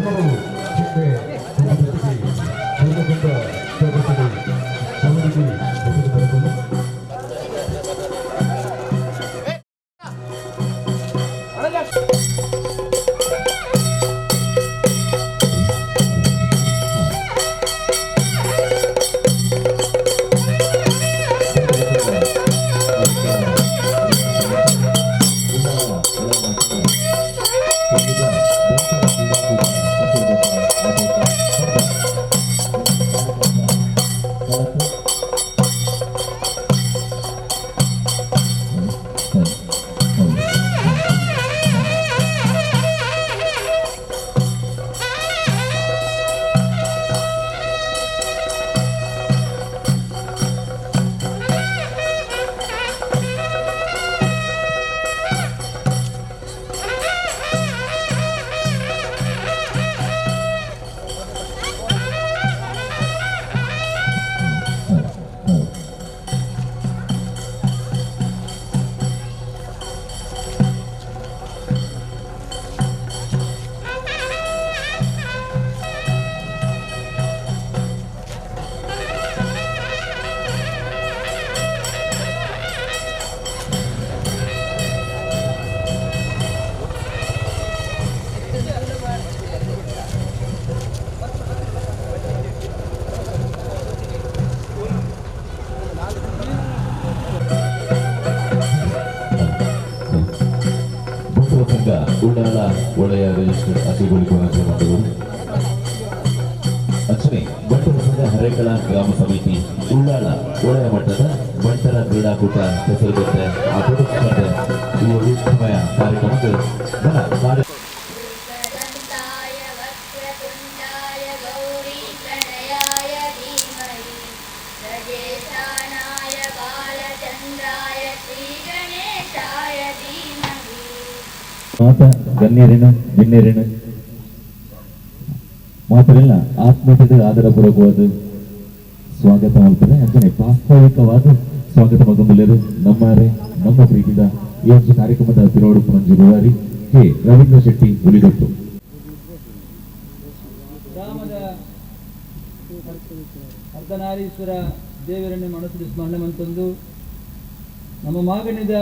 Ullal ಒಡೆಯ registered ಅಸಿಗೋಳಿ Mandur ಅಚ್ಚನೆ ಬಂಟರ ಸಂಘ ಹರೇಕಳ ಗ್ರಾಮ ಸಮಿತಿ ಉಳ್ಳಾಲ ಒಡೆಯ ಮಟ್ಟದ ಬಂಟರ ಕ್ರೀಡಾಕೂಟ ಹೆಸರುಗಟ್ಟೆ ಆಟೋಟ ಸ್ಪರ್ಧೆ ಈ ವೈವಿಧ್ಯಮಯ ಕಾರ್ಯಕ್ರಮಕ್ಕೆ ಘನ ಕಾರ್ಯ ಮಾತ ಗಣ್ಯರೇನು ಬಿನ್ನೇರೇನು ಮಾತ್ರಲ್ಲ ಆತ್ಮೀಯತೆ ಆದರಪೂರ್ವಕವಾದ ಸ್ವಾಗತ ಮಾಡ್ತಾರೆ. ಅಂಚನೆ ವಾಸ್ತವಿಕವಾದ ಸ್ವಾಗತ ಮಗೊಂಬುಲೇರು ನಮ್ಮಾರೆ ನಮ್ಮ ಪ್ರೀತಿದ ಈ ಒಂದು ಕಾರ್ಯಕ್ರಮದ ತಿರೋಡು ಪುರಂಜಿ ಗುವಾರಿ ಕೆ ರವೀಂದ್ರ ಶೆಟ್ಟಿ ಹುಲಿಗೊಟ್ಟು. ಗ್ರಾಮದ ಅರ್ಧನಾರೀಶ್ವರ ದೇವರನ್ನು ಮನಸ್ಸು ಸ್ಮರಣೆ ಮಂತಂದು ನಮ್ಮ ಮಾಗಣಿದ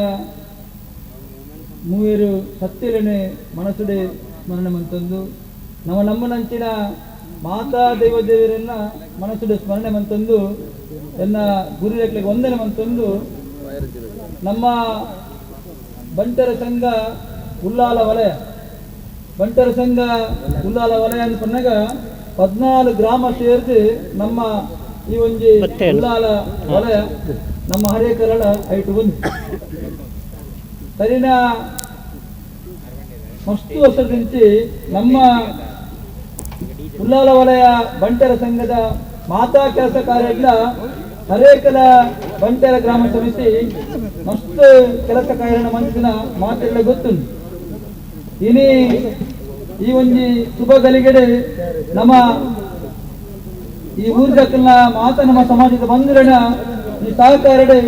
ಮೂವರು ಸತ್ಯಲನೆ ಮನಸ್ಸುಡೆ ಸ್ಮರಣೆ ಮಂತಂದು ನಮ್ಮ ನಮ್ಮನಂಚಿನ ಮಾತಾ ದೈವ ದೇವರನ್ನ ಮನಸ್ಸುಡೆ ಸ್ಮರಣೆ ಮಂತಂದು ಎನ್ನ ಗುರುಗಳಿಗೆ ವಂದನೆ ಮಂತಂದು ನಮ್ಮ ಬಂಟರ ಸಂಘ ಉಲ್ಲಾಲ ವಲಯ ಬಂಟರ ಸಂಘ ಉಲ್ಲಾಲ ವಲಯ ಅಂತ ಪನ್ನಾಗ 14 ಗ್ರಾಮ ಸೇರಿದು ನಮ್ಮ ಈ ಒಂಜಿ ಉಲ್ಲಾಲ ವಲಯ ನಮ್ಮ ಹರೇಕರಳ ಐಟು ಬಂದು ಸರಿನಾ ಮಸ್ತು ವರ್ಷದಿಂಚಿ ನಮ್ಮ ಉಲ್ಲಾಲ ವಲಯ ಬಂಟರ ಸಂಘದ ಮಾತಾ ಕೆಲಸ ಕಾರ್ಯಗಳ ಹರೇಕಲ ಬಂಟರ ಗ್ರಾಮ ಸಮಿತಿ ಮಸ್ತ್ ಕೆಲಸ ಕಾರ್ಯನ ಮಂಚಿನ ಮಾತೆಲ್ಲ ಗೊತ್ತುಂಟು. ಇನಿ ಈ ಒಂಜಿ ಶುಭ ಗಲಿಗೆಡೆ ನಮ್ಮ ಈ ಊರ್ದಕ್ಕಲ್ನ ಮಾತ ನಮ್ಮ ಸಮಾಜದ ಬಂಧುರಣ ಈ ಸಹಕಾರಡೆ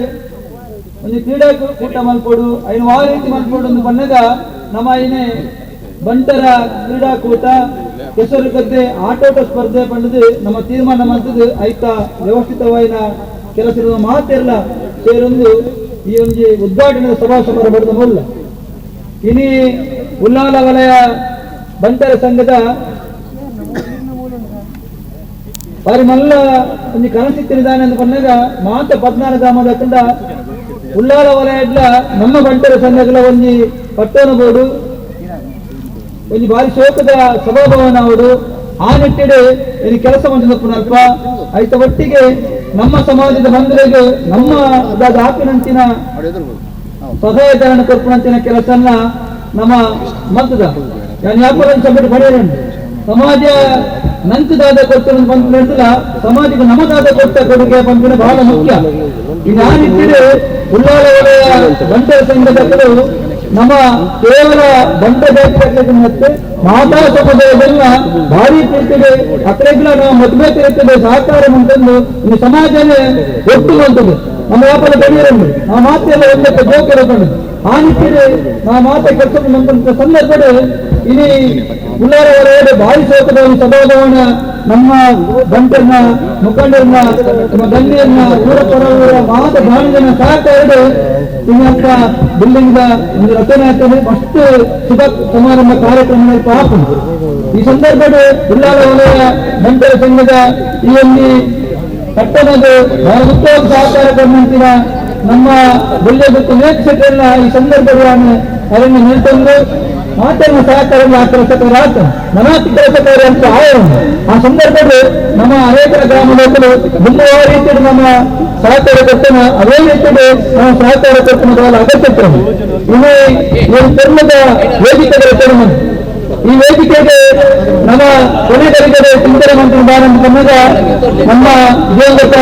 ಒಂದು ಕ್ರೀಡಾಕೂಟ ಮಲ್ಪೋಡು ಐನು ಆ ರೀತಿ ಮಲ್ಪೋಡು ಒಂದು ಬಣ್ಣಗ ನಮ್ಮ ಐನೆ ಬಂಟರ ಕ್ರೀಡಾಕೂಟ ಕೆಸರು ಗದ್ದೆ ಆಟೋಟ ಸ್ಪರ್ಧೆ ಪಂಡದು ನಮ್ಮ ತೀರ್ಮಾನ ಮಂತದ್ದು ಐತ ವ್ಯವಸ್ಥಿತವಾಯಿನ ಕೆಲಸ ಮಾತೆಲ್ಲ ಸೇರೊಂದು ಈ ಒಂಜಿ ಉದ್ಘಾಟನೆ ಸಭಾ ಸಮಾರಂಭದ ಮೊದಲ ಇನಿ ಉಲ್ಲಾಲ ವಲಯ ಬಂಟರ ಸಂಘದ ಬಾರಿ ಮಲ್ಲ ಒಂಜಿ ಕನಸಿತ್ತಿನಿದಾನೆ ಅಂತ ಪನ್ನಾಗ ಮಾತ 14 ಗ್ರಾಮದ ಕಂಡ ಉಲ್ಲಾಲ ವಲಯಡ್ಲ ನಮ್ಮ ಬಂಟರ ಸಂಘಗಳ ಒಂಜಿ ಪಟ್ಟಣ ಬೋರ್ಡು ಒಂಜಿ ಬಾರಿ ಶೋಕದ ಸಭಾಭವನ ಅವರು ಆ ನಿಟ್ಟಿಡೆ ಇಲ್ಲಿ ಕೆಲಸ ಮಾಡಿದ ಅಲ್ಪ ಐತ ಒಟ್ಟಿಗೆ ನಮ್ಮ ಸಮಾಜದ ಬಂಧುಗಳಿಗೆ ನಮ್ಮ ಆಪಿನಂಚಿನ ಸಹಾಯಧನ ಕೊರ್ಪುನಂಚಿನ ಕೆಲಸನ್ನ ನಮ್ಮ ಮತದ ಯಾಪರ ಸಭೆ ಪಡೆಯರಂಡು ಸಮಾಜ ನಂತದಾದ ಕೊಡ್ತ ಬಂತ ಸಮಾಜಕ್ಕೆ ನಮದಾದ ಕೊಟ್ಟ ಕೊಡುಗೆ ಬಂದಿನ ಬಹಳ ಮುಖ್ಯ. ಈ ನಿಟ್ಟಿಡೆ ಉಲ್ಲಾಲ ವಲಯ ಬಂಟರ ಸಂಘದವರು ನಮ್ಮ ಕೇವಲ ಬಂಟ ಜಾತಿ ಮತ್ತೆ ಮಾತಾ ಸಮುದಾಯದಲ್ಲ ಭಾರಿ ಪ್ರೀತಿಗೆ ಅಕ್ರೆಗ್ಲ ನಾವು ಮದುವೆ ಇರ್ತದೆ ಸಹಕಾರ ಅಂತಂದು ಈ ಸಮಾಜನೇ ಒಟ್ಟು ಬಂತದ್ದು ನಮ್ಮ ವ್ಯಾಪಾರ ಬೆಳೆಯರಂದು ನಾವು ಮಾತೆಲ್ಲ ಒಂದಕ್ಕೆ ಜೋಕಿರಕೊಂಡು ಆ ನಿಟ್ಟಿಗೆ ನಾವು ಮಾತೆ ಕೆಲಸ ಸಂದರ್ಭದಲ್ಲಿ ಇನಿ ಉಳ್ಳಾಲ ವಲಯದ ಭಾರಿ ಸೋಕದ ಒಂದು ಸಭಾಭವನ ನಮ್ಮ ಬಂಟರ್ನ ಮುಖಂಡರನ್ನ, ನಮ್ಮ ಗಣ್ಯರನ್ನ, ಊರ ಪರವರ ಮಾತ ಬಾಣಿಜನ ಸಹಕಾರದ ಇನ್ನೊಂತ ಬಿಲ್ಡಿಂಗ್ the ಒಂದು ರಚನೆ ಆಗ್ತದೆ. ಮಸ್ತ್ ಶುಭ ಸಮಾರಂಭ ಕಾರ್ಯಕ್ರಮ ಹಾಕೊಂಡು ಈ ಸಂದರ್ಭದ ಉಳ್ಳಾಲ ವಲಯ ಬಂಟರ ಸಂಘದ ಈ ಒಂದು ಪಟ್ಟಣದ ಬಹಳ ಉತ್ತಮ ಸಹಕಾರ ಕೊಡುವಂತಿನ ನಮ್ಮ ಬುಲ್ಯದಕ್ಕೂ ವೀಕ್ಷಕರನ್ನ ಈ ಸಂದರ್ಭದಲ್ಲಿ ಅವರನ್ನು ನಿಲ್ತಂದು ಮಾತನ್ನ ಸಹಕಾರ ಆ ಕೆಲಸಕಾರ ಆತ ಮನಾತಿ ಕೆಲಸಕಾರ ಅಂತ ಆಯೋಗ. ಆ ಸಂದರ್ಭದಲ್ಲಿ ನಮ್ಮ ಅನೇಕ ಗ್ರಾಮದವರು ತುಂಬ ರೀತಿಯಲ್ಲಿ ನಮ್ಮ ಸಹಕಾರ ಕೊಟ್ಟನ, ಅದೇ ರೀತಿಯಲ್ಲಿ ನಾವು ಸಹಕಾರ ಕೊಟ್ಟನ ಅಗತ್ಯ. ಇನ್ನು ಈ ಧರ್ಮದ ವೇದಿಕೆಗಳ ತರ್ಮ, ಈ ವೇದಿಕೆಗೆ ನಮ್ಮ ಕೊನೆಗಳಿಗೆ ಚಿಂತನೆ ಮಂತ್ರಿ ಬಾರಂತ ನಮ್ಮ ದಿವಂಗತ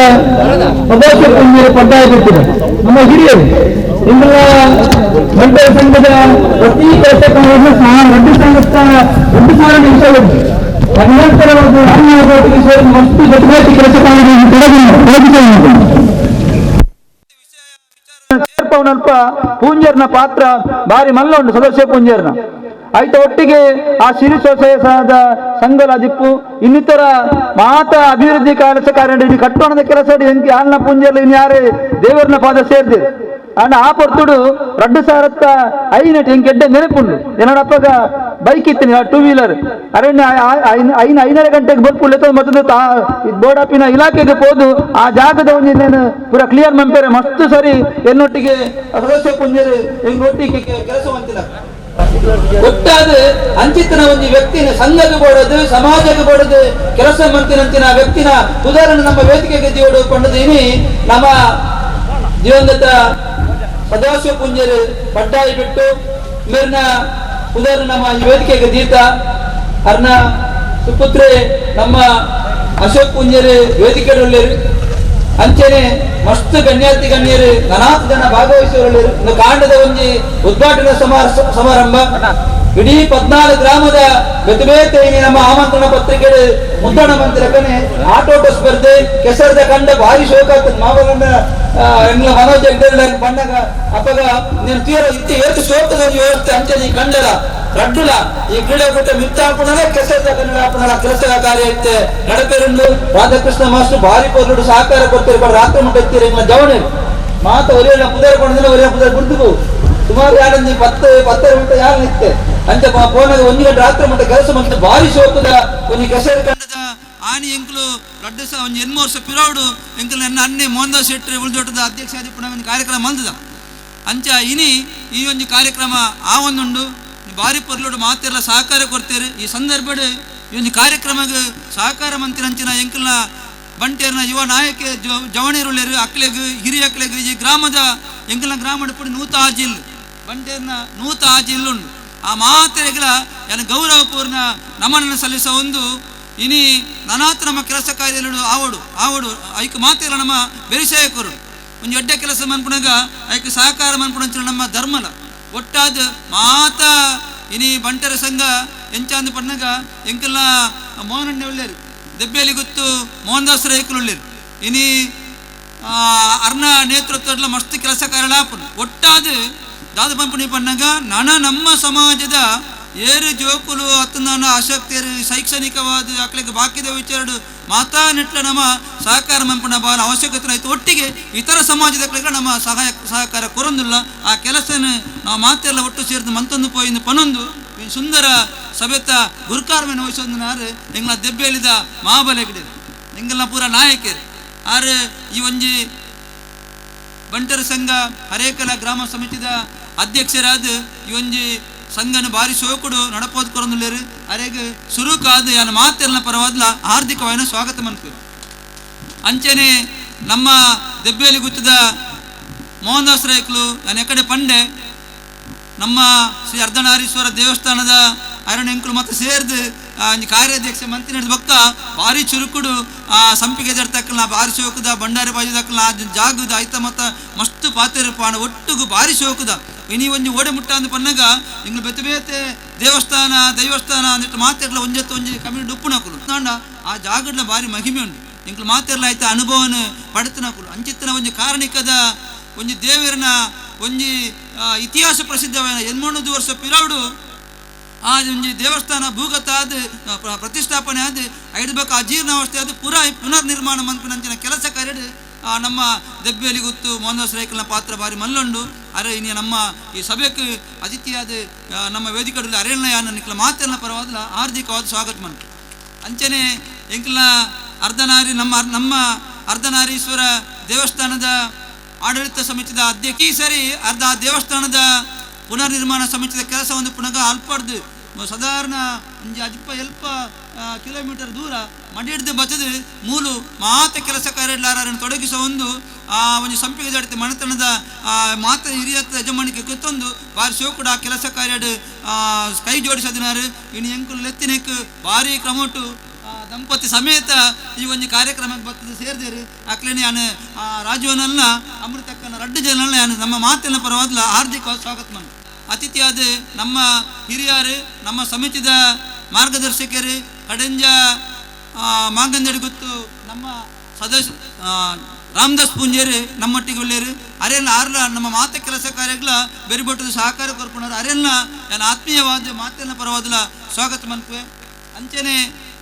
ಸದಾಶಿವ ಪುಣ್ಯರು ಪಡ್ಡಾಯ ಬಿಟ್ಟಿದೆ. ನಮ್ಮ ಹಿರಿಯರು ಇಂದಿನ ಬಂಟರ ಸಂಘದ ಪ್ರತಿ ಕೆಲಸಕ್ಕಾಗಿ ಸಹ ರಡ್ಡು ಸಂಘ 2000 ನಿಮಿಷ ನಿರಂತರವಾಗಿ ರಾಮನಗರಕ್ಕೆ ಸೇರಿ ಮಸ್ತು ದೊಡ್ಡ ಕೆಲಸ ಕಾರ್ಯಗಳನ್ನು ತೊಡಗಿಸಿದೆ. ಸೇರ್ಪವನಲ್ಪ ಪೂಂಜರ್ನ ಪಾತ್ರ ಬಾರಿ ಮಲ್ಲ ಉಂಟು ಸದಸ್ಯ ಪೂಂಜರ್ನ. ಆಯ್ತ ಒಟ್ಟಿಗೆ ಆ ಸಿರಿ ಸ್ವಸಹಾಯ ಸಂಘಲ ದಿಪ್ಪು ಇನ್ನಿತರ ಮಾತ ಅಭಿವೃದ್ಧಿ ಕೆಲಸ ಕಾರ್ಯ ಕಟ್ಟೋಣದ ಕೆಲಸ ಯಾಲ್ನ ಪೂಂಜರ್ಲ ಇನ್ನು ಯಾರೇ ದೇವರನ್ನ ಪಾದ ಸೇರ್ದಿರು. ಅಂಡ ಆ ಪೊರ್ತುಡು 2005 ಹಿಂಗೆ ಎಡ್ಡೆ ನೆನಪುಂಡು. ಏನಡಪ್ಪಗ ಬೈಕ್ ಇತ್ತೀನಿ, ಟೂ ವೀಲರ್. ಅರಣ್ಯ ಐನ 5:30 ಗಂಟೆಗೆ ಬರ್ಪುಳ್ಳೆ ಮತ್ತೊಂದು ಬೋರ್ಡಾಪಿನ ಇಲಾಖೆಗೆ ಹೋದು ಆ ಜಾಗದ ಒಂದು ನಾನು ಪೂರ ಕ್ಲಿಯರ್ ಮಂಪೇರೆ ಮಸ್ತ್ ಸರಿ ಎನ್ನೊಟ್ಟಿಗೆ ಸದಸ್ಯ ಪುಂಜರು ಎಂಗೊಟ್ಟಿಗೆ ಕೆಲಸ ಮಂತಿಲ್ಲ. ಒಟ್ಟಾದ ಅಂಚಿತನ ಒಂದು ವ್ಯಕ್ತಿನ ಸಂಘಕ್ಕೆ ಬೋಡದು, ಸಮಾಜಕ್ಕೆ ಬೋಡದು ಕೆಲಸ ಮಂತಿನಂತಿನ ವ್ಯಕ್ತಿನ ಉದಾಹರಣೆ ನಮ್ಮ ವೇದಿಕೆಗೆ ದಿಯೋಡು ಕೊಂಡದೀನಿ. ನಮ್ಮ ದಿವಂಗತ ಸದಾಶಿವ ಪುಂಜರು ಪಡ್ಡಾಯಿ ಬಿಟ್ಟು ಮೇರ್ನ ಉದಾಹರಣೆ ನಮ್ಮ ಈ ವೇದಿಕೆಗೆ ದೀತ ಅರ್ನ ಸುಪುತ್ರೆ ನಮ್ಮ ಅಶೋಕ್ ಪುಂಜರು ವೇದಿಕೆ ಅಂಚನೆ ಮಸ್ತ್ ಗಣ್ಯಾತಿ ಗಣ್ಯರು ನನಾತ್ ಜನ ಭಾಗವಹಿಸುವವರು. ಕಾಂಡದ ಒಂಜಿ ಉದ್ಘಾಟನಾ ಸಮಾರಂಭ ಇಡೀ 14 ಗ್ರಾಮದ ಬೇತೆ ಬೇತೆ ನಮ್ಮ ಆಮಂತ್ರಣ ಪತ್ರಿಕೆ ಮುದ್ರಣ ಮಂತ್ರಕನೆ ಆಟೋಟ ಸ್ಪರ್ಧೆ ಕೆಸರದ ಕಂಡ ಭಾರಿ ಶೋಕ ಆಗ್ತದೆ. ಮಾವಲನ್ನ ಎಂಗ್ಲ ಮನೋಜ್ ಹೆಗ್ಡೆ ಬಣ್ಣಗ ಅಪ್ಪಗ ನೀನು ತೀರ ಇತ್ತಿ ಏತು ಶೋಕದ ಒಂದು ವ್ಯವಸ್ಥೆ ಅಂಚನೆ ಈ ಕಂಡಲ ರಡ್ಡುಲ ಈ ಕ್ರೀಡಾಕೂಟ ಮಿತ್ತಾಪುಣಲ ಕೆಸರದ ಕನ್ನಡ ಕೆಲಸದ ಕಾರ್ಯ ಇತ್ತೆ ನಡಪೆರುಂಡು. ರಾಧಾಕೃಷ್ಣ ಮಾಸ್ಟರ್ ಭಾರಿ ಪೊರ್ಲುಡು ಸಹಕಾರ ಕೊಡ್ತೀರಿ. ಬಡ ರಾತ್ರಿ ಮುಟ್ಟ ಇತ್ತೀರಿ. ಎಂಗ್ಲ ಜವಣೆ ಮಾತ ಒರಿಯಲ್ಲ ಪುದರ್ ಕೊಂಡಿಲ್ಲ, ಒರಿಯ ಪುದರ್ ಗುರ್ದುಗು ಸುಮಾರು ಯಾರಂದಿ ಪತ್ತು ಪತ್ತರ ಮುಟ್ಟ ಯಾರು ನಿತ್ತೆ ಅಂಚ ಪೋನಾಗ 1 ಗಂಟೆ ರಾತ್ರಿ ಮುಟ್ಟ ಕೆಲಸ ಮಂತ ಭಾರಿ ಶೋಕದ ಒಂಜಿ ಕೆಸರು ಕಂಡದ ಆನಿ ಎಂಕ್ಲು ರಡ್ಡು ಸ ಒಂಜಿ ಎನ್ಮೂರು ವರ್ಷ ಪಿರೌಡು ಎಂಕ್ಲು ನನ್ನ ಅನ್ನೆ ಮೋಹನ್ದಾಸ್ ಶೆಟ್ಟಿ ಉಳ್ದೊಟ್ಟದ ಅಧ್ಯಕ್ಷ ಆದಿಪ್ಪುನ ಒಂದು ಕಾರ್ಯಕ್ರಮ ಮಂದದ. ಅಂಚ ಇನಿ ಈ ಒಂದು ಕಾರ್ಯಕ್ರಮ ಆ ಒಂದುಂಡು ಭಾರಿ ಪೊರ್ಲುಡು ಮಾತೆಲ್ಲ ಸಹಕಾರ ಕೊಡ್ತೇವೆ. ಈ ಸಂದರ್ಭಡ್ ಈ ಒಂದು ಕಾರ್ಯಕ್ರಮಕ್ಕೆ ಸಹಕಾರ ಮಂತಿನಂಚಿನ ಎಂಕಲ್ನ ಬಂಟೇರ್ನ ಯುವ ನಾಯಕ ಜವಣೇರುಳ್ಳೇರು ಅಕ್ಲೆಗ್ ಹಿರಿಯ ಅಕ್ಲೆಗ್ ಈ ಗ್ರಾಮದ ಎಂಕಲ್ನ ಗ್ರಾಮದ ಪುಡಿ ನೂತ ಆಜಿಲ್ ಬಂಟೇರ್ನ ನೂತ ಆಜಿಲ್ ಉಂಡು. ಆ ಮಾತೆರೆಗಳ ಯಾನ ಗೌರವಪೂರ್ಣ ನಮನನ್ನು ಸಲ್ಲಿಸ ಒಂದು ಇನಿ ನನಾತ್ ನಮ್ಮ ಕೆಲಸ ಕಾರ್ಯಗಳು ಆವಡು ಆವಡು ಐಕ್ ಮಾತೆಲ್ಲ ನಮ್ಮ ಬೆರಿಸಾಯಕರು ಒಂದು ಎಡ್ಡೆ ಕೆಲಸ ಮನ್ಪುಣಗ ಐಕ್ ಸಹಕಾರ ಮನ್ಪುಣಂಚಿನ ನಮ್ಮ ಧರ್ಮಲ ಒಟ್ಟಾದ ಮಾತ ಇನಿ ಬಂಟರ ಸಂಘ ಎಂಚಾಂದು ಪಣ್ಣಗ ಎಂಕೆಲ್ಲ ಮೋಹನಣ್ಣೆ ಉಳ್ಳೇರು ದೆಬ್ಬೇಲಿ ಗೊತ್ತು ಮೋಹನದಾಸ್ ರೈಕುಲು ಉಳ್ಳೇರು ಇನಿ ಅರ್ಣ ನೇತೃತ್ವದ ಮಸ್ತ್ ಕೆಲಸ ಕಾರ್ಯಲಾಪುನು ಒಟ್ಟಾದ ದಾದ ಪಂಪುಣಿ ಪಣ್ಣಗ ನನ ನಮ್ಮ ಸಮಾಜದ ಏರು ಜೋಕುಲು ಅತ್ತನ ಆಸಕ್ತಿಯರು ಶೈಕ್ಷಣಿಕವಾದ ಅಕ್ಲಿಗೆ ಬಾಕಿದ ವಿಚಾರಡು ಮಾತಾ ನೆಟ್ಲ ನಮ್ಮ ಸಹಕಾರ ಮಂಪುಣ ಬಾಲ ಅವಶ್ಯಕತೆ ಆಯ್ತು. ಒಟ್ಟಿಗೆ ಇತರ ಸಮಾಜದ ನಮ್ಮ ಸಹಾಯ ಸಹಕಾರ ಕೊರೊಂದಿಲ್ಲ. ಆ ಕೆಲಸನ ನಾವು ಮಾತೆಲ್ಲ ಒಟ್ಟು ಸೇರಿದ ಮಂತೊಂದು ಪೋಯಿಂದು ಪನೊಂದು ಈ ಸುಂದರ ಸಭೆತ ಗುರುಕಾರ್ಮೆನ ವಹಿಸೊಂದು ಎಂಗ್ಲ ದೆಬ್ಬೇಲಿದ ಮಹಾಬಲೆಗಡೆ ಎಂಗಲ್ನ ಪೂರ ನಾಯಕರು ಆರು ಈ ಒಂಜಿ ಬಂಟರ ಸಂಘ ಹರೇಕಲ ಗ್ರಾಮ ಸಮಿತಿದ ಅಧ್ಯಕ್ಷರಾದ ಈ ಒಂಜಿ ಸಂಘನ ಭಾರಿ ಶೋಕುಡು ನಡಪೋದು ಕೊರೊಂದುಲ್ಲೇರು. ಅರೆಗ್ ಸುರುಕಾದ ಯಾನ ಮಾತೆಲ್ಲ ಪರವಾದ್ಲ ಹಾರ್ದಿಕವಾಯಿನ ಸ್ವಾಗತ ಮನ್ಪು. ಅಂಚನೆ ನಮ್ಮ ದೆಬ್ಬೇಲಿ ಗುತ್ತದ ಮೋಹನದಾಸ್ ರೈಕ್ಲು ನಾನು ಎಕಡೆ ಪಂಡೆ ನಮ್ಮ ಶ್ರೀ ಅರ್ಧನಾರೀಶ್ವರ ದೇವಸ್ಥಾನದ ಅರಣ್ಯಂಕುಲು ಮತ್ತೆ ಸೇರ್ದು ಒಂಜಿ ಕಾರ್ಯಾಧ್ಯಕ್ಷ ಮಂತ್ರಿ ನಡೆದ ಬೊಕ್ಕ ಭಾರಿ ಚುರುಕುಡು ಆ ಸಂಪಿಗೆ ಜಡ್ತಕ್ಕಲ್ಲ ಭಾರಿ ಶೋಕದ ಭಂಡಾರಿ ಬಾಜು ದಕ್ಕಲ ಜಾಗದ ಐತ ಮತ್ತ ಮಸ್ತ್ ಪಾತೆರ ಪಾಣ ಒಟ್ಟುಗು ಭಾರಿ ಶೋಕದ ಇನಿ ಒಂಜಿ ಓಡೆ ಮುಟ್ಟ ಅಂದ್ ಪನ್ನಗ ಇಂಗ್ಲು ಬೇತೆ ಬೇತೆ ದೇವಸ್ಥಾನ ದೈವಸ್ಥಾನ ಅಂದಿಟ್ಟು ಮಾತೆರ್ಲ ಒಂಜೆತ್ತು ಒಂಜಿ ಕಮ್ಯುನಿಟಿ ಉಪ್ಪುನಕುಲು ನಾಂಡ ಆ ಜಾಗಡ್ಲ ಭಾರಿ ಮಹಿಮೆ ಉಂಡು. ಇಂಕ್ಲು ಮಾತೆರ್ಲ ಐತ ಅನುಭವನ ಪಡೆತನಕುಲು ಅಂಚಿತ್ತನ ಒಂಜಿ ಕಾರಣಿಕದ ಒಂಜಿ ದೇವರನ ಒಂಜಿ ಇತಿಹಾಸ ಪ್ರಸಿದ್ಧವಾದ 800 ವರ್ಷ ಪಿರೌಡು ಆ ಒಂಜಿ ದೇವಸ್ಥಾನ ಭೂಗತ ಆದ್ ಪ್ರತಿಷ್ಠಾಪನೆ ಆದ್ ಐದು ಬೊಕ್ಕ ಅಜೀರ್ಣಾವಸ್ಥೆ ಆದ್ ಪುರ ಪುನರ್ ನಿರ್ಮಾಣ ಮನ್ಪುನಂಚಿನ ಕೆಲಸ ಕಾರ್ಯಡ್ ನಮ್ಮ ದೆಬ್ಬೇಲಿ ಗುತ್ತು ಮೋಹನದಾಸ್ ರೈಕಲ್ನ ಪಾತ್ರ ಬಾರಿ ಮಲ್ಲುಂಡು. ಅರೆ ಇನಿ ನಮ್ಮ ಈ ಸಭೆಗೆ ಅತಿಥಿಯಾದ ನಮ್ಮ ವೇದಿಕೆಯಲ್ಲಿ ಅರೇಳ್ನ ಯಾನ ನಿಕ್ಲ ಮಾತೆಲ್ಲ ಪರವಾದಲ ಹಾರ್ದಿಕವಾದ ಸ್ವಾಗತ ಮನ್ಪು. ಅಂಚನೆ ಎಂಕ್ಲ ಅರ್ಧನಾರಿ ನಮ್ಮ ನಮ್ಮ ಅರ್ಧನಾರೀಶ್ವರ ದೇವಸ್ಥಾನದ ಆಡಳಿತ ಸಮಿತಿದ ಅಧ್ಯಕ್ಷ ಈ ಸರಿ ಅರ್ಧ ದೇವಸ್ಥಾನದ ಪುನರ್ ನಿರ್ಮಾಣ ಸಮಿತಿದ ಕೆಲಸ ಒಂದು ಪುನಗ ಅಲ್ಪಡ್ದು ಸಾಧಾರಣ ಒಂಜಿ ಅಜ್ಪ ಎಲ್ಪ ಕಿಲೋಮೀಟರ್ ದೂರ ಮಡಿಡ್ದು ಬತ್ತದು ಮೂಲು ಮಾತ ಕೆಲಸ ಕಾರ್ಯಲಾರನ್ನು ತೊಡಗಿಸೋ ಒಂದು ಆ ಒಂಜಿ ಸಂಪಿಗೆ ಜಡಿತ ಮನೆತನದ ಮಾತ ಹಿರಿಯತ್ತ ಯಜಮಾನಿಕೆ ಗೊತ್ತೊಂದು ಬಾರಿ ಶೋಕುಡ ಆ ಕೆಲಸ ಕಾರ್ಯಡ್ ಕೈ ಜೋಡಿಸದಿನಾರು. ಇನ್ನು ಎಂಕುಲು ಲೆತ್ತಿನೆಕ್ ಭಾರಿ ಕ್ರಮಟು ದಂಪತಿ ಸಮೇತ ಈ ಒಂದು ಕಾರ್ಯಕ್ರಮಕ್ಕೆ ಬರ್ತದೆ ಸೇರಿದೇರು. ಅಕ್ಲೇನೆ ಯಾನು ರಾಜುವನಲ್ಲ ಅಮೃತಕ್ಕನ ರಡ್ಡು ಜನಲ್ಲ ಯಾನು ನಮ್ಮ ಮಾತಿನ ಪರವಾದಲ ಹಾರ್ದಿಕ ಸ್ವಾಗತ ಮನ್. ಅತಿಥಿಯಾದ ನಮ್ಮ ಹಿರಿಯರು ನಮ್ಮ ಸಮಿತಿದ ಮಾರ್ಗದರ್ಶಕರು ಕಡಂಜ ಮಾಗಂದಡಿ ಗುತ್ತು ನಮ್ಮ ಸದಸ್ಯ ರಾಮದಾಸ್ ಪೂಂಜೇರು ನಮ್ಮೊಟ್ಟಿಗೆ ಒಳ್ಳೆಯರು. ಅರೆಲ್ಲ ಆರ್ಲ ನಮ್ಮ ಮಾತ ಕೆಲಸ ಕಾರ್ಯಗಳ ಬೆರಿಬೊಟ್ಟದ ಸಹಕಾರ ಕೊರ್ಪುಣರು. ಅರೆಲ್ಲ ನನ್ನ ಆತ್ಮೀಯವಾದ ಮಾತಿನ ಪರವಾದಲ ಸ್ವಾಗತ ಮನ್ಪುವೆ. ಅಂಚನೆ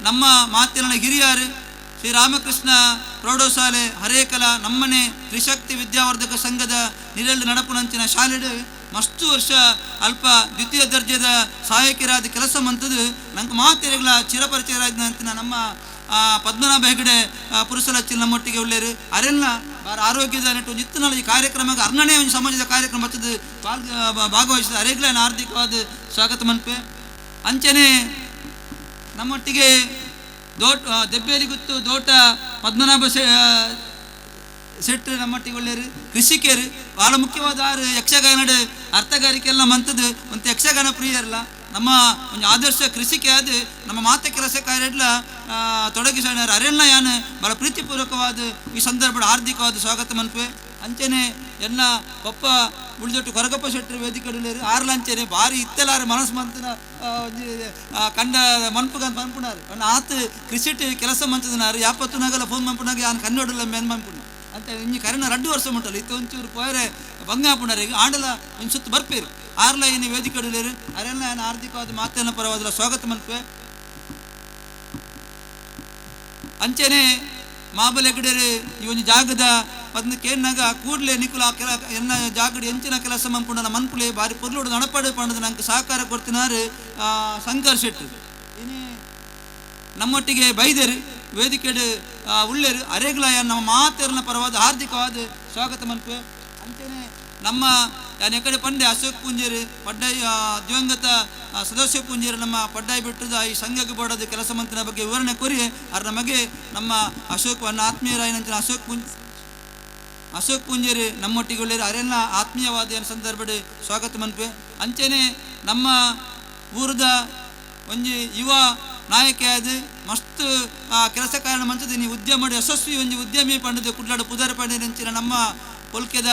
ನಮ್ಮ ಮಾತಿನ ಹಿರಿಯರು ಶ್ರೀರಾಮಕೃಷ್ಣ ಪ್ರೌಢಶಾಲೆ ಹರೇಕಲ ನಮ್ಮನೆ ತ್ರಿಶಕ್ತಿ ವಿದ್ಯಾವರ್ಧಕ ಸಂಘದ ನಿರೆಳ್ಳು ನಡಪುನಂಚಿನ ಶಾಲೆಡು ಮಸ್ತು ವರ್ಷ ಅಲ್ಪ ದ್ವಿತೀಯ ದರ್ಜೆದ ಸಹಾಯಕರಾದ ಕೆಲಸ ಮಂತದ್ದು ನಂಗೆ ಮಾತೆರೆಗಳ ಚಿರಪರಿಚಯರಾದ ನಮ್ಮ ಪದ್ಮನಾಭ ಹೆಗಡೆ ಪುರುಷಲಚ್ಚಿ ನಮ್ಮೊಟ್ಟಿಗೆ ಉಳ್ಳೇರು. ಅರೆಲ್ಲ ಬಾರ ಆರೋಗ್ಯದ ನೆಟ್ಟು ನಿತ್ತನಲ್ಲಿ ಈ ಕಾರ್ಯಕ್ರಮಕ್ಕೆ ಅರ್ಣನೇ ಒಂದು ಸಮಾಜದ ಕಾರ್ಯಕ್ರಮ ಬರ್ತದೆ ಭಾಗವಹಿಸಿದ ಅರೆಗ್ಲ ಹಾರ್ದಿಕವಾದ ಸ್ವಾಗತ ಮನ್ಪೆ. ಅಂಚನೆ ನಮ್ಮೊಟ್ಟಿಗೆ ದೋಟ ದೆಬ್ಬೇಲಿ ಗುತ್ತು ದೋಟ ಪದ್ಮನಾಭ ಶೆಟ್ರು ನಮ್ಮೊಟ್ಟಿಗೆ ಒಳ್ಳೆಯರು ಕೃಷಿಕರು ಬಹಳ ಮುಖ್ಯವಾದ ಆರು ಯಕ್ಷಗಾನಡು ಅರ್ಥಗಾರಿಕೆ ಎಲ್ಲ ಮಂತದ್ದು ಒಂದು ಯಕ್ಷಗಾನ ಪ್ರಿಯರಲ್ಲ ನಮ್ಮ ಒಂದು ಆದರ್ಶ ಕೃಷಿಕೆ ಆದ ನಮ್ಮ ಮಾತ ಕೆಲಸ ಕಾರ್ಯಡ್ಲ ತೊಡಗಿಸೋಣ ಅರೆಲ್ಲ ಯಾನು ಬಹಳ ಪ್ರೀತಿಪೂರ್ವಕವಾದ ಈ ಸಂದರ್ಭದ ಹಾರ್ದಿಕವಾದ ಸ್ವಾಗತ ಮನ್ಪೆ. ಅಂಚನೆ ಎಲ್ಲ ಪಪ್ಪ ಉಳಿದೊಟ್ಟು ಕೊರಗಪ್ಪ ಶೆಟ್ಟರು ವೇದಿಕೆ ಆರ್ಲ ಅಂಚನೆ ಭಾರಿ ಇತ್ತೆಲಾರು ಮನಸ್ಸು ಮಂತನ ಕಂಡ ಮನ್ಪುಗಂತ ಮನ್ಪುನಾರು ಆತ ಕೃಷಿಟ್ ಕೆಲಸ ಮಂತದನಾರು ಯಾಪತ್ತು ನಗಲ ಫೋನ್ ಮನ್ಪುನಾಗ ಯಾನ್ ಕನ್ನಡಲ್ಲ ಮೇನ್ ಮನ್ಪುನ ಅಂತ ಇಂಜಿ ಕರೆನ ರಡ್ಡು ವರ್ಷ ಮುಟ್ಟಲ್ಲ ಇತ್ತು ಒಂಚೂರು ಪೋಯರೆ ಬಂಗಾಪುಣರಿಗೆ ಆಂಡಲ ಒಂದು ಸುತ್ತು ಬರ್ಪೇರು ಆರ್ಲ ಏನು ವೇದಿಕೆ ಅರೆಲ್ಲ ಏನು ಆರ್ಥಿಕವಾದ ಮಾತೇನ ಪರವಾದಲ ಸ್ವಾಗತ ಮನ್ಪೆ. ಅಂಚನೆ ಮಾಬಲೆಗಡರು ಈ ಒಂದು ಜಾಗದ ಪದ್ನ ಕೇನ್ನಾಗ ಕೂಡಲೇ ನಿಕುಲ ಕೆಲ ಎನ್ನ ಜಾಗಡಿ ಎಂಚಿನ ಕೆಲಸ ಮಂಪುಂಡನ ಮನ್ಪುಲೆ ಬಾರಿ ಪೊರ್ಲುಡು ನಡಪಾಡು ಪಂಡದ ನಂಗೆ ಸಹಕಾರ ಕೊಡ್ತಿನಾರು ಶಂಕರ್ ಶೆಟ್ರು. ಇನಿ ನಮ್ಮೊಟ್ಟಿಗೆ ಬೈದರು ವೇದಿಕೆಡು ಉಳ್ಳೇರು ಅರೆಗ್ಲ ನಮ್ಮ ಮಾತೆರ್ನ ಪರವಾದ ಹಾರ್ದಿಕವಾದ ಸ್ವಾಗತ ಮನ್ಪೆ. ಅಂಚನೆ ನಮ್ಮ ಯಾನ್ ಎಕಡೆ ಪಂಡೆ ಅಶೋಕ್ ಪೂಂಜೇರು ಪಡ್ಡಾಯಿ ದಿವಂಗತ ಸದಸ್ಯ ಪೂಂಜೇರು ನಮ್ಮ ಪಡ್ಡಾಯಿ ಬಿಟ್ಟದ ಈ ಸಂಘಕ್ಕೆ ಬೋಡದ ಕೆಲಸ ಮಂತ್ರಿನ ಬಗ್ಗೆ ವಿವರಣೆ ಕೊರಿ ಅರ್ ನಮಗೆ ನಮ್ಮ ಅಶೋಕ್ ಅನ್ನ ಆತ್ಮೀಯರಾಯನಂಚಿನ ಅಶೋಕ್ ಪೂಂಜೇರು ನಮ್ಮೊಟ್ಟಿಗೆ ಉಳ್ಳೇರು ಅರೆಲ್ಲ ಆತ್ಮೀಯವಾದ ಸಂದರ್ಭ ಸ್ವಾಗತ ಮನ್ಪೆ. ಅಂಚನೆ ನಮ್ಮ ಊರದ ಒಂಜಿ ಯುವ ನಾಯಕಿಯಾದ ಮಸ್ತ್ ಕೆಲಸ ಕಾರಣ ಮಂಚದ ನೀವು ಉದ್ಯಮ ಯಶಸ್ವಿ ಒಂಜಿ ಉದ್ಯಮಿ ಪಂಡದು ಕುಡ್ಲಾಡು ಪುದರ್ ಪಂಡಿನ ನಮ್ಮ ಪೊಲ್ಕೆದ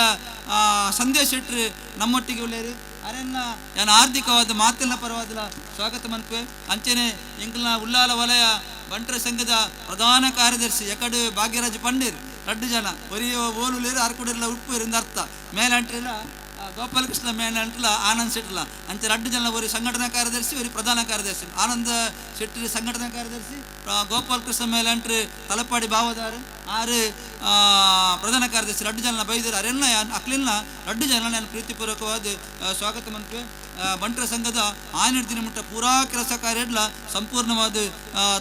ಸಂದೇಶ್ ಶೆಟ್ರು ನಮ್ಮೊಟ್ಟಿಗೆ ಉಳ್ಳೇರು ಅರೆನ್ನ ಯಾನ್ ಆರ್ಥಿಕವಾದ ಮಾತೆಲ್ಲ ಪರವಾದಲ ಸ್ವಾಗತ ಮನ್ಪೆ. ಅಂಚನೆ ಎಂಕಲ್ನ ಉಲ್ಲಾಲ ವಲಯ ಬಂಟರ ಸಂಘದ ಪ್ರಧಾನ ಕಾರ್ಯದರ್ಶಿ ಎಕಡು ಭಾಗ್ಯರಾಜ್ ಪಂಡೀರ್ ರಡ್ಡು ಜನ ಒರಿಯೋ ಓಲುಲೇರು ಆರ್ಕುಡೆಲ್ಲ ಉಪ್ಪು ಅರ್ಥ ಮೇಲಂಟ್ರೆಲ್ಲ ಗೋಪಾಲಕೃಷ್ಣ ಮೇಲಂಟ್ಲ ಆನಂದ್ ಶೆಟ್ಲ ಅಂಚೆ ರಡ್ಡು ಜನ ಒರಿ ಸಂಘಟನಾ ಕಾರ್ಯದರ್ಶಿ ಒರಿ ಪ್ರಧಾನ ಕಾರ್ಯದರ್ಶಿ ಆನಂದ ಶೆಟ್ಟಿ ಸಂಘಟನಾ ಕಾರ್ಯದರ್ಶಿ ಗೋಪಾಲಕೃಷ್ಣ ಮೇಲಂಟ್ರು ತಲಪಾಡಿ ಭಾವದಾರು ಆರು ಪ್ರಧಾನ ಕಾರ್ಯದರ್ಶಿ ರಡ್ಡು ಜನ ಬೈದರು ಅರೆಲ್ಲ ಅಕ್ಲಿಲ್ಲ ರಡ್ಡು ಜನ ನಾನು ಪ್ರೀತಿಪೂರ್ವಕವಾದ ಸ್ವಾಗತ ಮನ್ಪೆ. ಬಂಟರ ಸಂಘದ ಆನೆರಡು ದಿನ ಮುಟ್ಟ ಪೂರಾ ಕೆಲಸ ಕಾರ್ಯ ಸಂಪೂರ್ಣವಾದ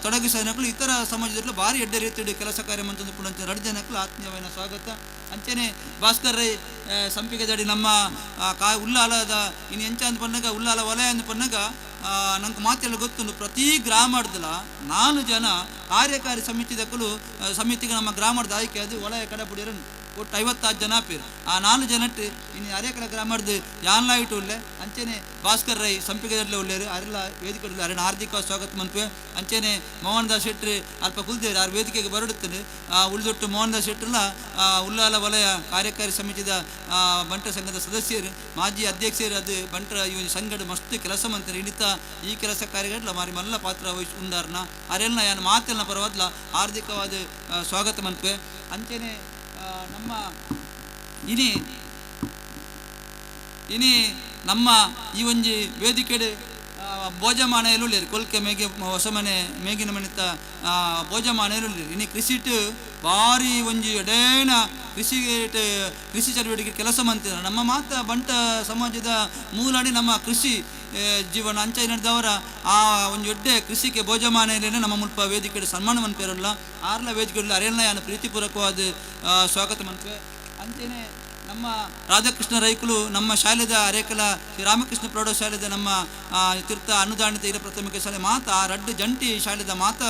ತೊಡಗಿಸನಕ್ಲು ಇತರ ಸಮಾಜದಲ್ಲಿ ಭಾರಿ ಎಡ್ಡೆ ರೀತಿಯಲ್ಲಿ ಕೆಲಸ ಕಾರ್ಯ ಮಂತಂದು ಪುಣಂಚ ರಡ್ಡು ಜನಕ್ಕೂ ಆತ್ಮೀಯವಾದ ಸ್ವಾಗತ. ಅಂಚನೆ ಭಾಸ್ಕರ್ ರೈ ಸಂಪಿಗೆದಡಿ ನಮ್ಮ ಕಾ ಉಲ್ಲಾಲದ ಇನ್ನು ಎಂಚ ಅಂದ್ ಪನ್ನಾಗ ಉಲ್ಲಾಲ ವಲಯ ಅಂದ್ ಪನ್ನಾಗ ನಂಗೆ ಮಾತೆಲ್ಲ ಗೊತ್ತುಂಡು ಪ್ರತಿ ಗ್ರಾಮಡ್ದಲ 4 ಜನ ಕಾರ್ಯಕಾರಿ ಸಮಿತಿದಕ್ಕಲು ಸಮಿತಿಗೆ ನಮ್ಮ ಗ್ರಾಮದ ಆಯ್ಕೆ ಅದು ವಲಯ ಕಡಪುಡಿರನ್ ಒಟ್ಟು 56 ಜನ ಪೇರು ಆ 4 ಜನಟ್ಟು ಇನ್ನು ಅರೇಕಡ ಗ್ರಾಮಡ್ದು ಯಾನ್ಲ ಇಟ್ಟು ಉಳ್ಳೆ. ಅಂಚನೆ ಭಾಸ್ಕರ್ ರೈ ಸಂಪಿಗೆದಡ್ಲೆ ಉಳ್ಳೇರು ಅರೆಲ್ಲ ವೇದಿಕೆ ಅರೆನ ಹಾರ್ದಿಕ ಸ್ವಾಗತ ಮನ್ಪೆ. ಅಂಚನೆ ಮೋಹನ್ ದಾಸ್ ಶೆಟ್ರು ಅಲ್ಪ ಕುಲ್ದೇರು ಆರ್ ವೇದಿಕೆಗೆ ಬರಡುತ್ತೇನೆ ಉಳಿದೊಟ್ಟು ಮೋಹನ್ ದಾಸ್ ಶೆಟ್ರಲ್ಲ ಉಲ್ಲಾಲ ವಲಯ ಕಾರ್ಯಕಾರಿ ಸಮಿತಿದ ಬಂಟರ ಸಂಘದ ಸದಸ್ಯರು ಮಾಜಿ ಅಧ್ಯಕ್ಷರು ಅದು ಬಂಟರ ಈ ಸಂಘದ ಮಸ್ತ್ ಕೆಲಸ ಮಂತ್ರಿ ಹಿಡಿತ ಈ ಕೆಲಸ ಕಾರ್ಯಗಳ ಮಾರಿ ಮಲ್ಲ ಪಾತ್ರ ವಹಿಸಿ ಉಂಡಾರ್ನ ಅರೆಲ್ಲ ಯಾನ್ ಮಾತೆಲ್ಲ ಪರವಾದ್ಲ ಹಾರ್ದಿಕವಾದ ಸ್ವಾಗತ ಮನ್ಪೆ. ಅಂಚನೆ ನಮ್ಮ ಇನಿ ಇನಿ ನಮ್ಮ ಈ ಒಂಜಿ ವೇದಿಕೆಡು ಭೋಜಮಾನೆಯಲ್ಲುಳ್ಳೇರು ಕೊಲ್ಕೆ ಮೇಗೆ ಹೊಸಮನೆ ಮೇಗಿನ ಮನೆತ ಭೋಜಮಾನೆಯಲ್ಲುಳ್ಳೇರು ಇನಿ ಕೃಷಿಟ್ ಭಾರಿ ಒಂಜಿ ಎಡೇನ ಕೃಷಿ ಕೃಷಿ ಚಟುವಟಿಕೆ ಕೆಲಸ ಮಂತಿನ ನಮ್ಮ ಮಾತ ಬಂಟ ಸಮಾಜದ ಮೂಲಡಿ ನಮ್ಮ ಕೃಷಿ ಜೀವನ ಅಂಚ ನಡೆದವರ ಆ ಒಂಜಿ ಎಡ್ಡೆ ಕೃಷಿಗೆ ಭೋಜಮಾನೆಯಲ್ಲೇನೆ ನಮ್ಮ ಮುಲ್ಪ ವೇದಿಕೆ ಸನ್ಮಾನ ಮನ್ಪೇರಲ್ಲ ಆರ್ಲ ವೇದಿಕೆ ಅರೆಲ್ಲ ಯಾನು ಪ್ರೀತಿಪೂರ್ವಕವಾದ ಸ್ವಾಗತ ಮನ್ಪೆ. ಅಂಚೆನೆ ನಮ್ಮ ರಾಧಾಕೃಷ್ಣ ರೈಕುಲು ನಮ್ಮ ಶಾಲೆದ ಅರೇಕಲ ಶ್ರೀ ರಾಮಕೃಷ್ಣ ಪ್ರೌಢಶಾಲೆದ ನಮ್ಮ ತೀರ್ಥ ಅನುದಾನಿತ ಹಿರಿಯ ಪ್ರಾಥಮಿಕ ಶಾಲೆ ಮಾತ ಆ ರಡ್ಡು ಜಂಟಿ ಶಾಲೆದ ಮಾತ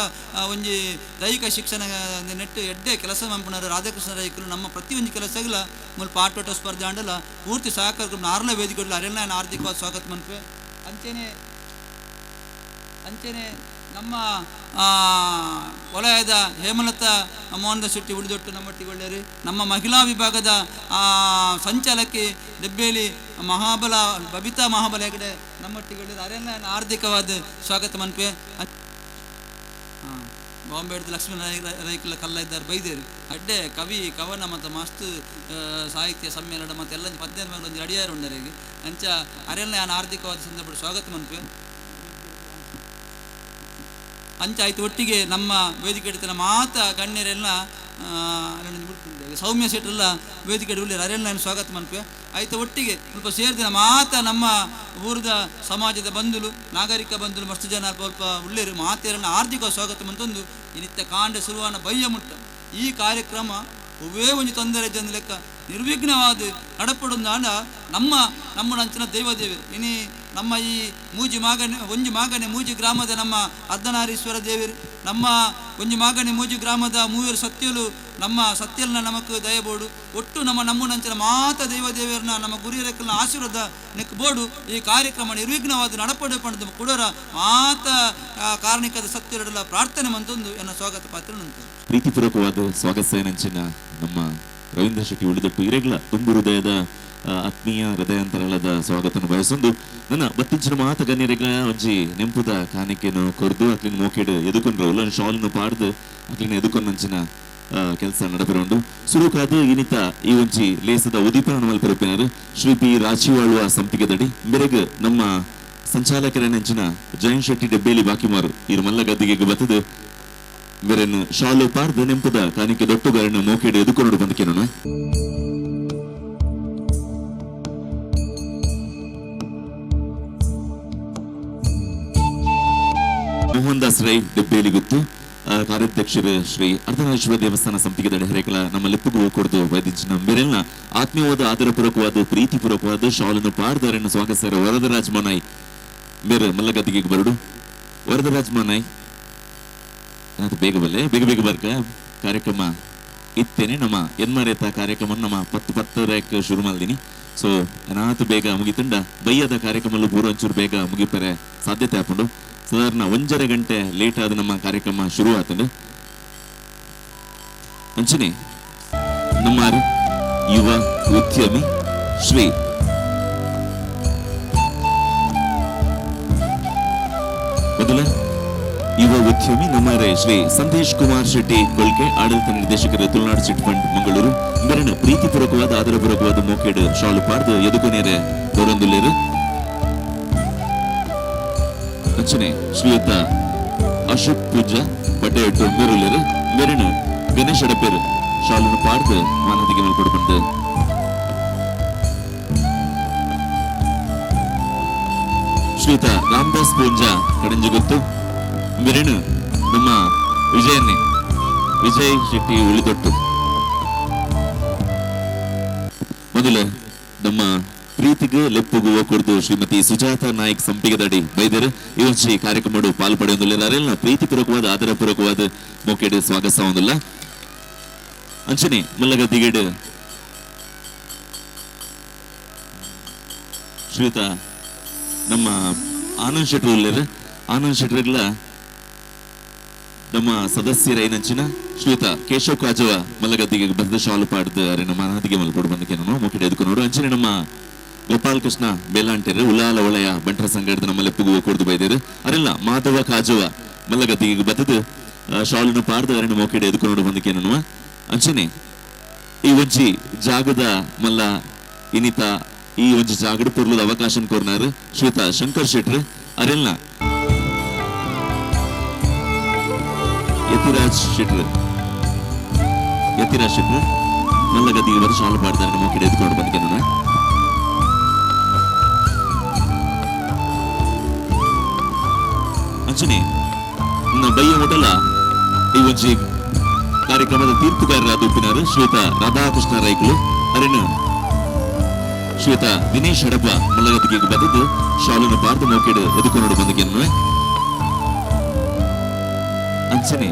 ಒಂಜಿ ದೈಹಿಕ ಶಿಕ್ಷಣ ನೆಟ್ಟು ಎಡ್ಡೆ ಕೆಲಸ ಮಂಪುನರು ರಾಧಾಕೃಷ್ಣ ರೈಕುಲು ನಮ್ಮ ಪ್ರತಿಯೊಂದು ಕೆಲಸಗಳ ಮುಲ್ಪ ಆಟೋಟ ಸ್ಪರ್ಧೆ ಆಂಡಲ ಪೂರ್ತಿ ಸಹಕಾರ ಆರ್ಲ ವೇದಿಕೆ ಅರೆಲ್ಲ ಆರ್ಥಿಕವಾದ ಸ್ವಾಗತ ಮನ್ಪೆ. ಅಂಚೆನೆ ಅಂಚೆನೆ ನಮ್ಮ ವಲಯದ ಹೇಮಲತಾ ಮೋಹನದಾಸ್ ಶೆಟ್ಟಿ ಉಳಿದೊಟ್ಟು ನಮ್ಮೊಟ್ಟಿಗೆ ನಮ್ಮ ಮಹಿಳಾ ವಿಭಾಗದ ಸಂಚಾಲಕಿ ದೆಬ್ಬೇಲಿ ಮಹಾಬಲ ಬಬಿತಾ ಮಹಾಬಲ ಹೆಗಡೆ ನಮ್ಮೊಟ್ಟಿಗೆ ಅರೆಲ್ಲ ಹಾರ್ದಿಕವಾದ ಸ್ವಾಗತ ಮನ್ಪೆ. ಬಾಂಬೆ ಲಕ್ಷ್ಮೀ ರೈಕುಲ ಕಲ್ಲ ಇದ್ದಾರೆ ಬೈದೇರು ಅಡ್ಡೆ ಕವಿ ಕವನ ಮತ್ತು ಮಸ್ತ್ ಸಾಹಿತ್ಯ ಸಮ್ಮೇಳನ ಮತ್ತು ಎಲ್ಲ ಪದ್ಯ ಒಂದು ಅಡಿಯಾರು ಉಂಡರಿಗೆ ಅಂಚ ಅರೆಲ್ಲ ನಾನು ಆರ್ಥಿಕವಾದ ಸಂದರ್ಭ ಸ್ವಾಗತ ಮನ್ಪೆ. ಅಂಚ ಆಯ್ತು ಒಟ್ಟಿಗೆ ನಮ್ಮ ವೇದಿಕೆ ಹಿಡಿತನ ಮಾತ ಗಣ್ಯರೆಲ್ಲ ಸೌಮ್ಯ ಶೆಟ್ಟರೆಲ್ಲ ವೇದಿಕೆ ಉಳ್ಳೇರು ಅರೆಲ್ಲ ನಾನು ಸ್ವಾಗತ ಮನ್ಪೆ. ಆಯ್ತು ಒಟ್ಟಿಗೆ ಸ್ವಲ್ಪ ಸೇರಿದಿನ ಮಾತ ನಮ್ಮ ಊರದ ಸಮಾಜದ ಬಂಧುಲು ನಾಗರಿಕ ಬಂಧುಲು ಮಸ್ತು ಜನ ಸ್ವಲ್ಪ ಉಳ್ಳೇರು ಮಾತೆಯರನ್ನ ಆರ್ಥಿಕ ಸ್ವಾಗತ ಮಂತೊಂದು ನಿತ್ಯ ಕಾಂಡ ಸುರುವಾನ ಬಯ್ಯ ಮುಟ್ಟ ಈ ಕಾರ್ಯಕ್ರಮ ಒವ್ವೇ ಒಂದು ತೊಂದರೆ ಜನ ಲೆಕ್ಕ ನಿರ್ವಿಘ್ನವಾದ ನಡಪಡುಂದಾಂಡ ನಮ್ಮ ನಮ್ಮ ನಂಚಿನ ದೈವದೇವಿ ಇನಿ ನಮ್ಮ ಈ ಮೂಜಿ ಮಾಗನೆ ಒಂಜಿ ಮಾಗನೆ ಮೂಜಿ ಗ್ರಾಮದ ನಮ್ಮ ಅರ್ಧನಾರೀಶ್ವರ ದೇವರು ನಮ್ಮ ಒಂಜಿ ಮಾಗನೆ ಮೂಜಿ ಗ್ರಾಮದ ಮೂವರು ಸತ್ಯಲು ನಮ್ಮ ಸತ್ಯಲ್ನ ನಮಕ್ ದಯಬೋಡು ಒಟ್ಟು ನಮ್ಮ ನಮ್ಮ ನಂಚಿನ ಮಾತ ದೈವದೇವಿಯರನ್ನ ನಮ್ಮ ಗುರಿಯರಕ್ಕಲ್ನ ಆಶೀರ್ವಾದ ನೆಕ್ ಬೋಡು ಈ ಕಾರ್ಯಕ್ರಮ ನಿರ್ವಿಘ್ನವಾದ ನಡಪಡು ಪಂಡದ ಕುಡರ ಮಾತ ಕಾರಣಿಕದ ಸತ್ಯರೆಲ್ಲ ಪ್ರಾರ್ಥನೆ ಮಂತೊಂದು ಎನ್ನ ಸ್ವಾಗತ ಪಾತ್ರ ನಂತ ಪ್ರೀತಿಪೂರ್ವಕವಾದ ಸ್ವಾಗತ ನಂಚಿನ ನಮ್ಮ ರವೀಂದ್ರ ಶೆಟ್ಟಿ ಉಳಿದಟ್ಟು ಇರೆಗ್ಲ ತುಂಬು ಹೃದಯದ ಆತ್ಮೀಯ ಹೃದಯಾಂತರಾಳದ ಸ್ವಾಗತವನ್ನು ಬಯಸೊಂದು ನನ್ನ ಬತ್ತಿಂಚಿನ ಮಾತ ಗಣ್ಯರಿಗ್ಲ ಒಂಜಿ ನೆಂಪುದ ಕಾಣಿಕೆನು ಕೊರ್ದು ಅಕ್ಲಿನ ಮೋಕೆಡ್ ಎದುಕೊಂಡ್ರು ಉಲ್ಲ ಶಾಲ್ನು ಪಾಡ್ದು ಅಕ್ಲಿನ ಎದುಕೊಂಡಂಚಿನ ಕೆಲಸ ನಡಪಿರುಂಡು. ಸುರುಕಾದ ಇನಿತ ಈ ಒಂಜಿ ಲೇಸದ ಉದೀಪನ ಮಲ್ಪೆರಪಿನರು ಶ್ರೀ ಪಿ ರಾಜೀವಾಳುವ ಸಂಪಿಗೆದಡಿ ಬೆರಗ್ ನಮ್ಮ ಸಂಚಾಲಕರ ನೆಂಚಿನ ಜಯನ್ ಶೆಟ್ಟಿ ಡೆಬ್ಬೇಲಿ ಬಾಕಿಮಾರು ಇರು ಮಲ್ಲ ಗದ್ದಿಗೆ ಬತ್ತದು ಬೆರೆನ್ ಶಾಲು ಪಾರ್ದು ನೆಂಪುದ ಕಾಣಿಕೆ ದೊಟ್ಟುಗಾರನ ಮೋಕೆಡ್ ಎದುಕೊಂಡು ಬಂದಕೇನು. ಮೋಹನ್ ದಾಸ್ ರೈ ಡೆಬ್ಬೇಲಿ ಗುತ್ತು ಕಾರ್ಯಾಧ್ಯಕ್ಷರು ಶ್ರೀ ಅರ್ಧನಾರೀಶ್ವರ ದೇವಸ್ಥಾನ ಸಂಪಿಗೆದಡಿ ಹರೇಕಲ ನಮ್ಮ ಲೆಪ್ಪುಗು ಕೊಡ್ದು ವೈದ್ಯನ ಮೇರೆಲ್ಲ ಆತ್ಮೀಯವಾದ ಆದರಪೂರ್ವಕವಾದ ಪ್ರೀತಿಪೂರ್ವಕವಾದ ಶಾಲನ್ನು ಪಾರ್ದಾರನ್ನು ಸ್ವಾಗತಿಸಿದ ವರದರಾಜ್ ಮನಾಯ್ ಮೇರೆ ಮಲ್ಲಗದ್ದಿಗೆ ಬರಡು. ವರದರಾಜ್ ಮನಾಯ್ ಅದು ಬೇಗ ಬಲ್ಲೆ ಬೇಗ ಬೇಗ ಬರ್ಕ ಕಾರ್ಯಕ್ರಮ ಇತ್ತೇನೆ ನಮ್ಮ ಎನ್ಮರೇತ ಕಾರ್ಯಕ್ರಮ ನಮ್ಮ 10:10 ಶುರು ಮಾಡಿದೀನಿ. ಸೊ ಅನಾಥ ಬೇಗ ಮುಗಿತುಂಡ ಬಯ್ಯದ ಕಾರ್ಯಕ್ರಮ ಪೂರ್ವ ಒಂಚೂರು ಬೇಗ ಮುಗಿಪರೆ ಸಾಧ್ಯತೆ ಹಾಕೊಂಡು ಸಾಧಾರಣ 1.5 ಗಂಟೆ ಲೇಟ್ ಆದ ನಮ್ಮ ಕಾರ್ಯಕ್ರಮ ಶುರು ಆತಂಡು. ಅಂಚನೆ ನಮ್ಮ ಯುವ ಉದ್ಯಮಿ ಶ್ರೀ ಮೊದಲ ಯುವ ಉದ್ಯಮಿ ನಮ್ಮ ಶ್ರೀ ಸಂದೇಶ್ ಕುಮಾರ್ ಶೆಟ್ಟಿ ಕೊಳ್ಕೆ ಆಡಳಿತ ನಿರ್ದೇಶಕರು ತುಳುನಾಡು ಚಿಟ್ ಫಂಡ್ ಮಂಗಳೂರು ಮೇರನ ಪ್ರೀತಿಪೂರ್ವಕವಾದ ಆದರಪೂರ್ವಕವಾದ ಮೋಕೆಡ್ ಶಾಲು ಪಾಡ್ದು ಎದುಕೊನೇರೆ ದೊರೊಂದುಲ್ಲೇರು. ಅಂಚನೆ ಶ್ರೀಯುತ ಅಶೋಕ್ ಪೂಜಾ ಬಡ್ಡೆಯಟ್ಟು ಮೇರುಲ್ಲೇರು ಮೇರನ ಗಣೇಶ್ ಅಡಪೇರು ಶಾಲನ್ನು ಪಾಡ್ದು ಮಾನದಿಗೆ ಮೇಲ್ಕೊಡು ಬಂದು ಶ್ರೀಯುತ ರಾಮದಾಸ್ ಪೂಂಜಾ ಕಡಂಜಗುತ್ತು ಮಿರಣು ನಮ್ಮ ವಿಜಯನ್ನೇ ವಿಜಯ್ ಶೆಟ್ಟಿ ಉಳಿದೊಟ್ಟು. ಮೊದಲು ನಮ್ಮ ಪ್ರೀತಿಗೆ ಲೆಪ್ಪುಗು ಕೊಡ್ದು ಶ್ರೀಮತಿ ಸುಜಾತ ನಾಯ್ಕ್ ಸಂಪಿಗೆದಡಿ ಬೈದರು ಈ ಒಂಜಿ ಕಾರ್ಯಕ್ರಮ ಪಾಲು ಪಡೆಯೊಂದುಲ್ಲ ಪ್ರೀತಿಪೂರ್ವಕವಾದ ಆದರಪೂರ್ವಕವಾದ ಮೊಕೆಡ್ ಸ್ವಾಗತ ಅಂಚನೆ ಮಲ್ಲಗದ್ದಿಗೇಡು ಶ್ರೀಯುತ ನಮ್ಮ ಆನಂದ್ ಶೆಟ್ರು ಉಲ್ಲೇರು. ಆನಂದ್ ಶೆಟ್ರುಗಳ ನಮ್ಮ ಸದಸ್ಯರ ಏನಂಚಿನ ಶ್ರೀಯುತ ಕೇಶವ್ ಕಾಜವ ಮಲ್ಲಗದ್ದಿಗೆ ಬಂದ ಶಾಲು ಪಾಡ್ದು ಅರೆ ನಮ್ಮ ಅನಾಥಿಗೆ ಮಲ್ಕೊಡು ಬಂದಕ್ಕೆ ನಾನು ಮೊಕೆಡ್ ಎದುಕೊಂಡು ಅಂಚನೆ ನಮ್ಮ ಗೋಪಾಲ್ ಕೃಷ್ಣ ಬೇಲಾಂಟೆರು ಉಲ್ಲಾಲ ಒಳೆಯ ಬಂಟರ ಸಂಘಟದ ನಮ್ಮ ಲೆಪ್ಪುಗು ಕೊಡ್ದು ಬೈದೇರು ಅರೆಲ್ಲ ಮಾಧವ ಕಾಜವ ಮಲ್ಲಗದ್ದಿಗೆ ಬತ್ತದು ಶಾಲನ್ನು ಪಾಡ್ದು ಅರೆನ ಮೊಕೆಡ್ ಎದುಕೊಂಡು ಬಂದಕ್ಕೆ ನಾನು ಅಂಚನೆ ಈ ಒಂಜಿ ಜಾಗದ ಮಲ್ಲ ಇನಿತ ಈ ಒಂಜಿ ಜಾಗದ ಪೊರ್ಲದ ಅವಕಾಶ ಕೋರ್ನಾರು ಶ್ರೀಯುತ ಶಂಕರ್ ಶೆಟ್ರು ಅರೆಲ್ಲ ಯತಿರಾಜ್ ಶೆಟ್ರು ಯತಿರಾಜ್ ಶೆಟ್ರು ಮಲ್ಲಗದಿಗೆ ಬರ ಶಾಲು ಪಾಡ್ದಾರೆ ನಮ್ಮ ಕಿಡೆ ಎದ್ಕೊಂಡು ಬಂದ್ಕೆನ. ಅಂಚನೆ ನನ್ನ ಬಯ್ಯ ಮೊದಲ ಈ ಒಂಜಿ ಕಾರ್ಯಕ್ರಮದ ತೀರ್ಪುಗಾರರಾದ ಉಪ್ಪಿನಾರು ಶ್ವೇತ ರಾಧಾಕೃಷ್ಣ ರೈಕುಲು ಅರಿನ ಶ್ವೇತ ದಿನೇಶ್ ಹಡಪ ಮಲ್ಲಗದಿಗೆ ಬದದು ಶಾಲನ್ನು ಪಾರ್ದು ಮೋಕೆಡು ಎದುಕೊಂಡು ಬಂದಕೆನ್ನುವೆ. ಅಂಚನೆ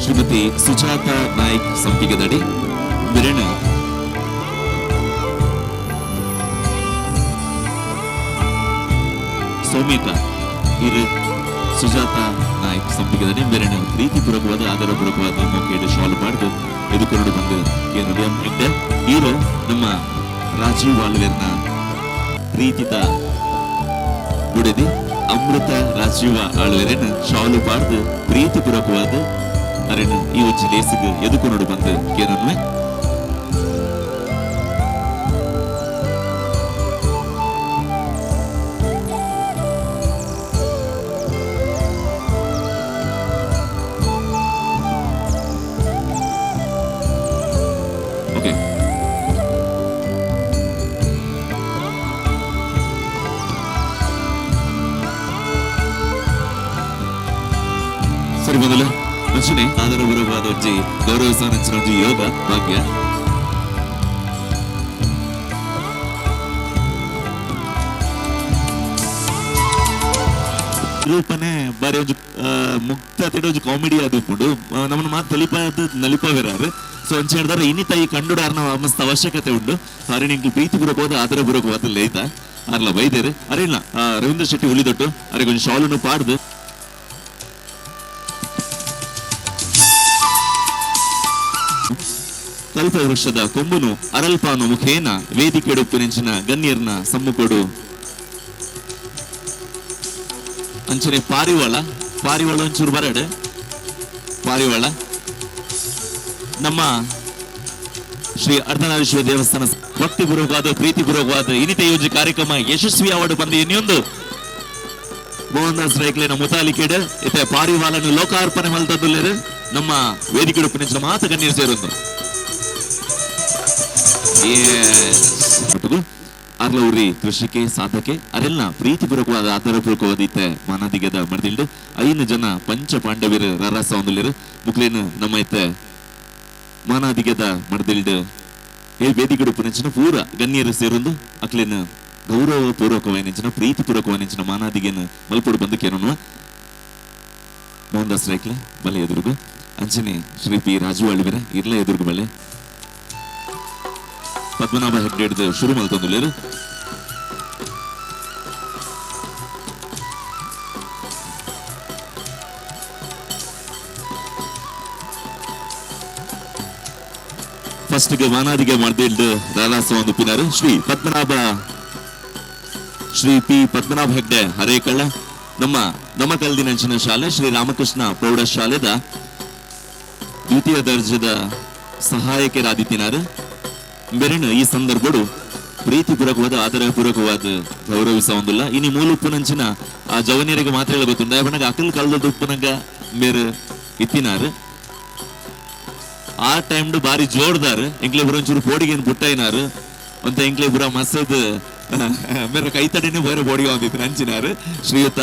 ಶ್ರೀಮತಿ ಸುಜಾತ ನಾಯ್ಕ್ ಸಂಪಿಗೆದಡಿ ಬಿರಣ ಸೌಮ್ಯಕ ಇರು ಸುಜಾತ ನಾಯ್ಕ್ ಸಂಪಿಗೆದಡಿ ಬೆರಣ ಪ್ರೀತಿಪೂರ್ವಕವಾದ ಆದರಪೂರ್ವಕವಾದ ಮೋಕೇಡು ಶಾಲು ಪಾಡ್ದು ಎದುಕೊಂಡು ಬಂದು ಏನು ಹೆಗ್ಡೆ ಇರು ನಮ್ಮ ರಾಜೀವ್ ವಾಲ್ವೇರ್ನ ಪ್ರೀತಿತ ಬುಡದಿ ಅಮೃತ ರಾಜೀವ ಆಳ್ವೇರನ್ನು ಶಾಲು ಪಾಡ್ದು ಪ್ರೀತಿಪೂರ್ವಕವಾದ ಅರೆನು ಈ ಒಂಜಿ ಲೇಸಿಗ್ ಎದುಕೊಂಡು ಬಂದು ಕೇನನ್ವೆ. ಓಕೆ. ಸರಿ ಮೊದಲು ಅಂಚನೆ ಆದರಪೂರ್ವಕವಾದ ಒಂಜಿ ಗೌರವ ನಂಚಿನ ಒಂಜಿ ಯೋಗ ಭಾಗ್ಯ. ರೂಪನೆ ಬಾರಿ ಒಂಜಿ ಮುಕ್ತ ಒಂಜಿ ಕಾಮಿಡಿ ಅದು ಉಪ್ಪುಂಡು. ನಮ್ಮನ್ನ ಮಾತು ತೆಲಿಪಾದ ನಲಿಪವಿರಾರು. ಸೊ ಅಂಚ ಹೇಳಿದಾರೆ ಇನ್ನಿತ ಈ ಕಂಡುಡಾರ್ನ ಮಸ್ತ್ ಅವಶ್ಯಕತೆ ಉಂಡು. ಅರೆ ನಿಂಗೆ ಪ್ರೀತಿ ಪೂರ್ವಕವಾದ ಆದರಪೂರ್ವಕವಾದ ಲೇತ ಅರ್ಲ ಬೈದೇರು ಅರೆ ಇಲ್ಲ ರವೀಂದ್ರ ಶೆಟ್ಟಿ ಉಳಿದೊಟ್ಟು ಅರೆ ಕೊಂಚ ಶಾಲನ್ನು ಪಾಡ್ದು ಕಲ್ಪವೃಕ್ಷದ ಕೊಂಬುನು ಅರಲ್ಪಾನು ಮುಖೇನ ವೇದಿಕೆಡುಪ್ಪು ನೆಂಚಿನ ಗಣ್ಯರ್ನ ಸಮ್ಮುಖಡು. ಅಂಚನೆ ಪಾರಿವಾಳ ಪಾರಿವಾಳ ಒಂಚೂರು ಬರಡು ಪಾರಿವಾಳ ನಮ್ಮ ಶ್ರೀ ಅರ್ಧನಾರೀಶ್ವರ ದೇವಸ್ಥಾನ ಭಕ್ತಿಪೂರ್ವಕವಾದ ಪ್ರೀತಿಪೂರ್ವಕವಾದ ಇನ್ನಿತ ಯೋಜನೆ ಕಾರ್ಯಕ್ರಮ ಯಶಸ್ವಿ ಅವಾರ್ಡ್ ಬಂದು ಇನ್ನೊಂದು ಮೋಹನ್ ದಾಸ್ ರೈಕ್ಲೇನ ಮುತಾಲಿಕೆಡ್ ಇತ್ತೆ ಪಾರಿವಾಳನ್ನು ಲೋಕಾರ್ಪಣೆ ಮಲ್ತದುಲ್ಲೇರು ನಮ್ಮ ವೇದಿಕೆ ನೆಂಚಿನ ಮಾತ ಗಣ್ಯರು ಸೇರೊಂದು. ಅರ್ಲೌರಿ ಕೃಷಿಕೆ ಸಾಧಕೆ ಅರೆಲ್ಲ ಪ್ರೀತಿಪೂರ್ವಕವಾದ ಆದರಪೂರ್ವಕವಾದ ಇತ್ತೆ ಮಾನಾದಿಗದ ಮರ್ದಿಲ್ಡು ಐನು ಜನ ಪಂಚ ಪಾಂಡವಿರು ರರಸ ಒಂದುಲ್ಲೇರು ಮುಕ್ಲೇನು ನಮ್ಮ ಇತ್ತೆ ಮಾನಾದಿಗದ ಮರ್ದಿಲ್ಡು ಏ ವೇದಿಕೆಡು ಪುನಂಚಿನ ಪೂರ ಗಣ್ಯರು ಸೇರೊಂದು ಅಕ್ಲೇನು ಗೌರವ ಪೂರ್ವಕವಾಯಿನ ಪ್ರೀತಿಪೂರ್ವಕವಾಯಿನ ಮಾನಾದಿಗೆನ ಮಲ್ಪೊಡು ಬಂದು ಕೇನೋನು ಮೋಹನ್ ದಾಸ್ ರೈಕ್ಲೆ ಬಲೆ ಎದುರುಗು ಅಂಚನೆ ಶ್ರೀ ಪಿ ರಾಜು ಅಳಿವೆರೆ ಇರ್ಲ ಎದುರುಗು ಬಲೆ ಪದ್ಮನಾಭ ಹೆಗ್ಡೆ ಶುರು ಮಲ್ತೊಂದುಲ್ಲೇರು. ಫಸ್ಟ್ ಗೆ ಮಾನಾದಿಗೆ ಮಾಡ್ದಿಲ್ದು ರಾಧಾಸ ಒಂದು ಪಿನಾರು ಶ್ರೀ ಪದ್ಮನಾಭ ಶ್ರೀ ಪಿ ಪದ್ಮನಾಭ ಹೆಗ್ಡೆ ಹರೇಕಳ್ಳ ನಮ್ಮ ನಮ್ಮ ಕಲ್ದಿನಂಚಿನ ಶಾಲೆ ಶ್ರೀ ರಾಮಕೃಷ್ಣ ಪ್ರೌಢಶಾಲೆದ ದ್ವಿತೀಯ ದರ್ಜದ ಸಹಾಯಕರಾದಿತ್ತಿನಾರು ಬೆರಣು ಈ ಸಂದರ್ಭಡು ಪ್ರೀತಿಪೂರ್ವಕವಾದ ಆದರಪೂರ್ವಕವಾದ ಗೌರವಿಸ ಒಂದುಲ್ಲ. ಇನಿ ಮೂಲುಪ್ಪುನಂಚಿನ ಆ ಜವನಿಯರಿಗೆ ಮಾತ್ರ ಗೊತ್ತುಂಡ ಬಣ್ಣಗ ಅಕಲ್ ಕಲ್ದ ಉಪ್ಪುನಂಗ ಮೇರು ಇತ್ತಿನಾರು ಆ ಟೈಮ್ ಬಾರಿ ಜೋರ್ದಾರ್ ಎಂಕ್ಲೆ ಪುರ ಒಂಚೂರು ಪೋಡಿಗೇನು ಪುಟ್ಟೈನಾರು ಅಂತ ಎಂಕ್ಲೆ ಪುರ ಮಸದ್ ಮೇರೆ ಕೈತಡಿನೇ ಬೇರೆ ಬೋಡಿಗೆ ಒಂದಿತ್ತು ನಂಚಿನಾರು ಶ್ರೀಯುತ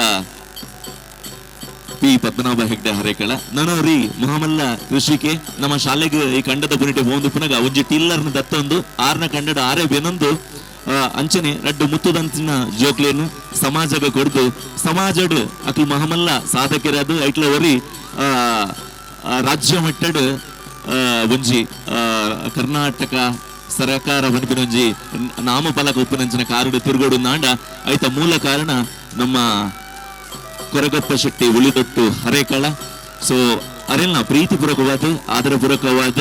ಪಿ ಪದ್ಮನಾಭ ಹೆಗ್ಡೆ ಹರೇಕಳ ನನೋರಿ ಮಹಾಮಲ್ಲ ಕೃಷಿಕೆ ನಮ್ಮ ಶಾಲೆಗೆ ಈ ಕಂಡದ ಪುನಿಟೆ ಪೋಂದು ಪುನಗ ಒಂಜಿ ಟಿಲ್ಲರ್ನ ದತ್ತೊಂದು ಆರ್ನ ಕಂಡದ ಆರೆ ಬೆನೊಂದು ಅಂಚನೆ ರಡ್ಡು ಮುತ್ತುದಂಚಿನ ಜೋಕ್ಲೇನು ಸಮಾಜಗ ಕೊಡ್ದು ಸಮಾಜಡ್ ಅಕ್ಲು ಮಹಮಲ್ಲ ಸಾಧಕರಾದ ಐಟ್ಲ ಒರಿ ರಾಜ್ಯ ಮಟ್ಟಡ್ ಒಂಜಿ ಕರ್ನಾಟಕ ಸರಕಾರ ಪನ್ಪಿನ ಒಂಜಿ ನಾಮಫಲಕ ಉಪ್ಪುನಂಚಿನ ಕಾರುಡು ತಿರುಗೋಡು ನಾಂಡ ಐತ ಮೂಲ ಕಾರಣ ನಮ್ಮ ಕೊರಗಪ್ಪ ಶೆಟ್ಟಿ ಉಳಿದೊಟ್ಟು ಹರೇಕಳ. ಸೊ ಅರೆಲ್ನ ಪ್ರೀತಿಪೂರ್ವಕವಾದ ಆದರಪೂರ್ವಕವಾದ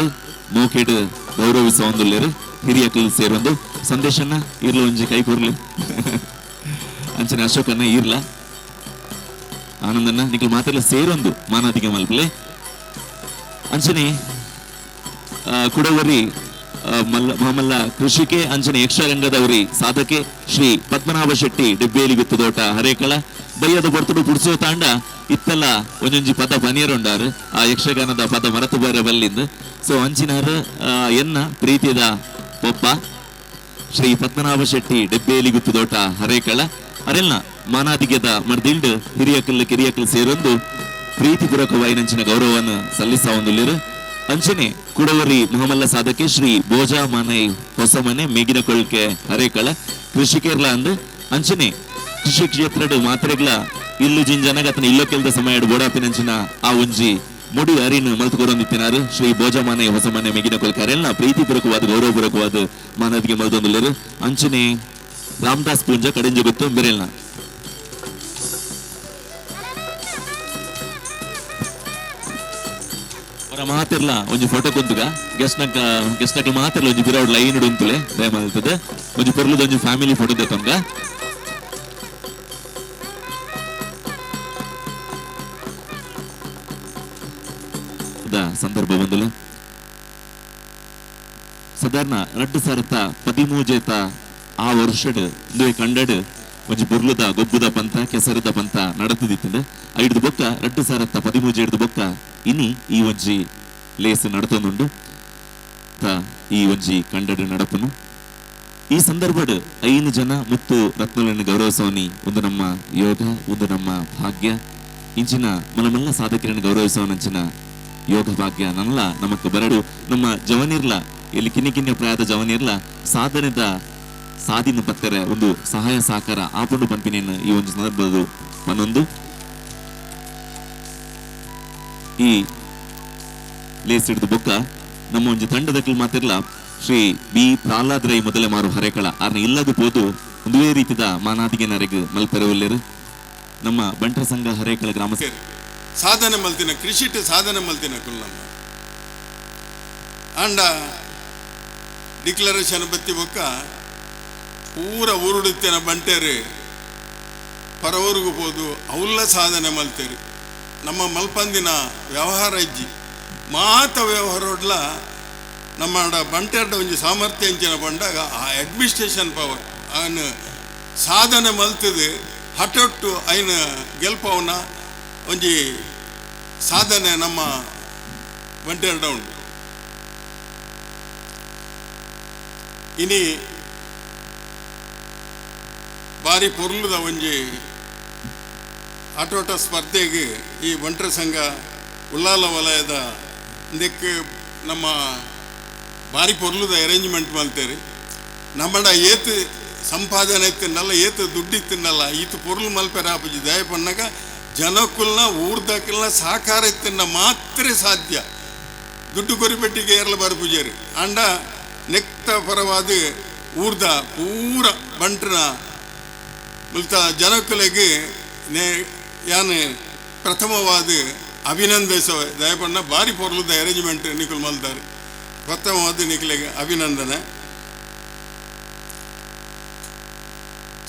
ಮೋಕೆಡ್ ಗೌರವಿಸ ಒಂದುಲ್ಲೇರು ಹಿರಿಯಕಲ್ ಸೇರೊಂದು ಸಂದೇಶನ ಇರ್ಲ ಒಂಜಿ ಕೈ ಕೊರ್ಲಿ ಅಂಚನೆ ಅಶೋಕನ್ನ ಇರ್ಲ ಆನಂದನ್ನ ನಿಖಲ್ ಮಾತೆಲ್ಲ ಸೇರೊಂದು ಮಾನಾದಿಗೆ ಮಲ್ಪಲೆ. ಅಂಚನೆ ಕುಡವರಿ ಮಾಮಲ್ಲ ಕೃಷಿಕೆ ಅಂಚನೆ ಯಕ್ಷರಂಗದವರಿ ಸಾಧಕೆ ಶ್ರೀ ಪದ್ಮನಾಭ ಶೆಟ್ಟಿ ಡಿಬ್ಬೇಲಿ ಗುತ್ತದೋಟ ಹರೇಕಳ ಬಯ್ಯದ ಬರ್ತುಡು ಪುಡ್ಸೋ ತಾಂಡ ಇತ್ತೆಲ್ಲ ಒಂಜೊಂಜಿ ಪದ ಪನಿಯರುಂಡಾರು ಆ ಯಕ್ಷಗಾನದ ಪದ ಮರತು ಬರ ಬಲ್ಲಿಂದ. ಸೊ ಅಂಚಿನಾರ ಎನ್ನ ಪ್ರೀತಿದ ಪೊಪ್ಪ ಶ್ರೀ ಪದ್ಮನಾಭ ಶೆಟ್ಟಿ ಡೆಬ್ಬೇಲಿ ಗುತ್ತದೋಟ ಹರೇಕಳ ಅರೆಲ್ನ ಮಾನಾದಿಗೆದ ಮರ್ದಿಲ್ಡ್ ಹಿರಿಯಕಲ್ ಕಿರಿಯಕಲ್ ಸೇರೊಂದು ಪ್ರೀತಿಪೂರ್ವಕವಾಯಿನಂಚಿನ ಗೌರವವನ್ನು ಸಲ್ಲಿಸ. ಅಂಚನೆ ಕುಡವರಿ ಮಹಮಲ್ಲ ಸಾಧಕೆ ಶ್ರೀ ಭೋಜ ಮಾನೈ ಹೊಸಮನೆ ಮೇಗಿನ ಕೊಳ್ಕೆ ಹರೇಕಳ ಕೃಷಿಕೇರ್ಲ ಅಂದ್ ಅಂಚನೆ ಕೃಷಿ ಕ್ಷೇತ್ರಡ್ ಮಾತ್ರೆಗ್ಲ ಇಲ್ಲು ಜಿಂಜನಗ ಅತನ ಇಲ್ಲೋ ಕೆಲ್ದ ಸಮಯ ಬೋಡಾಪಿನಂಚಿನ ಆ ಒಂಜಿ ಮುಡಿ ಅರಿನ್ ಮಲ್ತುಕೊರೊಂದಿತ್ತಿನಾರು ಶ್ರೀ ಭೋಜಮಾನೆ ಹೊಸಮನೆ ಮೆಗಿನ ಕೊಳ್ಕೆ ಅರೆಲ್ನ ಪ್ರೀತಿಪೂರ್ವಕವಾದ ಗೌರವಪೂರ್ವಕವಾದ ಮಾನದಿಗೆ ಮಲ್ತೊಂದುಲ್ಲೆರ್. ಅಂಚನೆ ರಾಮದಾಸ್ ಪೂಂಜ ಕಡೆಂಜ ಗೊತ್ತು ಬೆರೆಲ್ನ. ಅವರ ಮಾತಿರ್ಲ ಒಂಜಿ ಫೋಟೋ ಕುಂತುಗ ಗೆಸ್ಟ್ ಗೆಸ್ಟ್ ಮಾತಿರ್ಲ ಒಂಜಿ ಬಿರೌಡ್ ಲೈನ್ ಉಂತುಲೆ ದಯಮಾಲ್ತದೆ ಒಂಜಿ ಪೊರ್ಲುದ ಒಂಜಿ ಫ್ಯಾಮಿಲಿ ಫೋಟೋ ದೆತ್ತೊಂಗ. ಸಂದರ್ಭ ಬಂದುಲ ಸಾಧಾರಣ 2013 ಆ ವರ್ಷಡ್ ಇಂದುವೆ ಕಂಡಡ್ ಒಂಜಿ ಬುರ್ಲುದ ಗೊಬ್ಬುದ ಪಂತ ಕೆಸರದ ಪಂತ ನಡತದಿತ್ತಂಡ ಐಡ್ದು ಬೊಕ್ಕ 2013 ಹಿಡ್ದು ಬೊಕ್ಕ ಇನಿ ಈ ಒಂಜಿ ಲೇಸ್ ನಡತೊಂದುಂಡು ಈ ಒಂಜಿ ಕಂಡಡ್ ನಡಪುನು. ಈ ಸಂದರ್ಭಡ್ 5 ಜನ ಮುತ್ತು ರತ್ನಗಳನ್ನು ಗೌರವಿಸೋನಿ ಒಂದು ನಮ್ಮ ಯೋಗ, ಒಂದು ನಮ್ಮ ಭಾಗ್ಯ. ಇಂಚಿನ ಮನಮಲ್ಲ ಸಾಧಕರನ್ನು ಗೌರವಿಸೋನಂಚಿನ ಯೋಗ ಭಾಗ್ಯ ನನ್ನಲ ನಮಕ್ ಬರಡು. ನಮ್ಮ ಜವನಿರ್ಲ ಇಲ್ಲಿ ಕಿನ್ನಿ ಕಿನ್ನಿ ಪ್ರಾಯದ ಜವನಿರ್ಲ ಸಾಧನೆದ ಸಾಧಿನ ಪತ್ತೆರೆ ಒಂದು ಸಹಾಯ ಸಹಕಾರ ಆಪುಂಡು ಪನ್ಪಿನೇನು ಈ ಒಂದು ಸಂದರ್ಭದ ಮನೊಂದು ಈ ಲೇಸ್ ಹಿಡಿದು ಬೊಕ್ಕ ನಮ್ಮ ಒಂಜಿ ತಂಡದಕ್ಲು ಮಾತಿರ್ಲ ಶ್ರೀ ಬಿ ಪ್ರಹ್ಲಾದ್ ರೈ ಮೊದಲೇ ಮಾರು ಹರೇಕಳ ಆರ್ನ ಇಲ್ಲದ ಪೋದು ಒಂದುವೇ ರೀತಿದ ಮಾನಾದಿಗೆ ನರೆಗ್ ಮಲ್ಪೆರವುಲ್ಲೇರು ನಮ್ಮ ಬಂಟರ ಸಂಘ ಹರೇಕಳ ಗ್ರಾಮ ಸಾಧನೆ ಮಲ್ತಿನ ಕೃಷಿಟ್ ಸಾಧನೆ ಮಲ್ತಿನ ಕುಲ್ಲಮ್ಮ ಅಂಡ ಡಿಕ್ಲರೇಷನ್ ಬತ್ತಿ ಬೊಕ್ಕ ಪೂರ ಊರುಡುತ್ತಿನ ಬಂಟೇರು ಪರವೂರಿಗೂ ಪೋದು ಅವುಲ್ಲ ಸಾಧನೆ ಮಲ್ತೇರಿ. ನಮ್ಮ ಮಲ್ಪಂದಿನ ವ್ಯವಹಾರ ಇಜ್ಜಿ ಮಾತ ವ್ಯವಹಾರೊಡ್ಲ ನಮ್ಮ ಬಂಟೇರ್ಡ ಒಂಜಿ ಸಾಮರ್ಥ್ಯ ಅಂಚಿನ ಬಂಡಾಗ ಆ ಅಡ್ಮಿನಿಸ್ಟ್ರೇಷನ್ ಪವರ್ ಅವನು ಸಾಧನೆ ಮಲ್ತದೆ ಹಠೊಟ್ಟು ಐನ ಗೆಲ್ಪವನ ಒಂಜಿ ಸಾಧನೆ ನಮ್ಮ ಬಂಟೇರ್ಡ ಉಂಟು. ಇನಿ ಬಾರಿ ಪೊರ್ಲುದ ಒಂಜಿ ಆಟೋಟ ಸ್ಪರ್ಧೆಗೆ ಈ ಬಂಟರ ಸಂಘ ಉಲ್ಲಾಲ ವಲಯದ ಇದಕ್ಕೆ ನಮ್ಮ ಬಾರಿ ಪೊರ್ಲುದ ಅರೇಂಜ್ಮೆಂಟ್ ಮಲ್ತೇರಿ. ನಮ್ಮಡ ಏತು ಸಂಪಾದನೆ ಇತ್ತಿನಲ್ಲ, ಏತು ದುಡ್ಡು ಇತ್ತಿನಲ್ಲ, ಈತ ಪೊರ್ಲು ಮಲ್ಪೆರ ಆಪುಜಿ. ದಯಪನ್ನಾಗ ಜನಕ್ಕುಲ್ನ ಊರ್ದಕ್ಕಲ್ನ ಸಹಕಾರ ಇತ್ತಿನ ಮಾತ್ರ ಸಾಧ್ಯ. ದುಡ್ಡು ಕೊರಿಪೆಟ್ಟಿಗೆ ಏರ್ಲ ಬಾರಿ ಪೂಜಾರಿ ಅಂಡ ನೆಕ್ತ ಪರವಾದ ಊರ್ದ ಪೂರ ಬಂಟ್ರನ ಮುಲ್ತ ಜನಕ್ಕುಲೆಗೆ ನೇ ಯಾನ್ ಪ್ರಥಮವಾದ ಅಭಿನಂದಿಸುವ ದಯಪಣ್ಣ ಬಾರಿ ಪೊರ್ಲುದ ಅರೇಂಜ್ಮೆಂಟ್ ನಿಕುಲ್ ಮಲ್ದಾರ್. ಪ್ರಥಮವಾದ ನಿಕಲೆಗೆ ಅಭಿನಂದನೆ.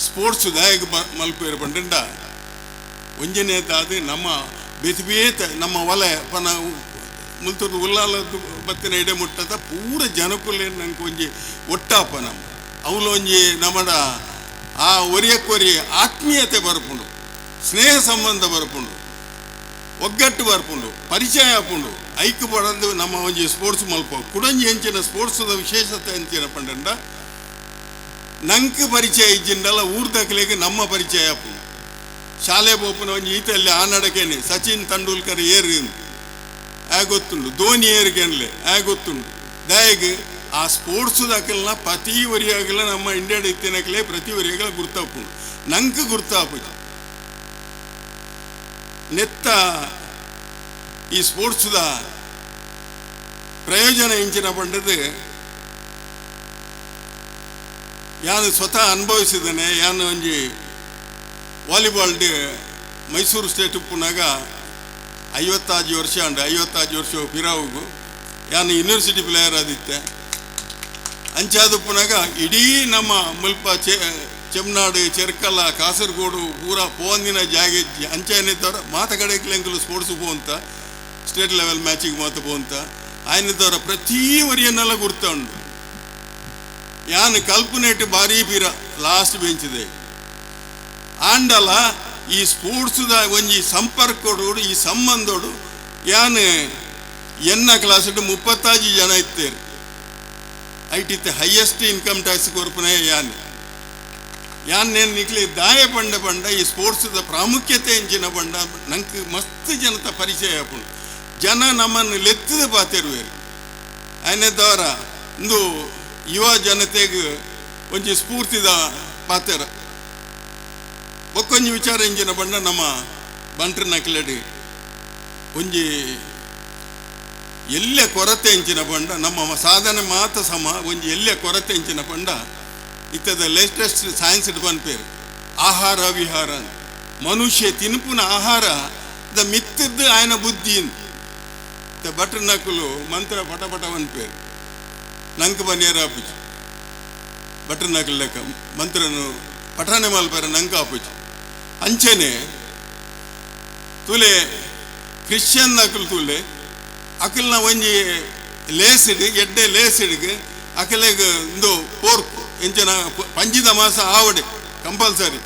ಸ್ಪೋರ್ಟ್ಸ್ ದಾಯಕ ಮಲ್ಪೇರು ಪಂಡ ಒಂಜನೇತಾದ ನಮ್ಮ ಬೇತ ನಮ್ಮ ವಲಯ ಪನ ಮುಲ್ತೂರು ಉಲ್ಲಾಲ ಬತ್ತಿನ ಇಡೆ ಮುಟ್ಟದ ಪೂರ ಜನಕುಲೆ ನಂಗೆ ಒಂಜಿ ಒಟ್ಟಾಪ ನಮ್ಮ ಅವಳು ಒಂಜಿ ನಮ್ಮಡ ಆ ಒರಿಯಕ್ಕೊರಿ ಆತ್ಮೀಯತೆ ಬರ್ಪುಂಡು, ಸ್ನೇಹ ಸಂಬಂಧ ಬರ್ಪುಂಡು, ಒಗ್ಗಟ್ಟು ಬರ್ಪುಂಡು, ಪರಿಚಯ ಆಪುಂಡು. ಐಕ್ ಬಡದು ನಮ್ಮ ಒಂಜಿ ಸ್ಪೋರ್ಟ್ಸ್ ಮಲ್ಪ ಕುಡಂಜಿ ಎಂಚಿನ ಸ್ಪೋರ್ಟ್ಸ್ದ ವಿಶೇಷತೆ ಎಂಚಿನ ಪಂಡಂಡ ನಂಕ್ ಪರಿಚಯ ಇಜ್ಜಿಂಡಲ್ಲ ಊರ್ದಕ್ಲೆಗೆ ನಮ್ಮ ಪರಿಚಯ ಆಪುಂಡು. ಶಾಲೆ ಪೋಪುನ ಒಂಜಿ ಈತಲ್ಲಿ ಆ ನಡಕೇನೆ ಸಚಿನ್ ತೆಂಡೂಲ್ಕರ್ ಏರು ಆ ಗೊತ್ತುಂಡು, ಧೋನಿ ಏರುಗೆನ್ಲೆ ಆ ಗೊತ್ತುಂಡು. ದಾಯಗ್ ಆ ಸ್ಪೋರ್ಟ್ಸ್ ದಾಕಲ್ನ ಪ್ರತಿ ವರಿಯಾಗಲ ನಮ್ಮ ಇಂಡಿಯಾಡ್ ಇತ್ತಿನಕ್ಲೆ ಪ್ರತಿ ವರಿಯಾಗಲ ಗುರ್ತಾಪುಂಡು, ನಂಕ್ ಗುರ್ತಾಪುಜಿ. ನೆತ್ತ ಈ ಸ್ಪೋರ್ಟ್ಸ್ದ ಪ್ರಯೋಜನ ಇಂಚಿನ ಪಂಡದು ಯಾನು ಸ್ವತಃ ಅನುಭವಿಸಿದ್ದೇನೆ. ಯಾನು ಒಂಜಿ ವಾಲಿಬಾಲ್ ಮೈಸೂರು ಸ್ಟೇಟ್ ಉಪ್ಪುನಾಗ 55 ವರ್ಷ ಅಂಡ 55 ವರ್ಷ ಪಿರಾವುಗು ಯಾನು ಯೂನಿವರ್ಸಿಟಿ ಪ್ಲೇಯರ್ ಆದಿತ್ತೆ. ಅಂಚಾದುಪ್ಪುನಾಗ ಇಡೀ ನಮ್ಮ ಮುಲ್ಪ ಚೆಮ್ನಾಡು ಚೆರ್ಕಲ ಕಾಸರಗೋಡು ಪೂರ ಪೋಂದಿನ ಜಾಗೆ ಅಂಚೆನಿದ್ದವ್ರ ಮಾತ ಕಡೆಗೆ ಎಂಕುಲು ಸ್ಪೋರ್ಟ್ಸ್ ಪೋಂತ ಸ್ಟೇಟ್ ಲೆವೆಲ್ ಮ್ಯಾಚಿಗೆ ಮಾತ ಪೋಂತ. ಆಯ್ನದವರ ಪ್ರತಿ ಒರಿಯನ್ನೆಲ್ಲ ಗುರ್ತ ಉಂಡು. ಯಾನ್ ಕಲ್ಪನೆಟ್ ಬಾರಿ ಪಿರ ಲಾಸ್ಟ್ ಬೆಂಚಿದೆ ಆಂಡಲ ಈ ಸ್ಪೋರ್ಟ್ಸ್ದ ಒಂಜಿ ಸಂಪರ್ಕೊಡು, ಈ ಸಂಬಂಧೋಡು. ಯಾನ್ ಎನ್ನ ಕ್ಲಾಸ್ 35 ಜನ ಇತ್ತೇರು. ಐಟಿತ್ತೆ ಹೈಯೆಸ್ಟ್ ಇನ್ಕಮ್ ಟ್ಯಾಕ್ಸ್ ಕೊರ್ಪುನೆ ಯಾನ್. ಯಾನ್ ನೇನು ನಿಕ್ಲೆ ದಾಯ ಪಂಡ ಪಂಡ ಈ ಸ್ಪೋರ್ಟ್ಸ್ದ ಪ್ರಾಮುಖ್ಯತೆ ಎಂಚಿನ ಪಂಡ, ನಂಗೆ ಮಸ್ತ್ ಜನತ ಪರಿಚಯ ಆಪುಂಡು. ಜನ ನಮ್ಮನ್ನು ಲೆತ್ತದ ಪಾತೆರುವೆರು. ಆಯ್ನೆ ಇಂದು ಯುವ ಜನತೆಗೆ ಒಂಜಿ ಸ್ಫೂರ್ತಿದ ಪಾತೆರ. ಬೊಕ್ಕೊಂಜಿ ವಿಚಾರ ಎಂಚಿನ ಪಂಡ, ನಮ್ಮ ಬಂಟ್ರ ನಕ್ಲೆಡ್ ಒಂಜಿ ಎಲ್ಲೆ ಕೊರತೆ ಎಂಚಿನ ಪಂಡ, ನಮ್ಮ ಸಾಧನೆ ಮಾತ ಸಮ, ಒಂಜಿ ಎಲ್ಲೆ ಕೊರತೆ ಎಂಚಿನ ಪಂಡ, ಇತ್ತದ ಲೇಟೆಸ್ಟ್ ಸೈನ್ಸ್ ಪನ್ಪೇರು ಆಹಾರ ವಿಹಾರ. ಮನುಷ್ಯ ತಿನ್ಪುನ ಆಹಾರ the ಮಿತ್ತದ್ದು ಆಯನ ಬುದ್ಧಿ. ಭಟ್ರ ನಕಲು ಮಂತ್ರ ಪಟ ಪಟ ಪನ್ಪೇರು. ನಂಕ್ ಬನಿಯರ ಆಪುಜಿ. ಭಟ್ರ ನಕಲು ಲೆಕ್ಕ ಮಂತ್ರನು ಪಠಾನೆ ಮಲ್ಪೆರೆ ನಂಕ್ ಆಪುಜಿ. ಅಂಚನೆ ತುಲೆ, ಕ್ರಿಶ್ಚಿಯನ್ ನಕಲು ತುಲೆ, ಅಕಲ್ನ ಒಂಜಿ ಲೇಸಿಡ್ ಎಡ್ಡೆ ಲೇಸಿಡ್ಗೆ ಅಕಲೆಗ್ ಇಂದು ಪೋರ್ಕ್ ಎಂಚಿನ ಪಂಜಿದ ಮಾಸ ಆವಡೆ ಕಂಪಲ್ಸರಿ.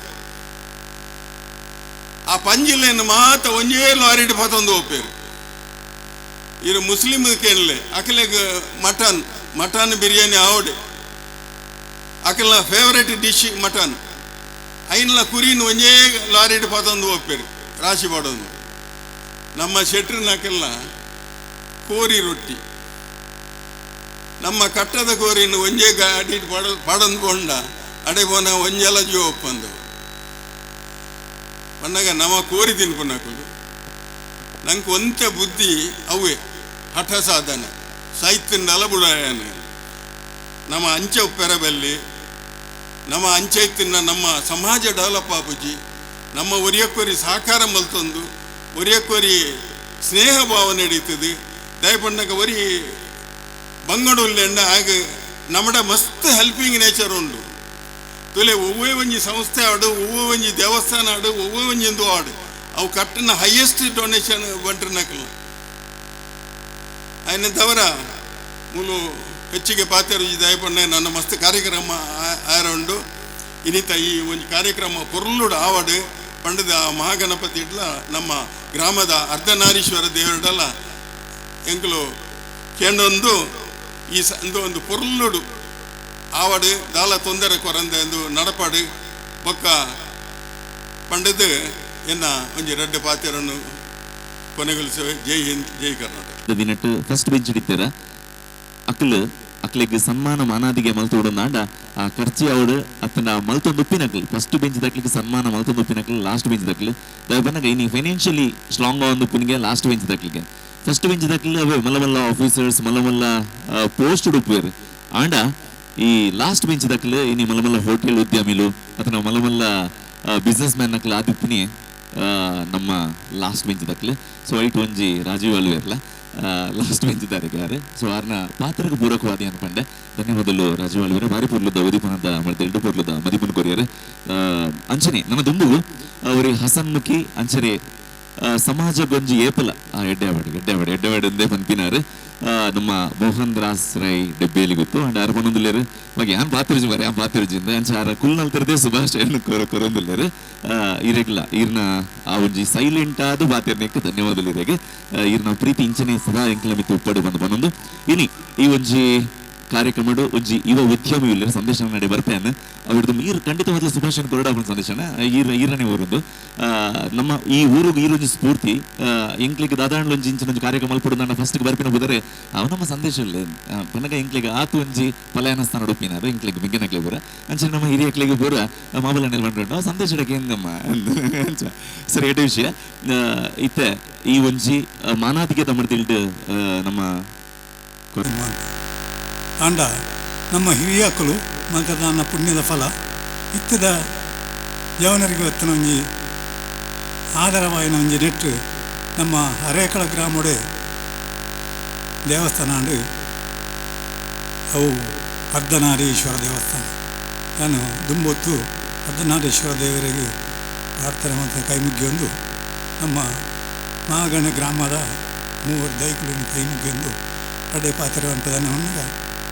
ಆ ಪಂಜಿಲೇನು ಮಾತ ಒಂಜೇ ಲಾರಿಡ್ ಪತೊಂದು ಹೋಪೇರು. ಇರು ಮುಸ್ಲಿಂ ಕೇಳಲೆ, ಅಕಲೆಗ್ ಮಟನ್ ಮಟನ್ ಬಿರಿಯಾನಿ ಆವಡೆ. ಅಕಲ್ನ ಫೇವರೇಟ್ ಡಿಶ್ ಮಟನ್. ಐನ್ಲ ಕುರಿನ್ ಒಂಜೇ ಲಾರಿಡ್ ಪತೊಂದು ಹೋಪೇರು ರಾಶಿ ಪಾಡೊಂದು. ನಮ್ಮ ಶೆಟ್ರನ ಅಕಲ್ನ ಕೋರಿ ರೊಟ್ಟಿ. ನಮ್ಮ ಕಟ್ಟದ ಕೋರಿನ ಒಂಜೇ ಗಾಡಿ ಪಾಡ ಪಾಡೊಂದು ಪೋಂಡ ಅಡೆ ಪೋನ ಒಂಜೆಲ ಜೀವ ಒಪ್ಪಂದು ಪನ್ನಗ ನಮ್ಮ ಕೋರಿ ತಿನ್ಪುನಕುಲು. ನಂಗೆ ಒಂತೆ ಬುದ್ಧಿ ಅವೇ ಹಠ ಸಾಧನೆ ಸಾಹಿತ್ಯಂಡಲ ಬುಡಾಯನ. ನಮ್ಮ ಅಂಚೆ ಉಪ್ಪೆರಬಲ್ಲಿ ನಮ್ಮ ಅಂಚೆ ತಿನ್ನ ನಮ್ಮ ಸಮಾಜ ಡೆವಲಪ್ ಆಪುಜಿ. ನಮ್ಮ ಒರಿಯಕ್ಕೊರಿ ಸಹಕಾರ ಮಲ್ತೊಂದು ಒರಿಯಕ್ಕೊರಿ ಸ್ನೇಹ ಭಾವ ನಡೀತದೆ. ದಯಪಣ್ಣಗ ಒರಿ ಬಂಗಡೂರ್ಲೆಂಡ ಆಗ ನಮ್ಮಡ ಮಸ್ತ್ ಹೆಲ್ಪಿಂಗ್ ನೇಚರ್ ಉಂಡು. ತುಲೆ ಒವ್ವೇ ಒಂಜಿ ಸಂಸ್ಥೆ ಆಡು, ಒವ್ವೇ ಒಂಜಿ ದೇವಸ್ಥಾನ ಆಡು, ಒವ್ವೇ ಒಂಜಿ ಎಂದು ಆಡು, ಅವು ಕಟ್ಟಿನ ಹೈಯೆಸ್ಟ್ ಡೊನೇಷನ್ ಬಂಟ್ರನಕಲ್ಲ. ಆಯ್ನ ತವರ ಮೂಲು ಹೆಚ್ಚಿಗೆ ಪಾತೆರು ದಯಪಣ್ಣೆ. ನನ್ನ ಮಸ್ತ್ ಕಾರ್ಯಕ್ರಮ ಆಯರ ಉಂಡು. ಇನ್ನಿತ ಈ ಒಂಜಿ ಕಾರ್ಯಕ್ರಮ ಪೊರ್ಲುಡು ಆವಡು ಪಂಡದ ಮಹಾಗಣಪತಿ ಇಡ್ಲ ನಮ್ಮ ಗ್ರಾಮದ ಅರ್ಧನಾರೀಶ್ವರ ದೇವರಡಲ್ಲ ಎಂಕುಲು ಕೇಂಡೊಂದು ಈ ಒಂದು ಒಂದು ಪೊರ್ಲುಡು ಆವಡು, ದಾಲ ತೊಂದರೆ ಕೊರಂದೆ ಎಂದು ನಡಪಾಡು ಬೊಕ್ಕ ಪಂಡದು ಎನ್ನ ಒಂಜಿ ರಡ್ಡ್ ಪಾತೆರನ್ನು ಕೊನೆಗೊಳಿಸುವೆ. ಜೈ ಹಿಂದ್, ಜೈ ಕರ್ನಾಟಕ. ದಿನಟ್ಟು ಫಸ್ಟ್ ಬೆಂಚ್ ಇಡ್ತೀರ ಅಕ್ಲು ಅಕ್ಲೆಗ್ ಸನ್ಮಾನ ಮಾನಾದಿಗೆ ಮಲ್ತೋಡಂದಾಂಡ ಆ ಖರ್ಚಿ ಅವಡು ಅತ್ತನ ಮಲ್ತೊಂದು ಉಪ್ಪಿನಕ್ಲು ಫಸ್ಟ್ ಬೆಂಚ್ ದಕ್ಲಿಗೆ ಸನ್ಮಾನ ಮಲ್ತೊಂದು ಉಪ್ಪಿನಕ್ಲು ಲಾಸ್ಟ್ ಬೆಂಚ್ ದಕ್ಲು. ಬನ್ನಗ ಇನಿ ಫೈನಾನ್ಷಿಯಲಿ ಸ್ಟ್ರಾಂಗ್ ಒಂದು ಉಪ್ಪಿನಿಗೆ ಲಾಸ್ಟ್ ಬೆಂಚ್ ದಕ್ಲಿಗೆ. ಫಸ್ಟ್ ಬೆಂಚ್ ದಕ್ಲು ಅವೇ ಮಲ್ಲ ಮಲ್ಲ ಆಫೀಸರ್ಸ್, ಮಲ್ಲ ಮಲ್ಲ ಪೋಸ್ಟ್ ಉಪ್ಪುವೇರು. ಆಂಡ ಈ ಲಾಸ್ಟ್ ಬೆಂಚ್ ದಕ್ಲು ಇನಿ ಮಲ್ಲ ಮಲ್ಲ ಹೋಟೆಲ್ ಉದ್ಯಮಿಲು ಅಥವಾ ಮಲ್ಲ ಮಲ್ಲ ಬಿಸ್ನೆಸ್ ಮ್ಯಾನ್ ನಕ್ಲು ಆದಿಪ್ಪುನಿ ನಮ್ಮ ಲಾಸ್ಟ್ ಬೆಂಚ್ ದಕ್ಲು. ಸೊ ಐಟ್ ಒಂಜಿ ರಾಜೀವ್ ಅಲ್ವೇರ್ಲ ಲಾಸ್ಟ್ ಬೆಂಚ್ ದಾರಿಗೆ. ಸೊ ಆರ್ನ ಪಾತ್ರಕ್ಕೆ ಪೂರಕವಾದಿ ಅನ್ಪಂಡೆ. ಧನ್ಯವಾದಗಳು ರಾಜೀವ್ ಅಲ್ವೇರ. ಬಾರಿ ಪೊರ್ಲುದ ಉದಿಪನದ ಮತ್ತೆ ಎಲ್ಡು ಪೊರ್ಲುದ ಮದಿಪುನ್ ಕೊರಿಯರ್. ಅಂಚನೆ ನನ್ನ ದುಂಬು ಅವರಿ ಹಸನ್ ಮುಖಿ ಅಂಚನೆ ಸಮಾಜ ಗೊಂಜಿ ಏಪಲ ಎಡ್ಡೆವಾಡಿ ಎಡ್ಡೆವಾಡಿ ಎಡ್ಡೆವಾಡಿ ಒಂದೇ ಪನ್ಪಿನಾರು ನಮ್ಮ ಮೋಹನ್ ದಾಸ್ ರೈ ಡೆಬ್ಬೇಲಿ ಗೊತ್ತು. ಅಂಡ್ ಆರ್ ಪನೊಂದುಲ್ಲೇರು ಬಗ್ಗೆ ಯಾನ್ ಪಾತಿರುಜಿ ಮರೆ ಯಾನ್ ಪಾತಿರುಜಿಂದ ಅಂಚ ಆರ ಕುಲ್ನಲ್ತರದೇ ಸುಭಾಷ್ ಕೊರ ಕೊರೊಂದುಲ್ಲೇರು. ಈರೆಗ್ಲ ಈರ್ನ ಆ ಒಂಜಿ ಸೈಲೆಂಟ್ ಆದ ಬಾತಿರ್ನೆಕ್ ಧನ್ಯವಾದಗಳು ಇರೆಗ್. ಈರ್ನ ಪ್ರೀತಿ ಇಂಚನೆ ಸದಾ ಎಂಕ್ಲ ಮಿತ್ತು ಉಪ್ಪಡು ಬಂದು ಬನ್ನೊಂದು. ಇನಿ ಈ ಒಂಜಿ ಕಾರ್ಯಕ್ರಮಡು ಒಂಜಿ ಯುವ ಉದ್ಯಮಿ ಇಲ್ಲ ಸಂದೇಶ ನಡೆ ಬರ್ಪೇನು. ಅವ್ರದ್ದು ಈರ್ ಖಂಡಿತವಾದ ಸುಭಾಷನ್ ಕೊರಡ ಸಂದೇಶನ ಈರ್ ಈರನೇ ಊರುಂದು. ನಮ್ಮ ಈ ಊರುಗು ಈರೊಂಜಿ ಸ್ಫೂರ್ತಿ. ಎಂಕ್ಲಿಗೆ ದಾದಾಂಡ್ಲ ಒಂಜಿ ಇಂಚಿನ ಒಂಜಿ ಕಾರ್ಯಕ್ರಮ ಮಲ್ಪಡು ನನ್ನ ಫಸ್ಟ್ ಬರ್ಪಿನ ಬುದರೆ ಅವ ನಮ್ಮ ಸಂದೇಶ ಇಲ್ಲ ಪನಗ ಎಂಕ್ಲಿಗೆ ಆತು ಒಂಜಿ ಪಲಾಯನ ಸ್ಥಾನ ಉಪ್ಪಿನಾರು ಎಂಕ್ಲಿಗೆ ಮಿಗ್ಗನಕ್ಲೆ ಪೂರ. ಅಂಚನೆ ನಮ್ಮ ಹಿರಿಯಕ್ಲಿಗೆ ಪೂರ ಮಾಮೂಲ ನಿಲ್ಬಂಡು ಸಂದೇಶ ಕೇಂದಮ್ಮ ಅಂಚ. ಸರಿ, ಎಡ್ಡೆ ವಿಷಯ. ಇತ್ತೆ ಈ ಒಂಜಿ ಮಾನಾದಿಗೆ ತಮ್ಮಡ್ತಿಲ್ಡ್ ನಮ್ಮ ಆಂಡ ನಮ್ಮ ಹಿರಿಯಕುಲು ಮತ್ತು ನನ್ನ ಪುಣ್ಯದ ಫಲ ಇತ್ತದ ಜವನರಿಗೆ ಹೊತ್ತಿನ ಒಂಜಿ ಆಧಾರವಾಯಿನ ಒಂಜಿ ನೆಟ್ಟು ನಮ್ಮ ಅರೇಕಳ ಗ್ರಾಮಡೆ ದೇವಸ್ಥಾನ ಅಂಡು ಅವು ಅರ್ಧನಾರೀಶ್ವರ ದೇವಸ್ಥಾನ. ನಾನು ದುಂಬೊತ್ತು ಅರ್ಧನಾರೀಶ್ವರ ದೇವರಿಗೆ ಪ್ರಾರ್ಥನೆ ಮತ್ತು ಕೈಮುಗ್ಗಿಯೊಂದು ನಮ್ಮ ಮಾಗಣೆ ಗ್ರಾಮದ ಮೂವರು ದೈಕುಲಿನ ಕೈಮುಗ್ಗಿಯೊಂದು ಕಡೆ ಪಾತ್ರವಂತದನ್ನ ಹೊನ್ನಗ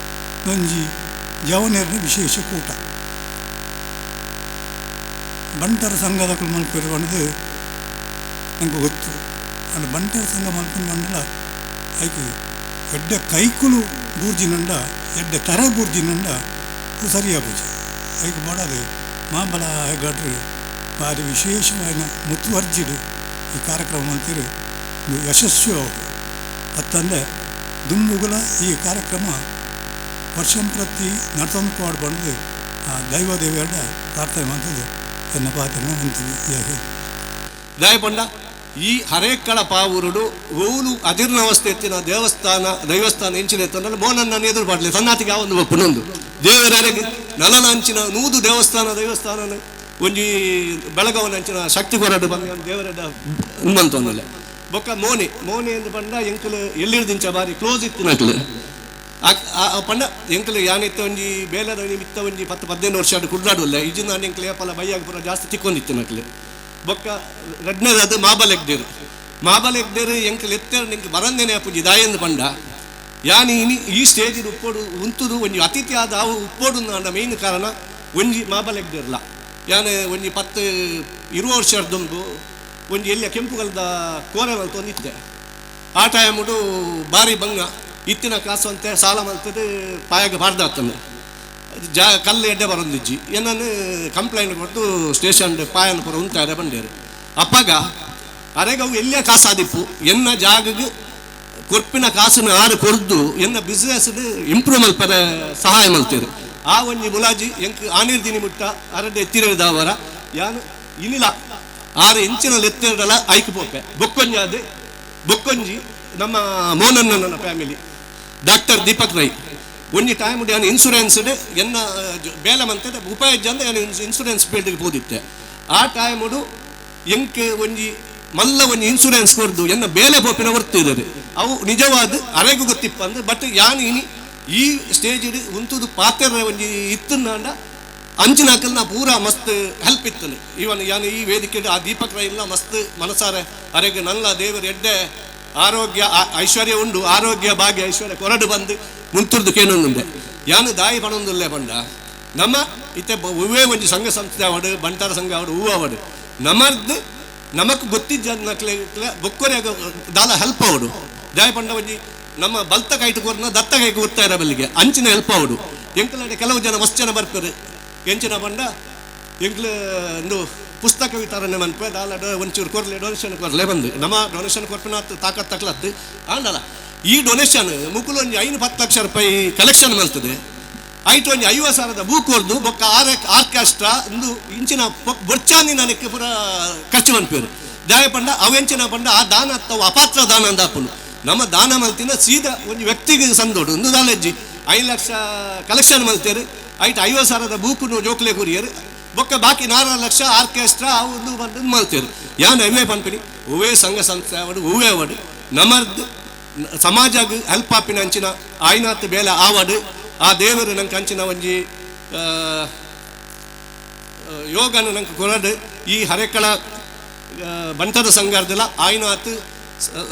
ಒಂಜಿ ಜವನೆರ್ನ ವಿಶೇಷ ಕೂಟ ಬಂಟರ ಸಂಘದ ಮಲ್ಪೆರು ಪಂಡ್ದು ನಂಗೆ ಗೊತ್ತು. ಅಂಡ್ ಬಂಟರ ಸಂಘ ಮಲ್ಪುನ ಪಂಡಲ ಐಕ್ ಎಡ್ಡೆ ಕೈಕುಲು ಬೂರ್ಜಿನಂಡ ಎಡ್ಡೆ ತರೆ ಬೂರ್ಜಿನಂಡ ಅವು ಸರಿಯಾಪುಜಿ. ಐಕ್ ಬೋಡಾದ್ ಮಾಬಲ ಹೆಗ್ಗಡ್ರು ಭಾರಿ ವಿಶೇಷವಾಯಿನ ಮುತುವರ್ಜಿಡ್ ಈ ಕಾರ್ಯಕ್ರಮ ಮಲ್ತೆರ್ ಉಂದು ಯಶಸ್ವಿ ಆವೊಡು. ಅತ್ತಂದೆ ದುಂಬುಗುಲ ಈ ಕಾರ್ಯಕ್ರಮ ವರ್ಷಂಪ್ರತಿ ನಡ್ತೊಂದು ಪೋವೊಡು ಪಂಡ್ದು ಆ ದೈವ ದೇವಿಯಡ ಪ್ರಾರ್ಥನೆ ಮಲ್ತುದು ಎನ್ನ ಪಾತೆರನ್ ಉಂತುವಿ. ಜೈ ಹಿಂದ್. ದಾಯಪಂಡ ಈ ಹರೇಕಳ ಪಾವೂರುಡು ಓಲು ಅಜೀರ್ಣಾವಸ್ಥೆ ಎತ್ತಿನ ದೇವಸ್ಥಾನ ದೈವಸ್ಥಾನ ಎಂಚಿನ ಎತ್ತಂದ್ರೆ ಮೋನನ್ನ ಎದುರು ಪಾಡ್ಲೆ ಸನ್ನಾತಿಗೆ ಆ ಒಂದು ಬಪ್ಪುನೊಂದು ದೇವರರೆಗೆ ನಲನಾಂಚಿನ ನೂದು ದೇವಸ್ಥಾನ ದೈವಸ್ಥಾನ ಒಂಜಿ ಬೆಳಗವನ ಅಂಚಿನ ಶಕ್ತಿ ಕೊರಡು ಬಂದ ದೇವರ ಉಮ್ಮಂತೊಂದಲೆ ಬೊಕ್ಕ ಮೋನೆ ಮೋನೆ ಎಂದು ಪಂಡ ಎಂಕುಲು ಎಲ್ಲಿರ್ದಿಂಚ ಬಾರಿ ಕ್ಲೋಸ್ ಇತ್ತು ನಕ್ಲು ಪಂಡ ಎಂಕುಲು ಯಾನಿತ್ತ ಒಂಜಿ ಬೇಲದ ನಿಮಿತ್ತ ಒಂಜಿ 10-15 ವರ್ಷ ಕುಡ್ಲಾಡುಲ್ಲ ಇಜಿನ ನಾನು ಎಂಕುಲು ಏಪಲ ಬೈಯಾಗ ಪೂರ ಜಾಸ್ತಿ ತಿಕ್ಕೊಂಡಿತ್ತು ನಕ್ಲು. ಬೊಕ್ಕ ರಡ್ನೇದಾದ ಮಾಬಲೆಗ್ದೇರು ಮಾಬಲೆಗ್ದೇರು ಎಂಕುಲು ಎತ್ತೇರು ನಿಂಗೆ ಬರಂದೇನೆ ಅಪ್ಪುಜಿ ದಾಯಂದು ಪಂಡ ಯಾನಿ ಇನಿ ಈ ಸ್ಟೇಜ್ ಉಪ್ಪೋಡು ಉಂತುದು ಒಂಜಿ ಅತಿಥಿ ಆದ ಅವು ಉಪ್ಪೋಡು ಅಂಡ ಮೇನ್ ಕಾರಣ ಒಂಜಿ ಮಾಬಲೆಗ್ದೇರ್ಲ ಯಾನೆ ಒಂಜಿ 10-20 ವರ್ಷದೊಂದು ಒಂಜಿ ಎಲ್ಲಿಯ ಕೆಂಪುಗಲ್ದ ಕೋರೆ ಮಲ್ತೊಂದಿತ್ತೆ ಆ ಟೈಮುಡು ಬಾರಿ ಬಂಗ ಇತ್ತಿನ ಕಾಸು ಅಂತೆ ಸಾಲ ಮಲ್ತದೆ ಪಾಯಾಗ ಬಾರ್ದಾತಂದು ಜಾ ಕಲ್ಲು ಎಡ್ಡೆ ಬರೊಂದಿಜ್ಜಿ ಏನನ್ನು ಕಂಪ್ಲೇಂಟ್ ಕೊಟ್ಟು ಸ್ಟೇಷನ್ ಪಾಯನ ಪುರ ಉಂತಾರೆ ಬಂಡೇರು ಅಪ್ಪಗ ಅರೆಗ ಅವು ಎಲ್ಲಿಯ ಕಾಸಾದಿಪ್ಪು ಎನ್ನ ಜಾಗಗೆ ಕೊರ್ಪಿನ ಕಾಸನ್ನು ಆರು ಕೊರ್ದು ಎನ್ನ ಬಿಸ್ನೆಸ್ ಇಂಪ್ರೂವ್ ಮಲ್ಪರೆ ಸಹಾಯ ಮಲ್ತೇರು. ಆ ಒಂಜಿ ಮುಲಾಜಿ ಎಂಕ್ ಆನೀರ್ ದಿನಿ ಮುಟ್ಟ ಅರಡೆ ಎತ್ತಿರದಾವರ ಯಾನು ಇನಿಲ 6 ಇಂಚಿನ ಎತ್ತಿರಡಲ ಐಕ್ ಪೋಪೆ ಬೊಕ್ಕೊಂಜಿ ಅದು ಬೊಕ್ಕೊಂಜಿ ನಮ್ಮ ಮೋನನ್ನ ನನ್ನ ಫ್ಯಾಮಿಲಿ ಡಾಕ್ಟರ್ ದೀಪಕ್ ರೈ ಒಂಜಿ ಟೈಮ್ ಯಾನು ಇನ್ಶೂರೆನ್ಸ್ ಎನ್ನ ಬೇಲೆ ಮಂತದ ಉಪಯೋಗ ಅಂದ ಯಾನು ಇನ್ಶೂರೆನ್ಸ್ ಫೀಲ್ಡ್ಗೆ ಪೋದಿತ್ತೆ ಆ ಟೈಮುಡು ಎಂಕ್ ಒಂಜಿ ಮಲ್ಲ ಒಂಜಿ ಇನ್ಶೂರೆನ್ಸ್ ಕೊರ್ದು ಎನ್ನ ಬೇಲೆ ಪೋಪಿನ ವರ್ತಿದ್ದಾರೆ ಅವು ನಿಜವಾದ ಅರೆಗೂ ಗೊತ್ತಿಪ್ಪ ಅಂದ್ರೆ ಬಟ್ ಯಾನು ಇನಿ ಈ ಸ್ಟೇಜ್ ಉಂತುದು ಪಾತ್ರ ಒಂಜಿ ಇತ್ತಂಡ ಅಂಚಿನಾಕಲ್ನ ಪೂರಾ ಮಸ್ತ್ ಹೆಲ್ಪ್ ಇತ್ತನು. ಇವನ್ ಯಾನು ಈ ವೇದಿಕೆ ಆ ದೀಪಕ್ ರೈ ಇಲ್ಲ ಮಸ್ತ್ ಮನಸಾರೆ ಅರೆಗೆ ನಲ್ಲ ದೇವರ ಎಡ್ಡೆ ಆರೋಗ್ಯ ಐಶ್ವರ್ಯ ಉಂಡು ಆರೋಗ್ಯ ಭಾಗ್ಯ ಐಶ್ವರ್ಯ ಕೊರಡು ಬಂದು ಮುಂತುರ್ದು ಕೇನೊಂದುಂಡೆ ಯಾನು ದಾಯಿ ಪಣೊಂದುಲ್ಲೆ ಬಂಡ ನಮ್ಮ ಇತ್ತೆ ಹೂವೇ ಒಂಜಿ ಸಂಘ ಸಂಸ್ಥೆ ಅವಡು ಬಂಟಾರ ಸಂಘ ಅವಡು ಹೂವು ಅವಡು ನಮರ್ದು ನಮಕ್ ಗೊತ್ತಿದ್ದ ಬೊಕ್ಕೊರೆ ದಾಲ ಹೆಲ್ಪ್ ಅವಡು ದಾಯಿ ಪಂಡ ಒಂಜಿ ನಮ್ಮ ಬಲ್ತ ಕೈಟ್ ಕೊರ್ನ ದತ್ತ ಕೈಗೆ ಗೊತ್ತಾ ಇರೋ ಬಲ್ಲಿಗೆ ಅಂಚಿನ ಹೆಲ್ಪ್ ಅವಡು ಎಂಕಲಾಡೆ ಕೆಲವು ಜನ ಮಸ್ತ್ ಜನ ಬರ್ತಾರೆ ಎಂಚಿನ ಬಂಡ ಎಂಕ್ಲು ಒಂದು ಪುಸ್ತಕ ವಿತರಣೆ ಮನ್ಪೆ ದಾಲ ಒಂಚೂರು ಕೊರ್ಲೆ ಡೊನೇಷನ್ ಕೊರ್ಲೆ ಬಂದು ನಮ್ಮ ಡೊನೇಷನ್ ಕೊರ್ಪಿನ ತಾಕತ್ ತಕ್ಲತ್ತು ಆಂಡಲ ಈ ಡೊನೇಷನ್ ಮುಕುಲು ಒಂಜಿ 5-10 ಲಕ್ಷ ರೂಪಾಯಿ ಕಲೆಕ್ಷನ್ ಮಲ್ತದೆ ಆಯ್ತು ಒಂಜಿ 50,000 ಬೂಕ್ ಕೊರ್ದು ಬೊಕ್ಕ ಆರ್ಕೆಸ್ಟ್ರಾ ಒಂದು ಇಂಚಿನ ಬೊರ್ಚಾನಿ ನನಕ್ಕೆ ಪೂರ ಖರ್ಚು ಮನ್ಪೇರು ದಾಯ ಪಂಡ ಅವೆಂಚಿನ ಪಂಡ ಆ ದಾನ ಅತ್ತವು ಅಪಾತ್ರ ದಾನ ಅಂದಾಪುನು ನಮ್ಮ ದಾನ ಮಲ್ತಿನ ಸೀದಾ ಒಂಜಿ ವ್ಯಕ್ತಿಗೆ ಸಂದೋಡು ಒಂದು ದಾಲಜ್ಜಿ 5 ಲಕ್ಷ ಕಲೆಕ್ಷನ್ ಮಲ್ತೇರು ಆಯ್ತು 50,000 ಬೂಕುನು ಜೋಕ್ಲೆ ಕುರಿಯರು ಬೊಕ್ಕ ಬಾಕಿ 4 ಲಕ್ಷ ಆರ್ಕೆಸ್ಟ್ರಾ ಅವು ಬಂದು ಮಲ್ತೇರು ಯಾನ್ ಅವೇ ಪನ್ಪಿನಿ ಹೂವೇ ಸಂಘ ಸಂಸ್ಥೆ ಅವಡು ಹೂವೇ ಅವಡು ನಮರ್ದು ಸಮಾಜಗ್ ಹೆಲ್ಪ್ ಆಪಿನ ಅಂಚಿನ ಆಯ್ನಾತ್ ಬೇಲೆ ಆವಡು ಆ ದೇವರು ನಂಗೆ ಅಂಚಿನ ಒಂಜಿ ಯೋಗನ ನಂಗೆ ಕೊರಡು ಈ ಹರೆಕಳ ಬಂಟದ ಸಂಘರ್ದಲ್ಲ ಆಯ್ನಾತ್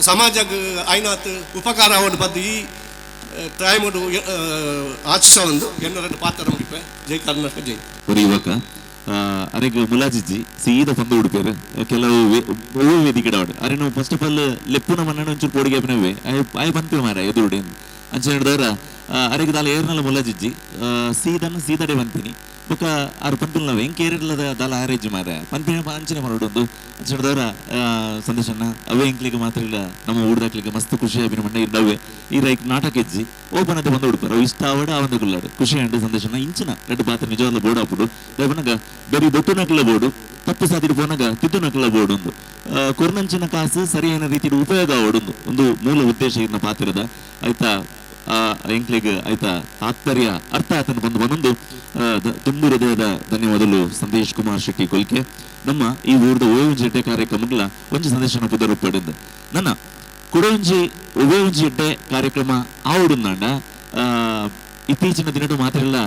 ಸಮಾಜಗ್ ಆಯ್ನಾತ್ ಉಪಕಾರ ಅವಡು ಬದ್ದು ಈ ಟೈಮುಡು ಆಚಿಸ ಒಂದು ಎನ್ನರನ್ನು ಪಾತ್ರ ಮುಡಿಪೆ. ಜೈ ಕರ್ನಾಟಕ ಜೈ. ಒಂದು ಯುವಕ ಅರೆಗ್ ಮುಲಾಜಿಜ್ಜಿ ಸೀದಾ ತಂದು ಉಡುಪೇರು ಕೆಲವು ವೇದಿಕೆ ಅವಡು ಅರೆ ನಾವು ಫಸ್ಟ್ ಆಫ್ ಆಲ್ ಲೆಪ್ಪುನ ಮನ್ನಣ ಒಂಚೂರು ಪೋಡಿಗೆ ಅಪಿನವೇ ಆಯ್ ಪನ್ಪೆ ಮಾರ ಎದುರುಡೆ ಅಂಚ ಹಿಡ್ದವರ ಅರೆಗ್ ದಾಲ ಏರ್ನಲ ಮುಲಾಜಿಜ್ಜಿ ಸೀದನ್ನು ಸೀದಡೆ ಪನ್ಪಿನಿ ಬೊಕ್ಕ ಆರು ಪನ್ಪಿಲ್ ಎಂಕ್ ಏರಿಲ್ಲದ ದಾಲ ಆರೇಜ್ ಮಾರ ಪನ್ಪಿನ ಅಂಚನೆ ಮರಡೊಂದು ಅಂಚ ಹಿಡ್ದವರ ಸಂದೇಶನ್ನ ಅವೇ ಎಂಕ್ಲಿಗೆ ಮಾತ್ರ ಇಲ್ಲ ನಮ್ಮ ಊರ್ದಾಕ್ಲಿಗೆ ಮಸ್ತ್ ಖುಷಿ ಅಭಿನ ಮಂಡ ಇದ್ದವೆ ಈ ರೈಕ್ ನಾಟಕ ಹೆಜ್ಜಿ ಓಪನ್ ಅಂತ ಬಂದು ಉಡುಪಾರು ಇಷ್ಟ ಆವಡ ಆ ಒಂದು ಗುಲ್ಲಾಡು ಖುಷಿ ಅಂಡ್ ಸಂದೇಶನ ಇಂಚಿನ ರೆಡ್ ಪಾತ್ರ ನಿಜವಾದ ಬೋರ್ಡ್ ಆಪುಡು ದೇವನಗ ಬೇರೆ ಬೊಟ್ಟು ನಕಲ ಬೋರ್ಡು ತಪ್ಪು ಸಾದಿಡು ಪೋನಗ ತಿದ್ದು ನಕಲ ಬೋರ್ಡ್ ಒಂದು ಕೊರ್ನಂಚಿನ ಕಾಸು ಸರಿಯಾದ ರೀತಿಯ ಉಪಯೋಗ ಆವಡೊಂದು ಒಂದು ಮೂಲ ಉದ್ದೇಶ ಇನ್ನ ಪಾತ್ರದ ಆಯ್ತಾ ಎಂಕ್ಲಿಗೆ ಆಯ್ತಾ ತಾತ್ಪರ್ಯ ಅರ್ಥ ಆತನ ಬಂದು ಬಂದೊಂದು ತುಂಬು ಹೃದಯದ ಧನ್ಯವಾದಗಳು ಸಂದೇಶ್ ಕುಮಾರ್ ಶೆಟ್ಟಿ ಕೊಲ್ಕೆ ನಮ್ಮ ಈ ಊರ್ದ ಓಯೊಂಜಿ ಎಡ್ಡೆ ಕಾರ್ಯಕ್ರಮಗಳ ಒಂಜಿ ಸಂದೇಶನ ಪುದರು ಪಡೆದು ನನ್ನ ಕುಡೊಂಜಿ ಉಭಯೊಂಜಿ ಎಡ್ಡೆ ಕಾರ್ಯಕ್ರಮ ಆವಡುಂದಾಂಡ ಇತ್ತೀಚಿನ ದಿನಡು ಮಾತ್ರ ಇಲ್ಲ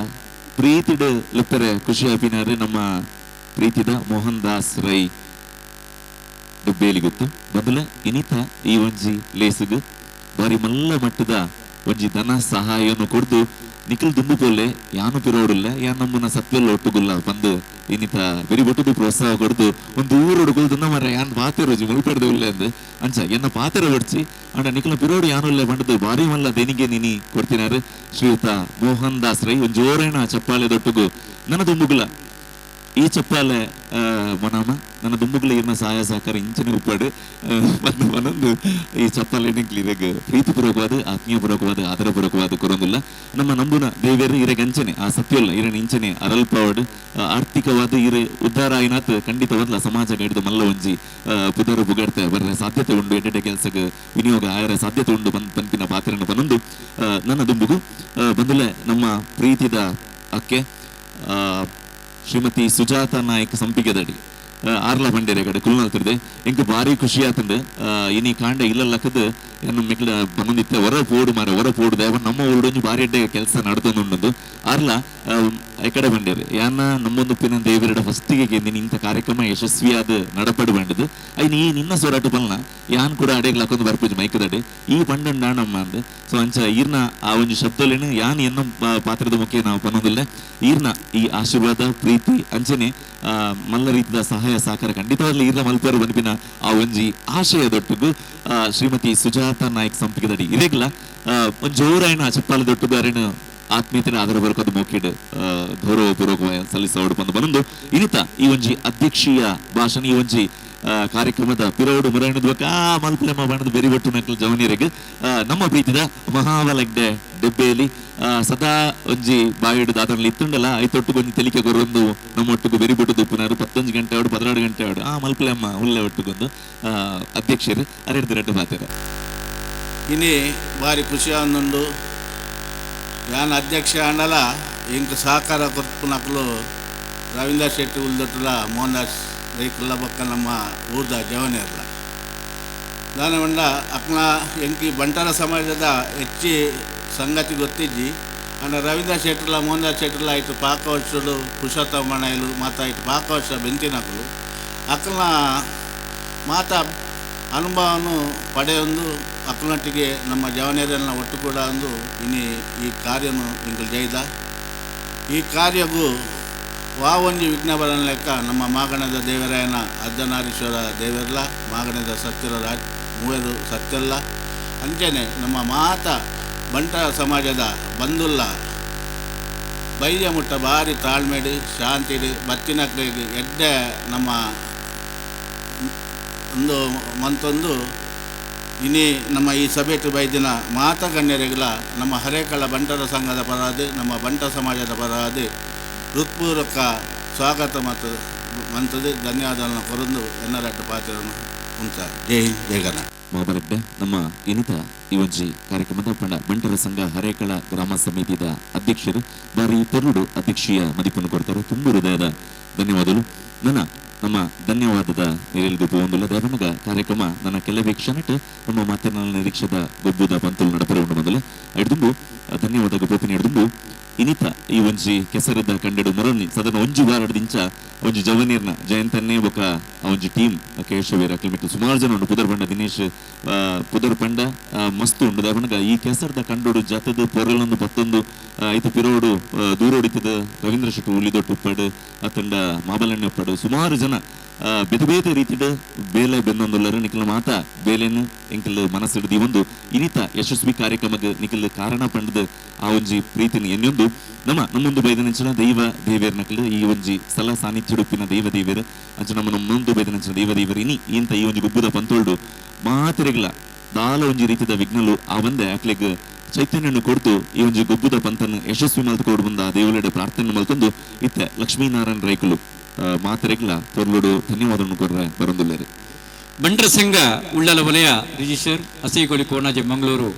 ಪ್ರೀತಿಡ್ ಲೆಪ್ಪರೆ ಖುಷಿ ಆಪಿನಾರೆ ನಮ್ಮ ಪ್ರೀತಿದ ಮೋಹನ್ ದಾಸ್ ರೈ ದುಬ್ಬೇಲಿ ಗೊತ್ತು ಬದಲ ಇನಿತ ಈ ಒಂಜಿ ಲೇಸುಗು ಬಾರಿ ಮಲ್ಲ ಮಟ್ಟದ ಒಂಜಿ ಧನ ಸಹಾಯನು ಕೊರ್ದು ನಿಖಿಲ್ ದುಂಬು ಪೋಲೆ ಯಾನು ಪಿರೋಡುಲ್ಲ ಯಾನ್ ನಮ್ಮನ ಸತ್ವೆಲ್ಲ ಒಟ್ಟುಗುಲ್ಲ ಬಂದು ಇನ್ನಿತ ಬೆರಿ ಬೊಟ್ಟುದು ಪ್ರೋತ್ಸಾಹ ಕೊಡ್ದು ಒಂದು ಊರೋಡು ಕುಲ್ದು ಮರ ಯಾನ್ ಪಾತೆರೋಜಿ ಮುಲ್ಪೆಡ್ದು ಉಲ್ಲೆ ಅಂದ್ ಅಂಚ ಎನ್ನ ಪಾತೆರ ಒಡ್ಚಿ ಅಂಡ ನಿಖಿಲ ಪಿರೋಡು ಯಾನುಲ್ಲೆ ಬಂಡದು ಭಾರಿ ಮಲ್ಲ ದೇಣಿಗೆ ನಿನಿ ಕೊಡ್ತಿನಾರು ಶ್ರೀಯುತ ಮೋಹನ್ ದಾಸ್ ರೈ ಒಂಜಿ ಜೋರೇಣ ಚಪ್ಪಾಳೆ ದೊಟ್ಟುಗು ನನ್ನ ದುಂಬುಗುಲ ಈ ಚಪ್ಪಾಲೆ ಮನಾಮ ನನ್ನ ದುಂಬುಗುಲ ಇರ್ನ ಸಹಾಯ ಸಹಕಾರ ಇಂಚನೆ ಉಪ್ಪಾಡು ಬಂದು ಮನೊಂದು ಈ ಚಪ್ಪಾಲೆ ಇರೆಗ್ ಪ್ರೀತಿಪೂರ್ವಕವಾದ ಆತ್ಮೀಯಪೂರ್ವಕವಾದ ಆದರಪೂರ್ವಕವಾದ ಕೊರೊಂದಿಲ್ಲ ನಮ್ಮ ನಂಬುನ ದೇವೇರು ಇರೆಗ್ ಅಂಚನೆ ಆ ಸತ್ಯಲ್ಲ ಇರನ ಇಂಚನೆ ಅರಲ್ಪಾವಡ್ ಆರ್ಥಿಕವಾದ ಇರೆ ಉದ್ಧಾರ ಆಯ್ನಾತ್ ಖಂಡಿತವಾದ್ಲ ಸಮಾಜ ಹಿಡಿದು ಮಲ್ಲ ಒಂಜಿ ಪುದರು ಬುಗಡ್ತೆ ಬರ್ರೆ ಸಾಧ್ಯತೆ ಉಂಡು ಎಡ್ಡೆ ಕೆಲಸಕ್ಕೆ ವಿನಿಯೋಗ ಆಯರ ಸಾಧ್ಯತೆ ಉಂಡು ಬಂದ್ ಪನ್ಪಿನ ಪಾತ್ರನ ಬನೊಂದು ನನ್ನ ದುಂಬುಗು ಬಂದುಲೆ ನಮ್ಮ ಪ್ರೀತಿದ ಅಕ್ಕೆ ಶ್ರೀಮತಿ ಸುಜಾತ ನಾಯಕ್ ಸಂಪಿಗೆದಡಿ ಆರ್ಲ ಬಂಡೇರೆ ಕಡೆ ಕುಲ್ನಲ್ತಿರ್ದೆ ಎಂಕ್ ಭಾರಿ ಖುಷಿ ಆತಂದು ಇನಿ ಕಾಂಡ ಇಲ್ಲ ಲಕ್ಕದ ಎನ್ನು ಮಿಕ್ಲ ಬಂದಿತ್ತೆ ಹೊರ ಪೋಡು ಮಾರ ಹೊರ ಪೋಡು ದೇವ ನಮ್ಮ ಊರುಡೊಂಜಿ ಭಾರಿ ಎಡ್ಡೆ ಕೆಲಸ ನಡ್ತೊಂದುಂಡು ಆರ್ಲ ಎಕಡೆ ಬಂಡೇರು ಯಾನ ನಮ್ಮೊಂದು ಪಿನ ದೇವರಡ ಫಸ್ಟಿಗೆ ಗೆಂದಿನಿ ಇಂಥ ಕಾರ್ಯಕ್ರಮ ಯಶಸ್ವಿಯಾದ ನಡಪಡು ಬಂಡದು I ನೀ ನಿನ್ನ ಸೊರಾಟು ಪಲ್ನ ಯಾನ್ ಕೂಡ ಅಡೆಗ್ ಲಕ್ಕೊಂದು ಬರ್ಪುಜಿ ಮೈಕದಡೆ ಈ ಪಂಡಂಡ ನಮ್ಮ ಅಂದ್ ಸೊ ಅಂಚ ಈರ್ನ ಆ ಒಂಜಿ ಶಬ್ದಲೇನು ಯಾನ್ ಎನ್ನ ಪಾತ್ರದ ಮುಖ್ಯ ನಾವು ಪನ್ನೊಂದಿಲ್ಲ ಈರ್ನ ಈ ಆಶೀರ್ವಾದ ಪ್ರೀತಿ ಅಂಚನೆ ಮಲ್ಲ ರೀತಿಯ ಸಹಾಯ ಸಹಕಾರ ಖಂಡಿತವಾಗ್ಲೂ ಈರ್ನ ಮಲ್ಪರು ಬನ್ಪಿನ ಆ ಒಂಜಿ ಆಶಯ ದೊಟ್ಟುಗು ಶ್ರೀಮತಿ ಸುಜಾತ ನಾಯ್ಕ್ ಸಂಪಿಗೆದಡಿ ಇದೇಗ್ಲ ಒಂಜಿ ಜೋರಾಯಣ ಚಪ್ಪಾಲ ದೊಟ್ಟುಗು ಅರೇನು ಆತ್ಮೀಯತೆನ ಆದರ ಬರಕೋದು ಮೋಕಿಡ್ ಗೌರವ ಪೂರ್ವಕ ಸಲ್ಲಿಸೋಡು ಬಂದು ಬಂದು ಇನಿತ ಈ ಒಂಜಿ ಅಧ್ಯಕ್ಷೀಯ ಭಾಷಣ ಈ ಒಂಜಿ ಕಾರ್ಯಕ್ರಮದ ಪಿರೋಡು ಮುರಾಯಣದ ಆ ಮಲ್ಪಲೆಮ್ಮ ಬಣ್ಣದ ಬೆರಿ ಬಟ್ಟು ನಕಲ್ ಜವನಿಯರಿಗೆ ನಮ್ಮ ಪ್ರೀತಿದ ಮಹಾವಲಗ್ಡೆ ಡೆಬ್ಬೆಯಲ್ಲಿ ಸದಾ ಒಂಜಿ ಬಾಯಿಡು ದಾದನಲ್ಲಿ ಇತ್ತುಂಡಲ್ಲ ಐತೊಟ್ಟು ಒಂಜಿ ತೆಲಿಕೆ ಕೊರೊಂದು ನಮ್ಮ ಒಟ್ಟುಗು ಬೆರಿ ಬೊಟ್ಟು ದುಪ್ಪುನಾರು 11 ಗಂಟೆ ಆಡು 16 ಗಂಟೆ ಆಡು ಆ ಮಲ್ಪಲೆಮ್ಮ ಉಲ್ಲೆ ಒಟ್ಟುಗೊಂದು ಅಧ್ಯಕ್ಷರು ಅರೆಡ್ದು ರೆಡ್ಡು ಬಾತೆರ ಇನಿ ಭಾರಿ ಖುಷಿ ಆನಂದು ಯಾನ್ ಅಧ್ಯಕ್ಷ ಆಂಡಲ ಇಂಕ್ ಸಹಕಾರ ಕೊರ್ಪುನಕುಲು ರವೀಂದ್ರ ಶೆಟ್ಟಿ ಉಲ್ದೊಟ್ಟುಲ ಮೋಹನ್ ದಾಸ್ ರೈಕುಲ್ಲ ಬೊಕ್ಕ ನಮ್ಮ ಊರ್ದ ಜವನೇರ್ಲ ದಾನ ಪಂಡ ಅಕ್ನ ಎಂಕಿ ಬಂಟರ ಸಮಾಜದ ಹೆಚ್ಚಿ ಸಂಗತಿ ಗೊತ್ತಿಜ್ಜಿ ಅಂಡ ರವೀಂದ್ರ ಶೆಟ್ಟಿಲ ಮೋಹನ್ ದಾಸ್ ಶೆಟ್ಟಿಲ ಆಯ್ತು ಪಾಕ ವರ್ಷಡು ಪುರುಷೋತ್ತಮ ಮಣೈಲು ಮಾತ ಆಯ್ತು ಪಾಕ ವರ್ಷ ಬೆಂತಿನಕುಲು ಅಕ್ನ ಮಾತ ಅನುಭವನು ಪಡೆಯೊಂದು ಅಕ್ನೊಟ್ಟಿಗೆ ನಮ್ಮ ಜವನೇರನ್ನ ಒಟ್ಟು ಕೂಡ ಒಂದು ಇನಿ ಈ ಕಾರ್ಯನು ಇಂಕುಲು ಜೈದ ಈ ಕಾರ್ಯಗೂ ವಾವೊಂಜಿ ವಿಘ್ನ ಬರನ ಲೆಕ್ಕ ನಮ್ಮ ಮಾಗಣದ ದೇವರಾಯನ ಅರ್ಧನಾರೀಶ್ವರ ದೇವರ್ಲ ಮಾಗಣದ ಸತ್ಯರ ರಾಜ್ ಮೂವರು ಸತ್ಯಲ್ಲ ಅಂಚನೆ ನಮ್ಮ ಮಾತ ಬಂಟ ಸಮಾಜದ ಬಂಧುಲ್ಲ ಬೈಯ ಮುಟ್ಟ ಭಾರಿ ತಾಳ್ಮೆಡು ಶಾಂತಿಡು ಬತ್ತಿನಕ್ಲೆಗ್ ಎಡ್ಡೆ ನಮ್ಮ ಒಂದು ಮಂತೊಂದು ಇನಿ ನಮ್ಮ ಈ ಸಭೆಟು ಬೈದಿನ ಮಾತ ಗಣ್ಯರಿಗೆಲ್ಲ ನಮ್ಮ ಹರೇಕಳ ಬಂಟರ ಸಂಘದ ಪರವಾದ ನಮ್ಮ ಬಂಟ ಸಮಾಜದ ಪರವಾದ ಹೃತ್ಪೂರ್ವಕ ಸ್ವಾಗತ ಮತ್ತು ಮಂತದೆ ಧನ್ಯವಾದಗಳನ್ನು ಕೊರಂದು ಎನ್ನರಟ್ಟು ಪಾತ್ರವನ್ನು ಉಂಟ ಜೈ ಹಿಂದ್, ಜೈ ಕರ್ನಾಟಕ. ಮಾಬಲಡ್ಡೆ ನಮ್ಮ ಇನಿತ ಈ ಒಂಜಿ ಕಾರ್ಯಕ್ರಮದ ಪಂಡ ಬಂಟರ ಸಂಘ ಹರೇಕಳ ಗ್ರಾಮ ಸಮಿತಿದ ಅಧ್ಯಕ್ಷರು ಬಾರಿ ಪೊರ್ಲುಡು ಅಧ್ಯಕ್ಷೀಯ ಮದಿಪನ್ನು ಕೊಡ್ತಾರೆ. ತುಂಬು ಹೃದಯದ ಧನ್ಯವಾದಗಳು. ನನ್ನ ನಮ್ಮ ಧನ್ಯವಾದದ ನಿರೆಲ್ಗು ಪೋವೊಂದುಲ್ಲ ದೇವನಗ ಕಾರ್ಯಕ್ರಮ ನನ್ನ ಕೆಲವೇ ಕ್ಷಣಟ್ ನಮ್ಮ ಮಾತಿನ ನಿರೀಕ್ಷದ ಗೊಬ್ಬುದ ಪಂತುಲು ನಡಪರೆ ಉಂಡು ಮೊದಲು ಎಡ್ದುಂಬು ಧನ್ಯವಾದ ಗೋಪಿನ ಎಡ್ದುಂಬು ಇನಿತ ಈ ಒಂಜಿ ಕೆಸರದ ಕಂಡೆಡು ಮೊರನಿ ಸದನ ಒಂಜಿ ವಾರದಿಂಚ ಒಂಜಿ ಜವನೀರ್ನ ಜಯಂತನ್ನೇ ಬೊಕ ಆ ಒಂಜಿ ಟೀಮ್ ಕೇಶವೀರ ಕಿಲೋಮೀಟರ್ ಸುಮಾರು ಜನ ಉಂಡು ಪುದರ್ ಪಂಡ ದಿನೇಶ್ ಪುದರ್ ಪಂಡ ಮಸ್ತ್ ಉಂಡು ದೇವನಗ ಈ ಕೆಸರದ ಕಂಡೋಡು ಜತದ ಪೊರಲೊಂದು ಪತ್ತೊಂದು ಐತ ಪಿರೋಡು ದೂರೋಡಿತದ ರವೀಂದ್ರ ಶೆಟ್ಟಿ ಉಲಿದೊಟ್ಟು ಉಪ್ಪಡು ಅತ್ತಂಡ ಮಾಬಲಣ್ಣ ಉಪ್ಪಡು ಸುಮಾರು ಜನ ಬೇತೆ ಬೇತೆ ರೀತಿಡ್ ಬೇಲೆ ಬೆನ್ನೊಂದುಲ್ಲರು ನಿಖಿಲ ಮಾತ ಬೇಲೆನು ಎಂಕಲ್ ಮನಸ್ಸಿಡ್ದು ಈ ಒಂದು ಇನಿತ ಯಶಸ್ವಿ ಕಾರ್ಯಕ್ರಮಕ್ಕೆ ನಿಖಲ್ ಕಾರಣ ಪಂಡದ ಆ ಒಂಜಿ ಪ್ರೀತಿನ ಎನ್ನೊಂದು ನಮ್ಮ ನಮ್ಮೊಂದು ಬೈದನಂಚಿನ ದೈವ ದೇವೇರ್ ನಕಲು ಈ ಒಂಜಿ ಸ್ಥಳ ಸಾನ್ನಿಧ್ಯುಡುಪ್ಪಿನ ದೈವ ದೇವೇರ್ ಅಂಚ ನಮ್ಮ ನಮ್ಮೊಂದು ಬೈದನಂಚಿನ ದೈವ ದೇವೇರ್ ಇನಿ ಇಂತ ಈ ಒಂಜಿ ಗುಬ್ಬುದ ಪಂತೋಳ್ಡು ಮಾತೆರೆಗ್ಲ ದಾಲ ಒಂಜಿ ರೀತಿದ ವಿಘ್ನಲು ಆ ಒಂದೇ ಅಕ್ಲೆಗ್ ಚೈತನ್ಯನು ಕೊಡ್ತು ಈ ಒಂಜಿ ಗೊಬ್ಬುದ ಪಂತನ್ನು ಯಶಸ್ವಿ ಮಲ್ತು ಬಂದ ದೇವಲೆಡೆ ಪ್ರಾರ್ಥನೆ ಮಲ್ತೊಂದು ಇತ್ತೆ ಲಕ್ಷ್ಮೀನಾರಾಯಣ ರೈಕುಲು ಮಾತೆರೆಗ್ಲ ತೊರ್ಲುಡು ಧನ್ಯವಾದವನ್ನು ಕೊರ್ರೆ ಬರಂದುಲ್ಲೇರು. ಬಂಟರ ಸಂಘ ಉಳ್ಳಲ ವಲಯ ರಿಜಿಸ್ಟರ್ ಅಸೈಗೋಳಿ ಕೋಣಾಜೆ ಮಂಗಳೂರು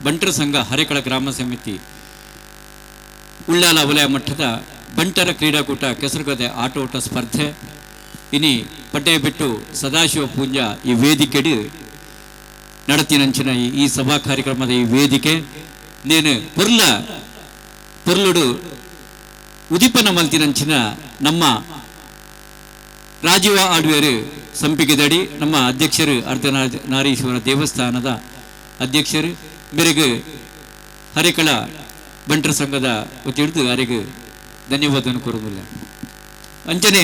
ಬಂಟರ ಸಂಘ ಹರೇಕಳ ಗ್ರಾಮ ಸಮಿತಿ ಉಳ್ಳಾಲ ವಲಯ ಮಟ್ಟದ ಬಂಟರ ಕ್ರೀಡಾಕೂಟ ಕೆಸರುಗದೆ ಆಟೋಟ ಸ್ಪರ್ಧೆ ಇನಿ ಪಡ್ಡೆಬೆಟ್ಟು ಸದಾಶಿವ ಪೂಂಜಾ ಈ ವೇದಿಕೆಡು ನಡತಿನಂಚಿನ ಈ ಸಭಾ ಕಾರ್ಯಕ್ರಮದ ಈ ವೇದಿಕೆ ನೇನು ಪೊರ್ಲ ಪೊರ್ಲುಡು ಉದಿಪನ ಮಲ್ತಿನಂಚಿನ ನಮ್ಮ ರಾಜೀವ ಆಡ್ವೇರು ಸಂಪಿಗೆದಡಿ ನಮ್ಮ ಅಧ್ಯಕ್ಷರು ಅರ್ಧನಾರೀಶ್ವರ ದೇವಸ್ಥಾನದ ಅಧ್ಯಕ್ಷರು ಬೆರಗು ಹರಿಕಳ ಬಂಟರ ಸಂಘದ ವತಿಯಿಡ್ದು ಅರೆಗ್ ಧನ್ಯವಾದವನ್ನು ಕೋರುವುದಿಲ್ಲ. ಅಂಚನೆ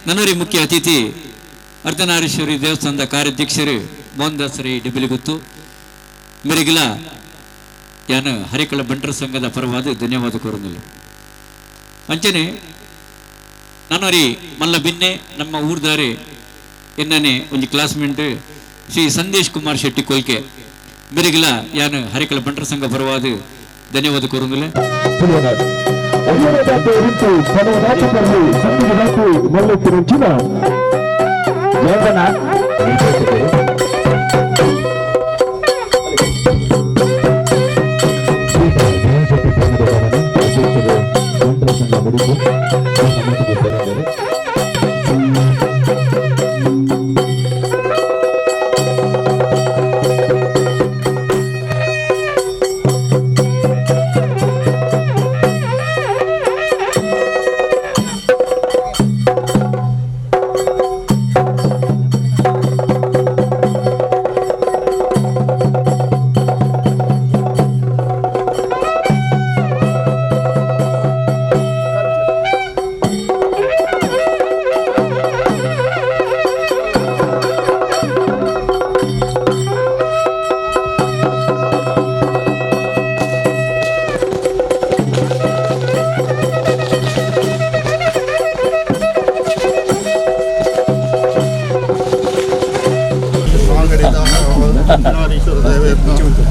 ನನರಿ ಮುಖ್ಯ ಅತಿಥಿ ಅರ್ಧನಾರೀಶ್ವರಿ ದೇವಸ್ಥಾನದ ಕಾರ್ಯಾಧ್ಯಕ್ಷರು ಮೋಹನ್ ರೈ ಡಿಬಿಲಿಗುತ್ತು ಮೇರೆಗಿಲ ಯಾನು ಹರಿಕಳ ಬಂಟರ ಸಂಘದ ಪರವಾದ ಧನ್ಯವಾದ ಕೋರುವುದಿಲ್ಲ. ಅಂಚನೆ ನನರಿ ಮಲ್ಲ ಬಿನ್ನೆ ನಮ್ಮ ಊರ್ದಾರೆ ಎನ್ನನೆ ಒಂಜಿ ಕ್ಲಾಸ್ಮೇಟ್ ಶ್ರೀ ಸಂದೇಶ್ ಕುಮಾರ್ ಶೆಟ್ಟಿ ಕೊಲ್ಕೆ ಮೇರೆಗಿಲ ಯಾನು ಹರಿಕಳ ಬಂಟರ ಸಂಘ ಪರವಾದ ಧನ್ಯವಾದ ಕೋರುವುದಿಲ್ಲ.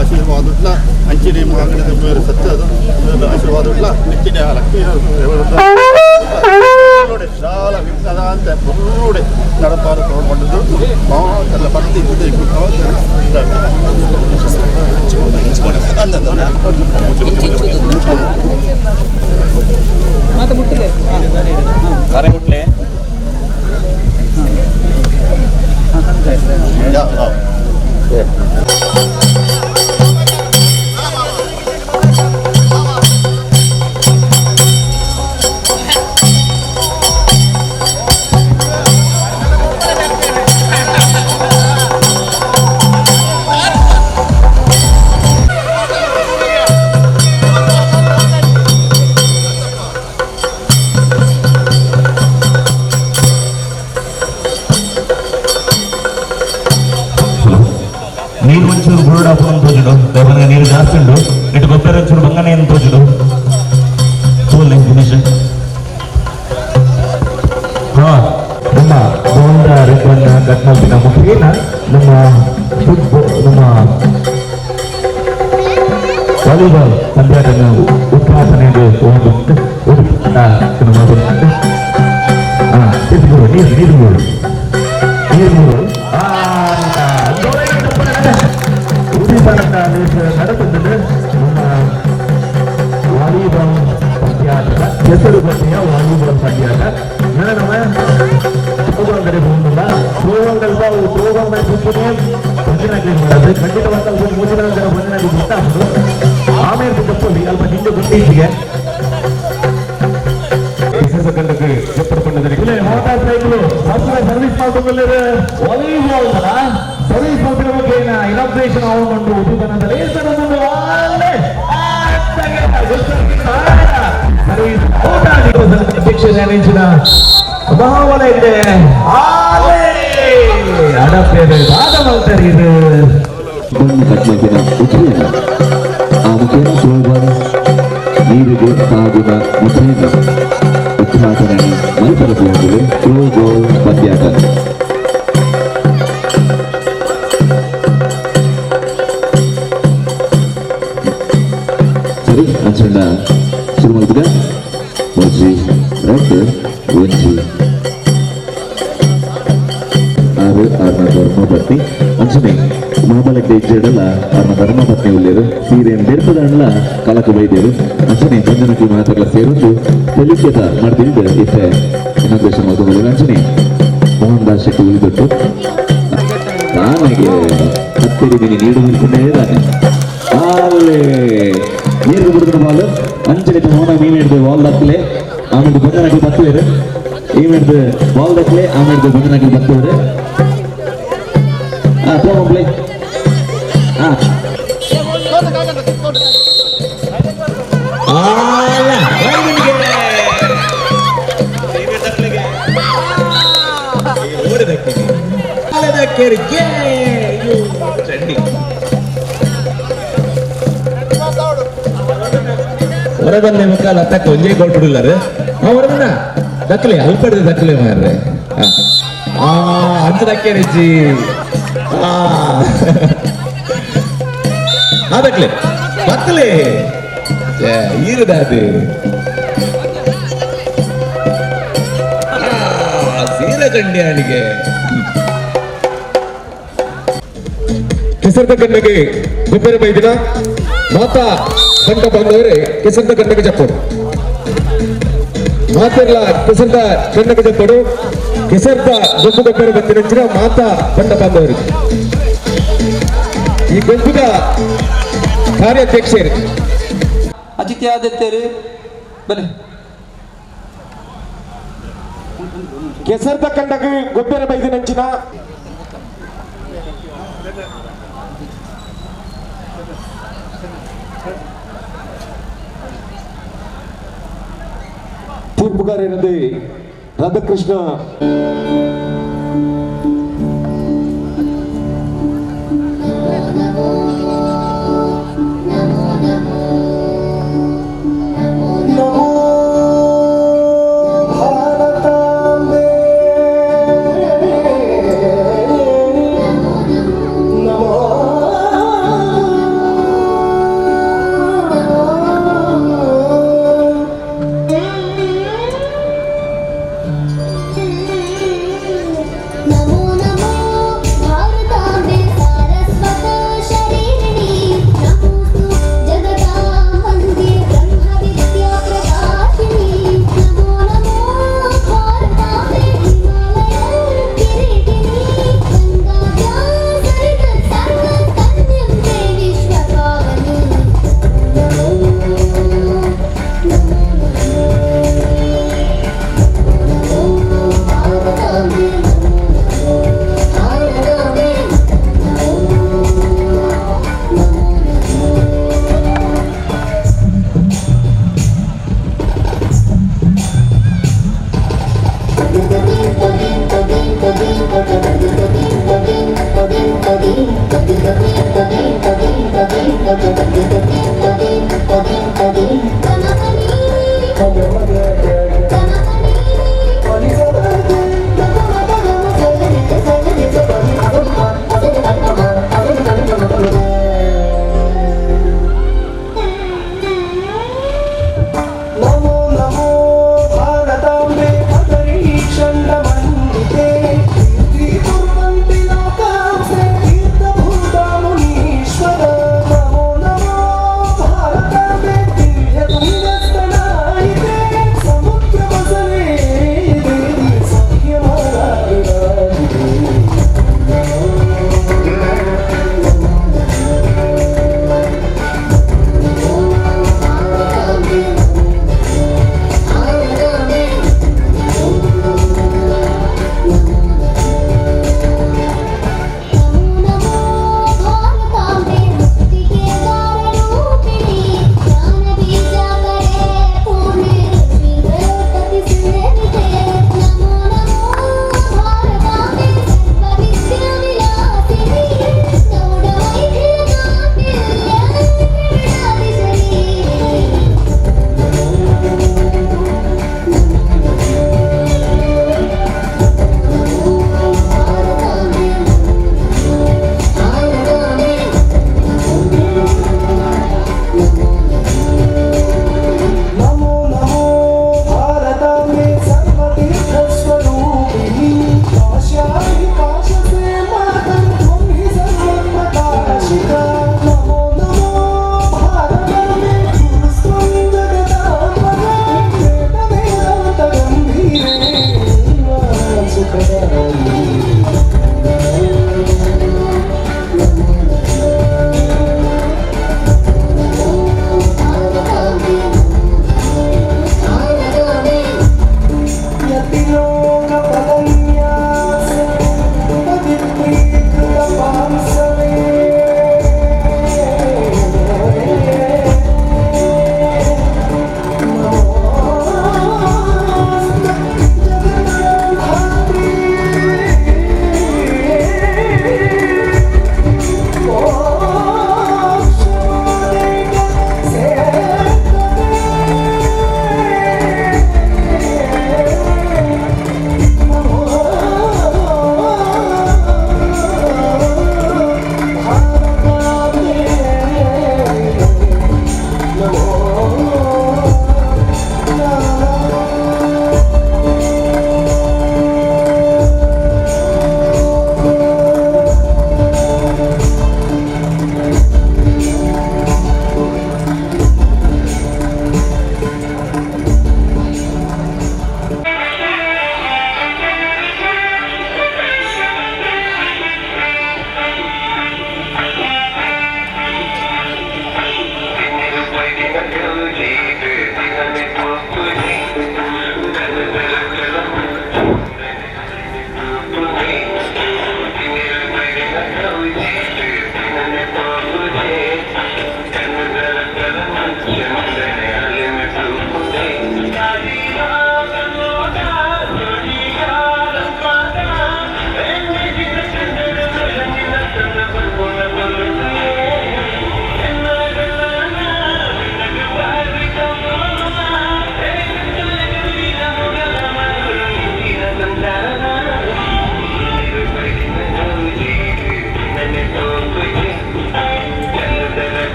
ಆಶೀರ್ವಾದ ಅಂಚಿನ ಮಾಂಗಡಿದ ಬೇರೆ ಸತ್ಯದ ಆಶೀರ್ವಾದ ನಿಚ್ಚಿನ ಲಕ್ಷ್ಮೀ ಶಾಲ ವಿಘ್ನದ ಅಂತ ಪುರುಡೆ ನಡಪಾರು ತಗೊಂಡಿದ್ದು ಮಾತೆಲ್ಲ ಭಕ್ತಿ ಮಾತು ಮುಟ್ಟಿದೆ. ನೀರು ಒಂಚೂರು ಬುರುಡಾಪುರ ತೋಜುಡು ದೇವನ ನೀರು ಜಾಸ್ತಿ ಉಂಡು ಇಟ್ಟು ಗೊಬ್ಬರ ಒಂಚೂರು ಬಂಗನೆ ಏನು ತೋಜುಡು ತೋಲೆ ದಿನೇಶ್. ಹಾ, ನಮ್ಮ ಗೋಂದ ರಿಬ್ಬನ್ ಕಟ್ ಮಲ್ಪಿನ ಮುಖೇನ ನಮ್ಮ ಫುಟ್ಬಾಲ್ ನಮ್ಮ ವಾಲಿಬಾಲ್ ಪಂದ್ಯಾಟನ್ನು ಉದ್ಘಾಟನೆಗೆ ಒಂದು ಹಾ ನೀರು ನೀರು ನೀರು ನೀರು ನಡೆದಿದ್ದು ನಮ್ಮ ವಾಲಿಬಾಲ್ ಪಂದ್ಯಾಟದ ಹೆಸರು ಬಟ್ಟೆಯ ವಾಲಿಬಾಲ್ ಪಂದ್ಯಾಟ. ನಮ್ಮ ತೋಗಂಗಡೆ ಹೋಗಲ್ಲ ತೋಗಂಗಲ್ಪ ತೋಗಂಗಡೆ ಸುಮ್ಮನೆ ಭಜನಾಗಿ ಖಂಡಿತವಾದ ಮೂರು ಜನ ಭಜನಾಗಿ ಗೊತ್ತಾಗ್ತದೆ. ಆಮೇಲೆ ತಪ್ಪಲ್ಲಿ ಅಲ್ಪ ಹಿಂದೆ ಗೊತ್ತೀಚಿಗೆ ಮೋಟಾರ್ ಸೈಕಲ್ ಸರ್ವಿಸ್ ಮಾಡ್ಕೊಂಡು ವಾಲಿಬಾಲ್ ಸರ್ವಿಸ್ ಮಾಡ್ತಿರೋ ಬಗ್ಗೆ ಇನಾಗ್ರೇಷನ್ ಆಗೊಂಡು ಉದ್ಯಮದಲ್ಲಿ ಅಧ್ಯಕ್ಷ ಮಹಾಬಲ ಇದೆ ಅಡಪೇರೆ ಬಣ್ಣ ಕಟ್ಮಲ್ಪಿನ ಮುಖೇನ ಆ ಮುಖೇನ ಥ್ರೋಬಾಲ್ ನೀರಿಗೆ ತಾಗುನ ಮುಖೇನ ಉದ್ಘಾಟನೆ ಮಲ್ಪರಬಹುದು ಥ್ರೋಬಾಲ್ ಪಂದ್ಯಾಟ. ಸರಿ ಅಂಚಂಡ ಶುರು ಮಲ್ಪುಗ ಒಂಜಿ ರಡ್ಡ್ ಒಂಜಿ ಆರು ಆರ್ನ ಧರ್ಮಪತ್ನಿ ಅಂಚನೆ ಮಹಾಬಲಕ್ಕೆ ಇಜ್ಜಡಲ ಆರ್ನ ಧರ್ಮಪತ್ನಿ ಉಲ್ಲೇರು ಸೀರೆಯನ್ನು ಬೆರ್ಪದಾಂಡ್ಲ ಕಲಕ ಬೈದೇರು ಅಂಚನೆ ಬಂಜನಕ್ಕೆ ಮಾತ್ರಲ ಸೇರೊಂದು ತೆಲಿಕೆತ ಮಾಡ್ತಿದ್ದು ಇತ್ತೆ ಇನಾಗ್ರೇಷನ್ ಮಲ್ತೊಂದು ಅಂಚನೆ ಮೋಹನ್ ದಾಸ್ ಶೆಟ್ಟಿ ಉಳಿದೊಟ್ಟು ತಾನಾಗೆ ಹತ್ತಿರಿ ಮಿನಿ ನೀಡು ನಿಲ್ಕೊಂಡೇ ಇದ್ದಾನೆ. ಅಲ್ಲೇ ನೀರು ಬಿಡುದಿನ ಬಾಲ್ ಅಂಚನೆ ಮೋನ ಮೀನ್ ಹಿಡ್ದು ಬಾಲ್ ದಕ್ಕಲೆ ಆಮೇಲೆ ಬಂಜನಕ್ಕೆ ಬತ್ತುವೇರು ಈ ಬಾಲ್ ದಕ್ಕಲೆ ಆಮೇಲೆ ಬಂಜನಕ್ಕೆ ಬತ್ತುವೇರು. ಹಾ ತೋಮ ಪ್ಲೇ. ಹಾ ದಕ್ಕೇರಿ ಚಂಡಿ ಹೊರಬನ್ನೆ ಮುಖ ಲತ್ತಕ್ಕ ಒಂಜೇ ಕೊಟ್ಟುಡಿಲ್ಲರು ಹೊರಬನ್ನ ದಕ್ಕಲೆ ಅಲ್ಪಡ್ದು ದಕ್ಕಲೆ ಮಾರ್ರೆ. ಆ ಅಂಚ ದಕ್ಕೇರಿಜ್ಜಿ. ಆ ದಕ್ಕಲೆ ಬತ್ತಲೆ ಈರುದಾದು ಸೀರೆ ಚಂಡಿಯಾಣಿಗೆ ಕೆಸರದ ಗಂಡಗೆ ಗೊಬ್ಬರ ಬೈದಿನ ಮಾತಾ ಬಂಟ ಬಂದವರೇ ಕೆಸರದ ಗಂಡಗೆ ಜಪ್ಪಡು ಮಾತೆಲ್ಲ ಕೆಸರದ ಗಂಡಗೆ ಜಪ್ಪಡು ಕೆಸರದ ಗೊಬ್ಬು ಗೊಬ್ಬರ ಬಂದಿನ ಮಾತಾ ಬಂಟ ಬಾಂಧವರು ಈ ಗೊಬ್ಬುದ ಕಾರ್ಯಾಧ್ಯಕ್ಷರು ಅತಿಥಿ ಆದಿತ್ಯರು ಬನ್ನಿ. ಕೆಸರದ ಕಂಡಗೆ ಗೊಬ್ಬರ ಬೈದಿನಂಚಿನ ತೀರ್ಪುಗಾರರದೇ ರಾಧಾಕೃಷ್ಣ. ನಮೋ ನಮೋ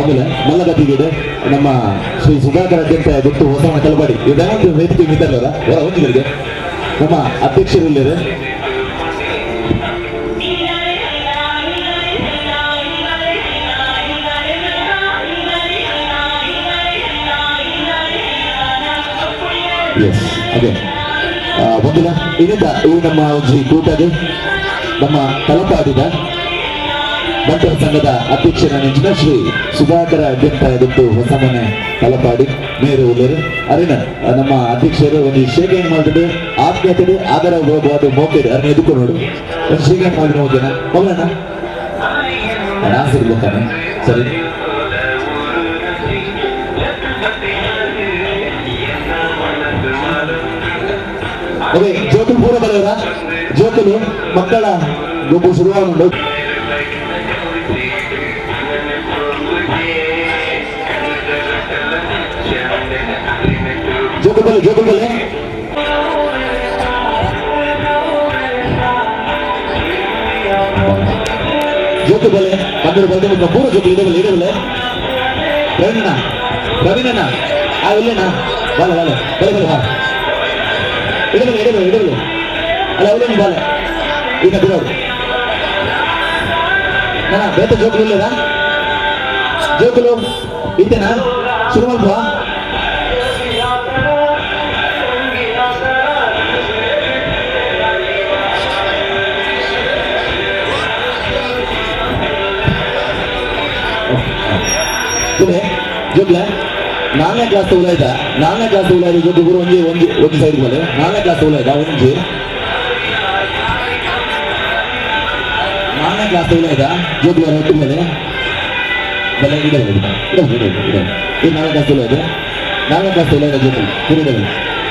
ಬಂದಿಲ್ಲ ಮಲ್ಲಗತಿಗೆ ನಮ್ಮ ಶ್ರೀ ಸುಧಾಕರ್ ಅತ್ಯಂತ ಗೊತ್ತು ಹೊಸವನ ಕಲಬಾಡಿ ಇದೊಂದು ವೇದಿಕೆ ಮಿತ್ರಲ್ಲ ಹೊರ ಹೊಂದಿಗಳಿಗೆ ನಮ್ಮ ಅಧ್ಯಕ್ಷರು ಇಲ್ಲಿದೆ. ಎಸ್ ಅದೇ ಬಂದಿಲ್ಲ ಇದರಿಂದ ಈ ನಮ್ಮ ಒಂಜಿ ಕೂಟದ ನಮ್ಮ ತಲಪಾಡಿದ ಬಂಟರ ಸಂಘದ ಅಧ್ಯಕ್ಷರ ನೆಂಚಿನ ಶ್ರೀ ಸುಧಾಕರ ಅಡ್ಯಂತ ಎದುಟ್ಟು ಹೊಸಮನೆ ತಲಪಾಡಿ ಮೇರು ಉಳ್ಳರು ಅರಿನ ನಮ್ಮ ಅಧ್ಯಕ್ಷರು ಒಂದು ಶೇಖ ಏನ್ ಮಾಡಿದ್ರು ಆತ್ಮೀಯತೆ ಆದರ ಹೋಗುವುದು ಮೋಕೆಡ್ ಅರಣ ಎದುಕು ನೋಡು ಒಂದು ಶೇಖ ಏನ್ ಮಾಡಿದ್ರು ಹೋಗ್ಯಾನ ಹೋಗೋಣ ಡಾನ್ಸ್ ಇರ್ಬೇಕಾನೆ ಸರಿ. ಓಕೆ ಜೋಕುಲು ಪೂರ ಬರೋರ ಜೋಕುಲು ಮಕ್ಕಳ ಗೊಬ್ಬು ಶುರುವಾಗುಂಡು. ಜೋಕುಲು ಬಲೆ ಜೋಕುಲು ಬಲೆ ಜೋಕು ಬಲೆ ಬಂದರು ಬಂದು ಪೂರ ಜೋಕುಲು ಇದೆ ಬಲೆ ಇದೆ ಬಲೆ ಪ್ರವೀಣಣ್ಣ ಪ್ರವೀಣಣ್ಣ ಆ ಇಲ್ಲೇನಾ ಬಾಲೆ ಬಾಲೆ ಬಲೆ ಬಲೆ ಬಾ ಇಡಬಲೆ ಇಡಬಲೆ ಇಡಬಲೆ ಅಲ್ಲ ಅವಲೇನು ಬಾಲೆ ಈಗ ಬಿಡೋರು ನಾನ ಬೇತ ಜೋಕುಲು ಇಲ್ಲದಾ ಜೋಕುಲು ಇತ್ತೇನಾ ಶುರು ಮಾಡ್ಬಾ. ಜೋಕ್ಲೆ ನಾಲ್ಕನೇ ಕ್ಲಾಸ್ ಉಲಾಯ್ದ ನಾಲ್ಕನೇ ಕ್ಲಾಸ್ ಉಲಾಯ್ದ ಜೋಕು ಗುರು ಒಂಜಿ ಒಂಜಿ ಒಂದು ಸೈಡ್ ಬಲೆ ನಾಲ್ಕನೇ ಕ್ಲಾಸ್ ಉಲಾಯ್ದ ಒಂಜಿ ನಾಲ್ಕನೇ ಕ್ಲಾಸ್ ಉಲಾಯ್ದ ಜೋಕು ಒಟ್ಟು ಬಲೆ ಬಲೆ ಇಡ ಇಡ ಇಡ ಇಡ ಇದು ನಾಲ್ಕನೇ ಕ್ಲಾಸ್ ಉಲಾಯ್ದ ನಾಲ್ಕನೇ ಕ್ಲಾಸ್ ಉಲಾಯ್ದ ಜೋಕು ಗುರು ಇಡ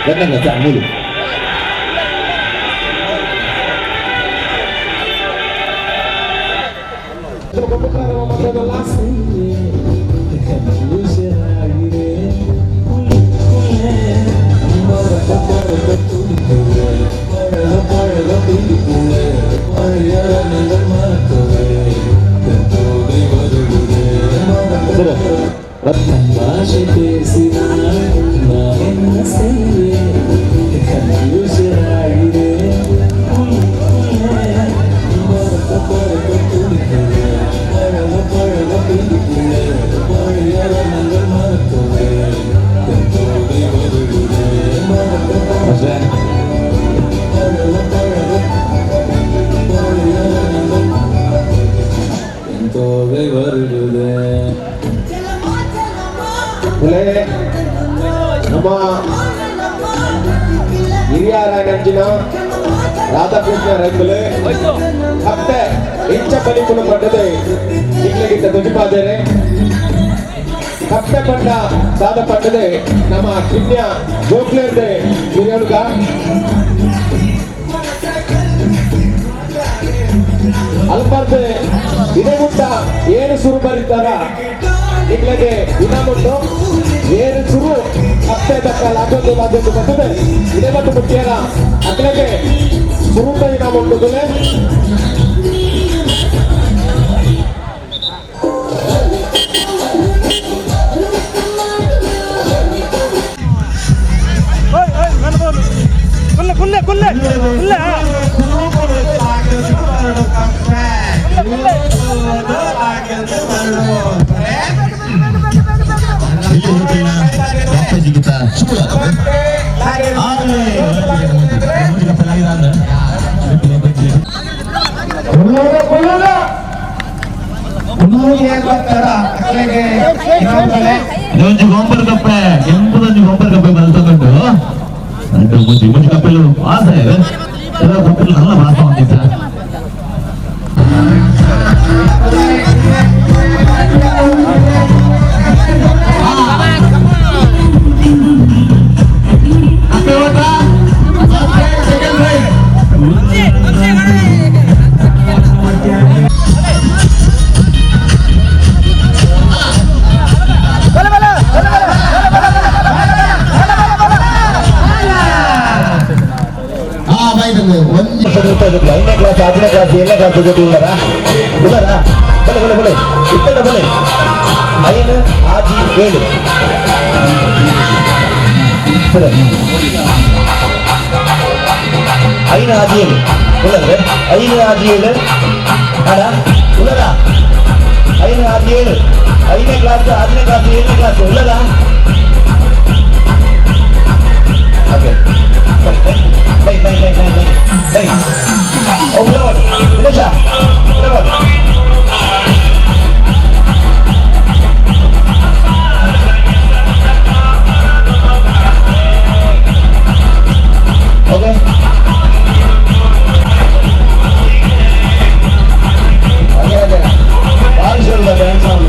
ಎರಡನೇ ಕ್ಲಾಸ್ ಮೂಲು ನಮ್ಮ ಹಿರಿಯರಾಗಂಜಿನ ರಾಧಾಕೃಷ್ಣ ರೈತುಲೆ ಅತ್ತೆ ಇಂಚ ಬಲಿಪುನ ಪಡ್ಡದೆ ನಿಗ್ಲಗಿಟ್ಟ ತುಜಿಪಾದೇರೆ ಕಪ್ಪೆ ಪಂಡ ದಾದ ಪಡ್ಡದೆ ನಮ್ಮ ಕಿನ್ಯ ಜೋಕ್ಲೇರ್ದೆ ಹಿರಿಯಡುಗ ಅಲ್ಪರ್ದೆ ಇದೇ ಗುಟ್ಟ ಏನು ಸುರು ಬರೀತಾರ ನಿಗ್ಲಗೆ ಇನಾಮುಂಟು ಏನು ಸುರು ಅತ್ತೆ ತಕ್ಕ ಲಾಗೊಂದು ಲಾಗೊಂದು ಬರ್ತದೆ ಇದೇ ಮತ್ತು ಮುಖ್ಯರ ಅಕ್ಲಗೆ ಸುರುತ ಇನಾಮುಂಟು ಗುಲೆ. ಕುಲ್ಲೆ ಕುಲ್ಲೆ ಕುಲ್ಲೆ ಕುಲ್ಲೆ ಒಂಜಿ ಗೊಂಬರ್ ಕಪ್ಪೆ ಎಂಬುದೊಂಜಿ ಗೊಂಬರ್ ಕಪ್ಪೆ ಬಲ್ತೊಂದುಂಡು ಅಂಟು ಮುಂಚಿ ಮುಂಚಿ ಕಪ್ಪೆಲು ವಾಸ ಇದೆ ಎಲ್ಲ ಕಪ್ಪೆಲು ನಲ್ಲ ವಾಸ ಹೊಂದಿದ್ದ. ಐದನೇ ಕ್ಲಾಸ್ 6ನೇ ಕ್ಲಾಸ್ 7ನೇ ಕ್ಲಾಸ್ ಜೊತೆ ಉಳ್ಳಾರಾ ಉಳ್ಳಾರಾ ಬಲೆ ಬಲೆ ಬಲೆ ಇತ್ತಡ ಬಲೆ 5 6 7 ಸರಿ 5 6 7 ಉಳ್ಳಾರೆ 5 6 7 ಅಡ ಉಳ್ಳಾರಾ 5 6 7 ಐದನೇ ಕ್ಲಾಸ್ 6ನೇ ಕ್ಲಾಸ್ 7ನೇ ಕ್ಲಾಸ್ ಉಳ್ಳಾರಾ okay bye bye bye bye bye bye oh Lord Dinesha Lord okay अगे अगे बारिश हो रहा है सामने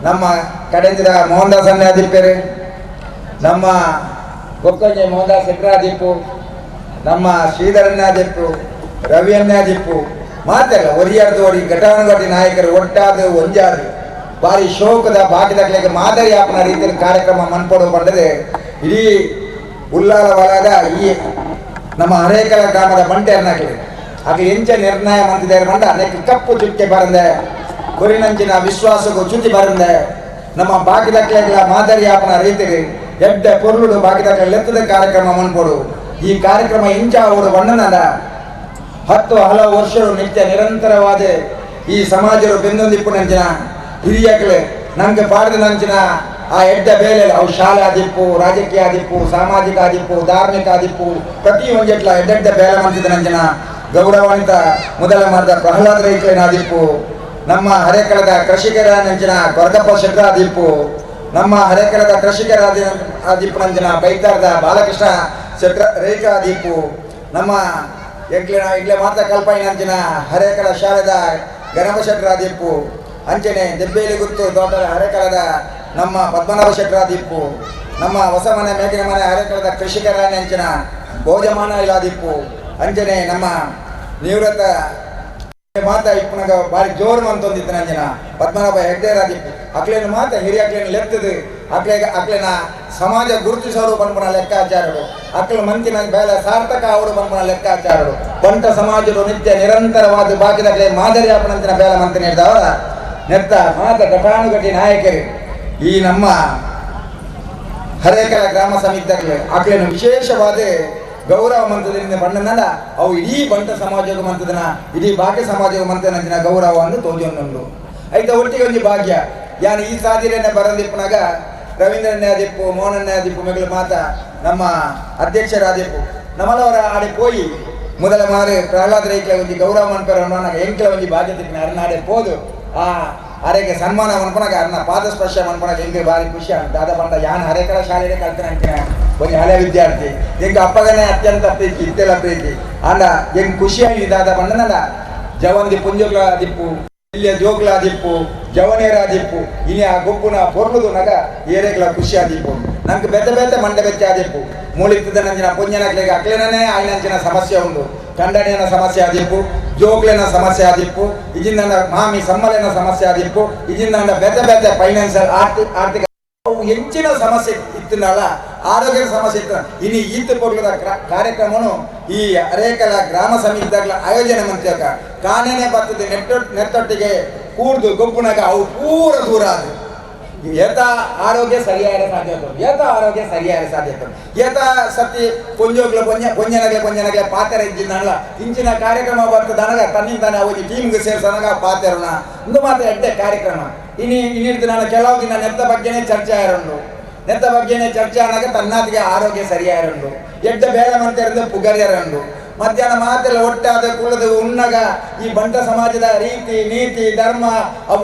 ನಮ್ಮ ಕಡೆಂಚಿದ ಮೋಹನ್ ದಾಸ್ ಅಣ್ಣಾದಿಪ್ಪರು, ನಮ್ಮ ಕೊಕ್ಕಂಜೆ ಮೋಹನ್ ದಾಸ್ ಶೆಟ್ಟರಾದಿಪ್ಪು, ನಮ್ಮ ಶ್ರೀಧರಣ್ಣಾದಿಪ್ಪು, ರವಿ ಅಣ್ಣಾದಿಪ್ಪು, ಮಾತೆಲ್ಲ ಒರಿಯಾರ್ದು ಒರಿ ಘಟಾನುಘಟಿ ನಾಯಕರು ಒಟ್ಟಾದ ಒಂಜಾದ ಬಾರಿ ಶೋಕದ ಬಾಕಿದಕ್ಲೆಗೆ ಮಾದರಿ ಆಪನ ರೀತಿಯ ಕಾರ್ಯಕ್ರಮ ಮನ್ಪೊಡು ಪಂಡದೆ ಇಡೀ ಉಲ್ಲಾಲ ವಲಯದ ಈ ನಮ್ಮ ಹರೇಕಲ ಗ್ರಾಮದ ಬಂಟೆರ್ನಕ್ಲೆ ಅಕ್ಲೆ ಎಂಚ ನಿರ್ಣಯ ಮಂತಿದ್ದಾರೆ ಮಂಡ ನೆಕ್ ಕಪ್ಪು ಚುಕ್ಕೆ ಬರಂದೆ ಕೊರಿನಂಚಿನ ವಿಶ್ವಾಸಕ್ಕೂ ಚ್ಯುತಿ ಬರಂದೆ ನಮ್ಮ ಬಾಕಿದಕ್ಲೆಗಳ ಮಾದರಿ ಆಪನ ರೀತಿಗೆ ಎಡ್ಡೆ ಪೊರ್ಲುಡು ಬಾಕಿದಕ್ಲೆ ಲೆತ್ತದ ಕಾರ್ಯಕ್ರಮ ಮನ್ಪೊಡು. ಈ ಕಾರ್ಯಕ್ರಮ ಇಂಚ ಅವರು ಬಣ್ಣನದ 10 ಹಲವು ವರ್ಷಗಳು ನಿತ್ಯ ನಿರಂತರವಾದ ಈ ಸಮಾಜರು ಬೆಂದೊಂದಿಪ್ಪುನಂಚಿನ ಹಿರಿಯಕ್ಲೆ ನಂಗೆ ಪಾಡ್ದಿನಂಚಿನ ಆ ಎಡ್ಡೆ ಬೇಲೆ ಅವು ಶಾಲಾ ದಿಪ್ಪು, ರಾಜಕೀಯ ದಿಪ್ಪು, ಸಾಮಾಜಿಕ ದಿಪ್ಪು, ಧಾರ್ಮಿಕ ದಿಪ್ಪು ಪ್ರತಿ ಒಂಜೆಟ್ಲ ಎಡ್ಡೆಡ್ಡೆ ಬೇಲೆ ಮಂತಿದನಂಚಿನ ಗೌರವಾನ್ವಿತ ಮೊದಲ ಮಾರ್ದ ಪ್ರಹ್ಲಾದ ರೈಕ್ಲೇನ ದಿಪ್ಪು, ನಮ್ಮ ಹರೇಕಳದ ಕೃಷಿಕರ ನಂಚಿನ ಕೊರಗಪ್ಪ ಶೆಟ್ಟರ ದಿಪ್ಪು, ನಮ್ಮ ಹರೇಕಳದ ಕೃಷಿಕರ ದಿಪ್ಪುನಂಚಿನ ಬೈತಾರದ ಬಾಲಕೃಷ್ಣ ಶೆಟ್ರ ರೇಖಾ ದೀಪು, ನಮ್ಮ ಎಂಕ್ಲಿನ ಇಡ್ಲೆ ಮಾತ್ರ ಕಲ್ಪೈನಂಚಿನ ಹರೇಕಳ ಶಾಲೆದ ಗಣಪ ಶೆಟ್ಟರ ದೀಪು, ಅಂಚನೆ ದೆಬ್ಬೇಲಿ ಗುತ್ತು ತೋಟದ ಹರೇಕಳದ ನಮ್ಮ ಪದ್ಮನಾಭ ಶೆಟ್ಟರ ದೀಪು, ನಮ್ಮ ಹೊಸಮನೆ ಮೇಗಿನ ಮನೆ ಹರೇಕಳದ ಕೃಷಿಕರ ಅಂಚಿನ ಭೋಜಮಾನ ಇಲ್ಲ ದೀಪು, ಅಂಚನೆ ನಮ್ಮ ನಿವೃತ್ತ ಮಾತ ಇಪ್ಪನಾಗ ಭಾರಿ ಜೋರು ಮಂತೊಂದಿತ್ತು ನಂಜಿನ ಪದ್ಮನಾಭ ಹೆಗ್ಡೇರ ದೀಪು. ಅಕ್ಲೇನು ಮಾತ ಹಿರಿಯ ಅಕ್ಲೇನು ಲೆತ್ತದು ಅಕ್ಲೆಗ ಅಕ್ಲೇನ ಸಮಾಜ ಗುರುತಿಸೋರು ಪನ್ಪುನ ಲೆಕ್ಕಾಚಾರರು, ಅಕ್ಲ ಮಂತಿನ ಬೇಲೆ ಸಾರ್ಥಕ ಅವರು ಪನ್ಪುನ ಲೆಕ್ಕಾಚಾರರು, ಬಂಟ ಸಮಾಜರು ನಿತ್ಯ ನಿರಂತರವಾದ ಬಾಕಿದಕ್ಲೆ ಮಾದರಿ ಆಪನಂತಿನ ಬೇಲೆ ಮಂತಿನ ಹಿಡ್ದವರ ನೆತ್ತ ಮಾತ ಘಟಾನುಘಟಿ ನಾಯಕರು ಈ ನಮ್ಮ ಹರೇಕಲ ಗ್ರಾಮ ಸಮಿತಿದಾಗಲೇ ಅಕ್ಲೇನು ವಿಶೇಷವಾದ ಗೌರವ ಮಂತದಿಂದ ಬಣ್ಣನಲ್ಲ ಅವು ಇಡೀ ಬಂಟ ಸಮಾಜಕ್ಕೆ ಮಂತದನ ಇಡೀ ಬಾಕಿ ಸಮಾಜಕ್ಕೆ ಮಂತನಂಚಿನ ಗೌರವವನ್ನು ತೋಜೊಂದುಂಡು. ಐತ ಒಟ್ಟಿಗೆ ಒಂಜಿ ಭಾಗ್ಯ ಯಾನ್ ಈ ಸಾದಿರೇನೆ ಬರಂದಿಪ್ಪನಾಗ ರವೀಂದ್ರನ್ಯಾದಿಪ್ಪು, ಮೋಹನನ್ಯಾದಿಪ್ಪು ಮೆಗಲು ಮಾತ ನಮ್ಮ ಅಧ್ಯಕ್ಷರಾದಿಪ್ಪು ನಮ್ಮಲವರ ಆಡೆ ಪೋಯಿ ಮೊದಲ ಮಾರು ಪ್ರಹ್ಲಾದ ರೈಕ್ಲೆ ಒಂಜಿ ಗೌರವ ಮನ್ಪೆರ ಎಂಕ್ಲ ಒಂಜಿ ಭಾಗ್ಯ ತಿಕ್ಕಿನ ಅರ್ನಾಡೆ ಪೋದು ಆ ಅರೆಗೆ ಸನ್ಮಾನ ಮನ್ಪನಾಗ ಅರ್ನ ಪಾದಸ್ಪರ್ಶ ಮನ್ಪನಾಗ ಎಂಕ್ ಭಾರಿ ಖುಷಿ ಆಂಡ್. ದಾದ ಪಂಡ ಯಾನ್ ಹರೇಕಳ ಶಾಲೆಗೆ ಕಲ್ತನ ಅಂಚಿನ ಒಂಜಿ ಹಳೆ ವಿದ್ಯಾರ್ಥಿ ಎಂಕ್ ಅಪ್ಪಗನೇ ಅತ್ಯಂತ ಪ್ರೀತಿ ಇತ್ತೆಲ್ಲ ಪ್ರೀತಿ ಆಂಡ ಎಂಕ್ ಖುಷಿಯಾಗಿ ದಾದ ಪಂಡನಲ್ಲ ಜವಂದಿ ಪುಂಜೋಗ್ಲ ದಿಪ್ಪು ಇಲ್ಲಿಯ ಜೋಗ್ಲ ದಿಪ್ಪು ಜವನೇರ ದಿಪ್ಪು ಇನಿ ಆ ಗೊಬ್ಬುನ ಪೊರ್ಲುದು ನಗ ಏರೆಗ್ಲ ಖುಷಿ ಆದಿಪ್ಪು. ನಂಗೆ ಬೆತ್ತೆ ಬೆತ್ತೆ ಮಂಡೆ ಬೆಚ್ಚ ಆದಿಪ್ಪು ಮೂಲಿತ್ತದ ನಂಚಿನ ಪುಂಜನಕ್ಲೆಗೆ ಅಕ್ಲೆನೇ ಆಯ್ನಂಚಿನ ಸಮಸ್ಯೆ ಉಂಡು, ಕಂಡಣಿಯನ ಸಮಸ್ಯೆ ಆದಿಪ್ಪು, ಜೋಗ್ಲೆನ ಸಮಸ್ಯೆ ಆದಿಪ್ಪು, ಇಜಿಂದ ಮಾಮಿ ಸಮ್ಮಲೆನ ಸಮಸ್ಯೆ ಆದಿಪ್ಪು, ಇಜಿಂದ ಬೆತ್ತೆ ಬೆತ್ತೆ ಫೈನಾನ್ಷಿಯಲ್ ಆರ್ಥಿಕ ಅವು ಹೆಚ್ಚಿನ ಸಮಸ್ಯೆ ಇತ್ತಿನಲ್ಲ ಆರೋಗ್ಯದ ಸಮಸ್ಯೆ ಇತ್ತು. ಇನ್ನು ಈತ ಪೊರ್ಲದ ಕಾರ್ಯಕ್ರಮನು ಈ ಅರೇಕಲ ಗ್ರಾಮ ಸಮಿತಿದಾಗಲ ಆಯೋಜನೆ ಮಂತ್ಯಕ ಕಾನೇನೆ ಬರ್ತದೆ ನೆತ್ತೊಟ್ಟಿಗೆ ಕೂರ್ದು ಗೊಬ್ಬುನಾಗ ಅವು ಪೂರ ದೂರ ಅದು ಏತ ಆರೋಗ್ಯ ಸರಿಯಾದ ಸಾಧ್ಯತೆ, ಏತ ಆರೋಗ್ಯ ಸರಿಯಾದ ಸಾಧ್ಯತೆ, ಏತ ಸತಿ ಪೊಂಜೋಗ್ಲ ಪೊಂಜನಗ್ಲೆ ಪೊಂಜನಗ್ಲೆ ಪಾತೆರ ಇಜ್ಜಿನಲ್ಲ ಇಂಚಿನ ಕಾರ್ಯಕ್ರಮ ಬರ್ತದನಗ ತನ್ನಿಂದಾನೆ ಅವರಿಗೆ ಟೀಮ್ಗೆ ಸೇರ್ಸನಗ ಪಾತೆರಣ ಇಂದು ಮಾತ್ರ ಎಡ್ಡೆ ಕಾರ್ಯಕ್ರಮ. ಇನಿ ಇನ್ನಿಡ್ದು ನಾನು ಕೆಲವು ದಿನ ನೆತ್ತ ಬಗ್ಗೆನೇ ಚರ್ಚೆ ಆರುಂಡು, ನೆತ್ತ ಬಗ್ಗೆನೇ ಚರ್ಚೆ ಆನಾಗ ತನ್ನಾತಿಗೆ ಆರೋಗ್ಯ ಸರಿಯಾರುಂಡು, ಎಡ್ಡೆ ಬೇಳೆ ಮಂತೆರದು ಪುಗರ್ಯರುಂಡು. ಮಧ್ಯಾಹ್ನ ಮಾತೆಲ್ಲ ಒಟ್ಟಾದ ಕುಲದ ಉಣ್ಣಗ ಈ ಬಂಟ ಸಮಾಜದ ರೀತಿ ನೀತಿ ಧರ್ಮ ಅವು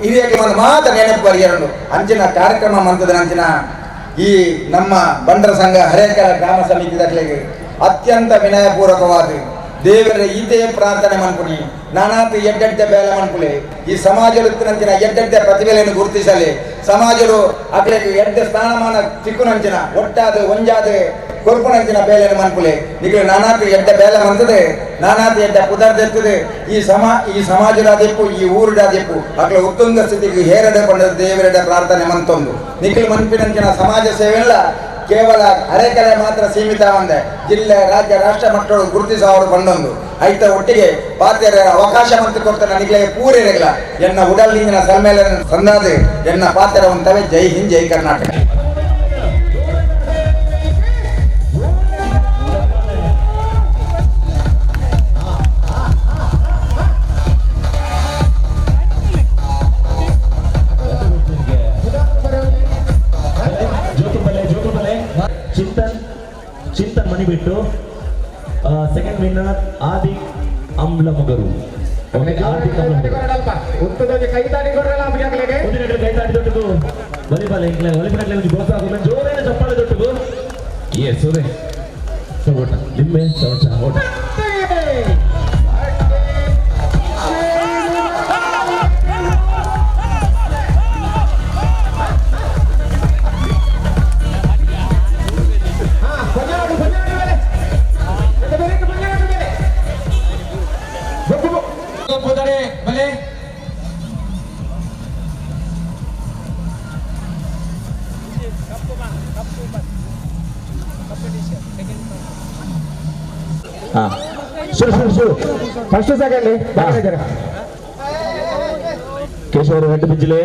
ಹಿರಿಯಕ್ಕೆ ಒಂದು ಮಾತ್ರ ನೆನಪು ಬರಿಯರುಂಡು. ಅಂಚಿನ ಕಾರ್ಯಕ್ರಮ ಮಂತದ ಅಂಚಿನ ಈ ನಮ್ಮ ಬಂಟರ ಸಂಘ ಹರೇಕಳ ಗ್ರಾಮ ಸಮಿತಿದಾಗಲಿಗೆ ಅತ್ಯಂತ ವಿನಯಪೂರ್ವಕವಾದ ದೇವರ ಈತೇ ಪ್ರಾರ್ಥನೆ ಮನ್ಪುನಿ ನಾನಾತು ಎಡ್ಡೆಡ್ಡೆ ಬೇಲೆ ಮನ್ಪುಲೆ ಈ ಸಮಾಜದ ಎಡ್ಡೆಡ್ಡೆ ಪ್ರತಿಭೆಯನ್ನು ಗುರುತಿಸಲಿ ಸಮಾಜರು ಅಕ್ಲೆಗೆ ಎಡ್ಡೆ ಸ್ಥಾನಮಾನ ಚಿಕ್ಕುನಂಚಿನ ಒಟ್ಟಾದ ಒಂಜಾದ ಕೊರ್ಪುನಂಚಿನ ಬೇಲೆಯನ್ನು ಮನ್ಪುಲೆ ನಿಗಲು ನಾನಾತು ಎಡ್ಡೆ ಬೇಲೆ ಮಂತದೆ ನಾನಾತು ಎಡ್ಡೆ ಪುದರ್ದೆತ್ತದೆ ಈ ಸಮಾಜದಾದಿಪ್ಪು ಈ ಊರುಡಾದಿಪ್ಪು ಅಕ್ಲೆ ಉತ್ತುಂಗ ಸ್ಥಿತಿಗೆ ಹೇರಡೆ ಕೊಂಡ ದೇವರೆಡೆ ಪ್ರಾರ್ಥನೆ ಮಂತೊಂದು ನಿಖಿಲ್ ಮನ್ಪಿನಂಚಿನ ಸಮಾಜ ಸೇವೆಲ್ಲ ಕೇವಲ ಅರೆಕಲೆ ಮಾತ್ರ ಸೀಮಿತ ಒಂದೆ ಜಿಲ್ಲೆ ರಾಜ್ಯ ರಾಷ್ಟ್ರ ಮಟ್ಟಗಳು ಗುರುತಿಸುವವರು ಬಂದೊಂದು ಐತ ಒಟ್ಟಿಗೆ ಪಾತ್ಯರ ಅವಕಾಶ ಮಂತು ಕೊಡ್ತಾನೆ ನಿಗ್ಲೆ ಪೂರೇರೆಗಳ ಎನ್ನ ಉಡಲಿಂಗಿನ ಸಲ್ಮೇಲೆ ಸಂದಾದು ಎನ್ನ ಪಾತ್ಯರ ಒಂತವೆ. ಜೈ ಹಿಂದ್, ಜೈ ಕರ್ನಾಟಕ. ಚಿಂತನ್ ಮನಿಬಿಟ್ಟು ಸೆಕೆಂಡ್ ವಿನ್ನರ್ ಆದಿ ಅಂಬ್ಲಮಗರು. ಕೈತಾಡಿ ದೊಡ್ಡದು ಬಲಿಬಲ ಜೋರೇನ ಚಪ್ಪಾಳೆ ದೊಡ್ಡದು. ಎಸ್ ಓಟ ಲಿಂಬೆ ಚಮಚ ಓಟ. ಹಾ ಶುರು ಶುರು ಶುರು ಫಸ್ಟ್ ಸೆಕೆಂಡ್ ಕೇಶವರು ರೆಡ್ ಬಿಜ್ಲೆ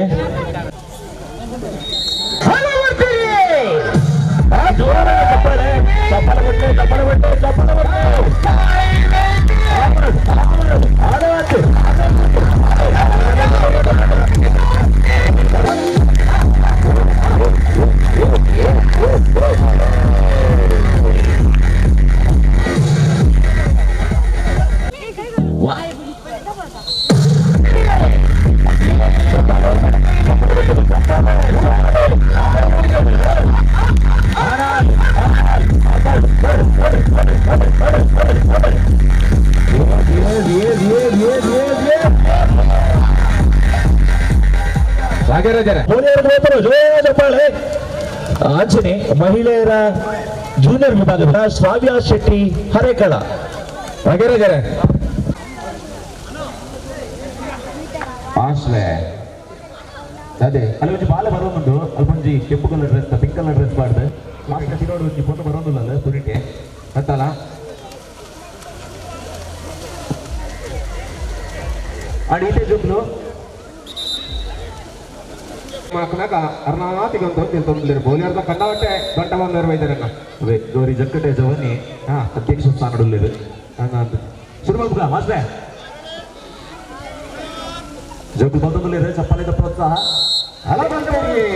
ಅಂಚನೆ ಮಹಿಳೆಯರ ಜೂನಿಯರ್ ವಿಭಾಗದ ಶ್ರಾವ್ಯ ಶೆಟ್ಟಿ ಹರೇಕಳ ಅದೇ ಅಲ್ಲಿ ಒಂಜಿ ಬಾಲೆ ಬರೋದುಂಡು ಅಲ್ಪೊಂಜಿ ಕೆಂಪು colour dress pink colour dress ಪಾಡ್ದು master ತಿರೋಡು ಒಂಜಿ ಫೋಟೋ ಬರೋದಿಲ್ಲ ತುರಿಟೆ ಅತ್ತಲ್ಲ ಅಡಿತೆ ಜುಬ್ಲು ಮಲ್ಪನಾಗ ಅರ್ನಾತಿಗೊಂದು ತಿಳ್ತೊಂದಿರು ಬೋಲಿಯರ್ದ ಕಂಡವಟ್ಟೆ ದೊಡ್ಡ ಬಂದವರು ವೈದ್ಯರನ್ನ ಅದೇ ಗೌರಿ ಜಕ್ಕಟೆ ಜವನಿ ಅಧ್ಯಕ್ಷ ಸ್ಥಾನದಲ್ಲಿರು ಶುರು ಮಲ್ಪುಗ ಮಾಸ್ಟ್ರೆ ಜೋಕು ಬಂದೊಂದಿರು ಚಪ್ಪಾಳಿದ ಪ್ರೋತ್ಸಾಹ ಹಲ ಬಂದವರಿಗೆ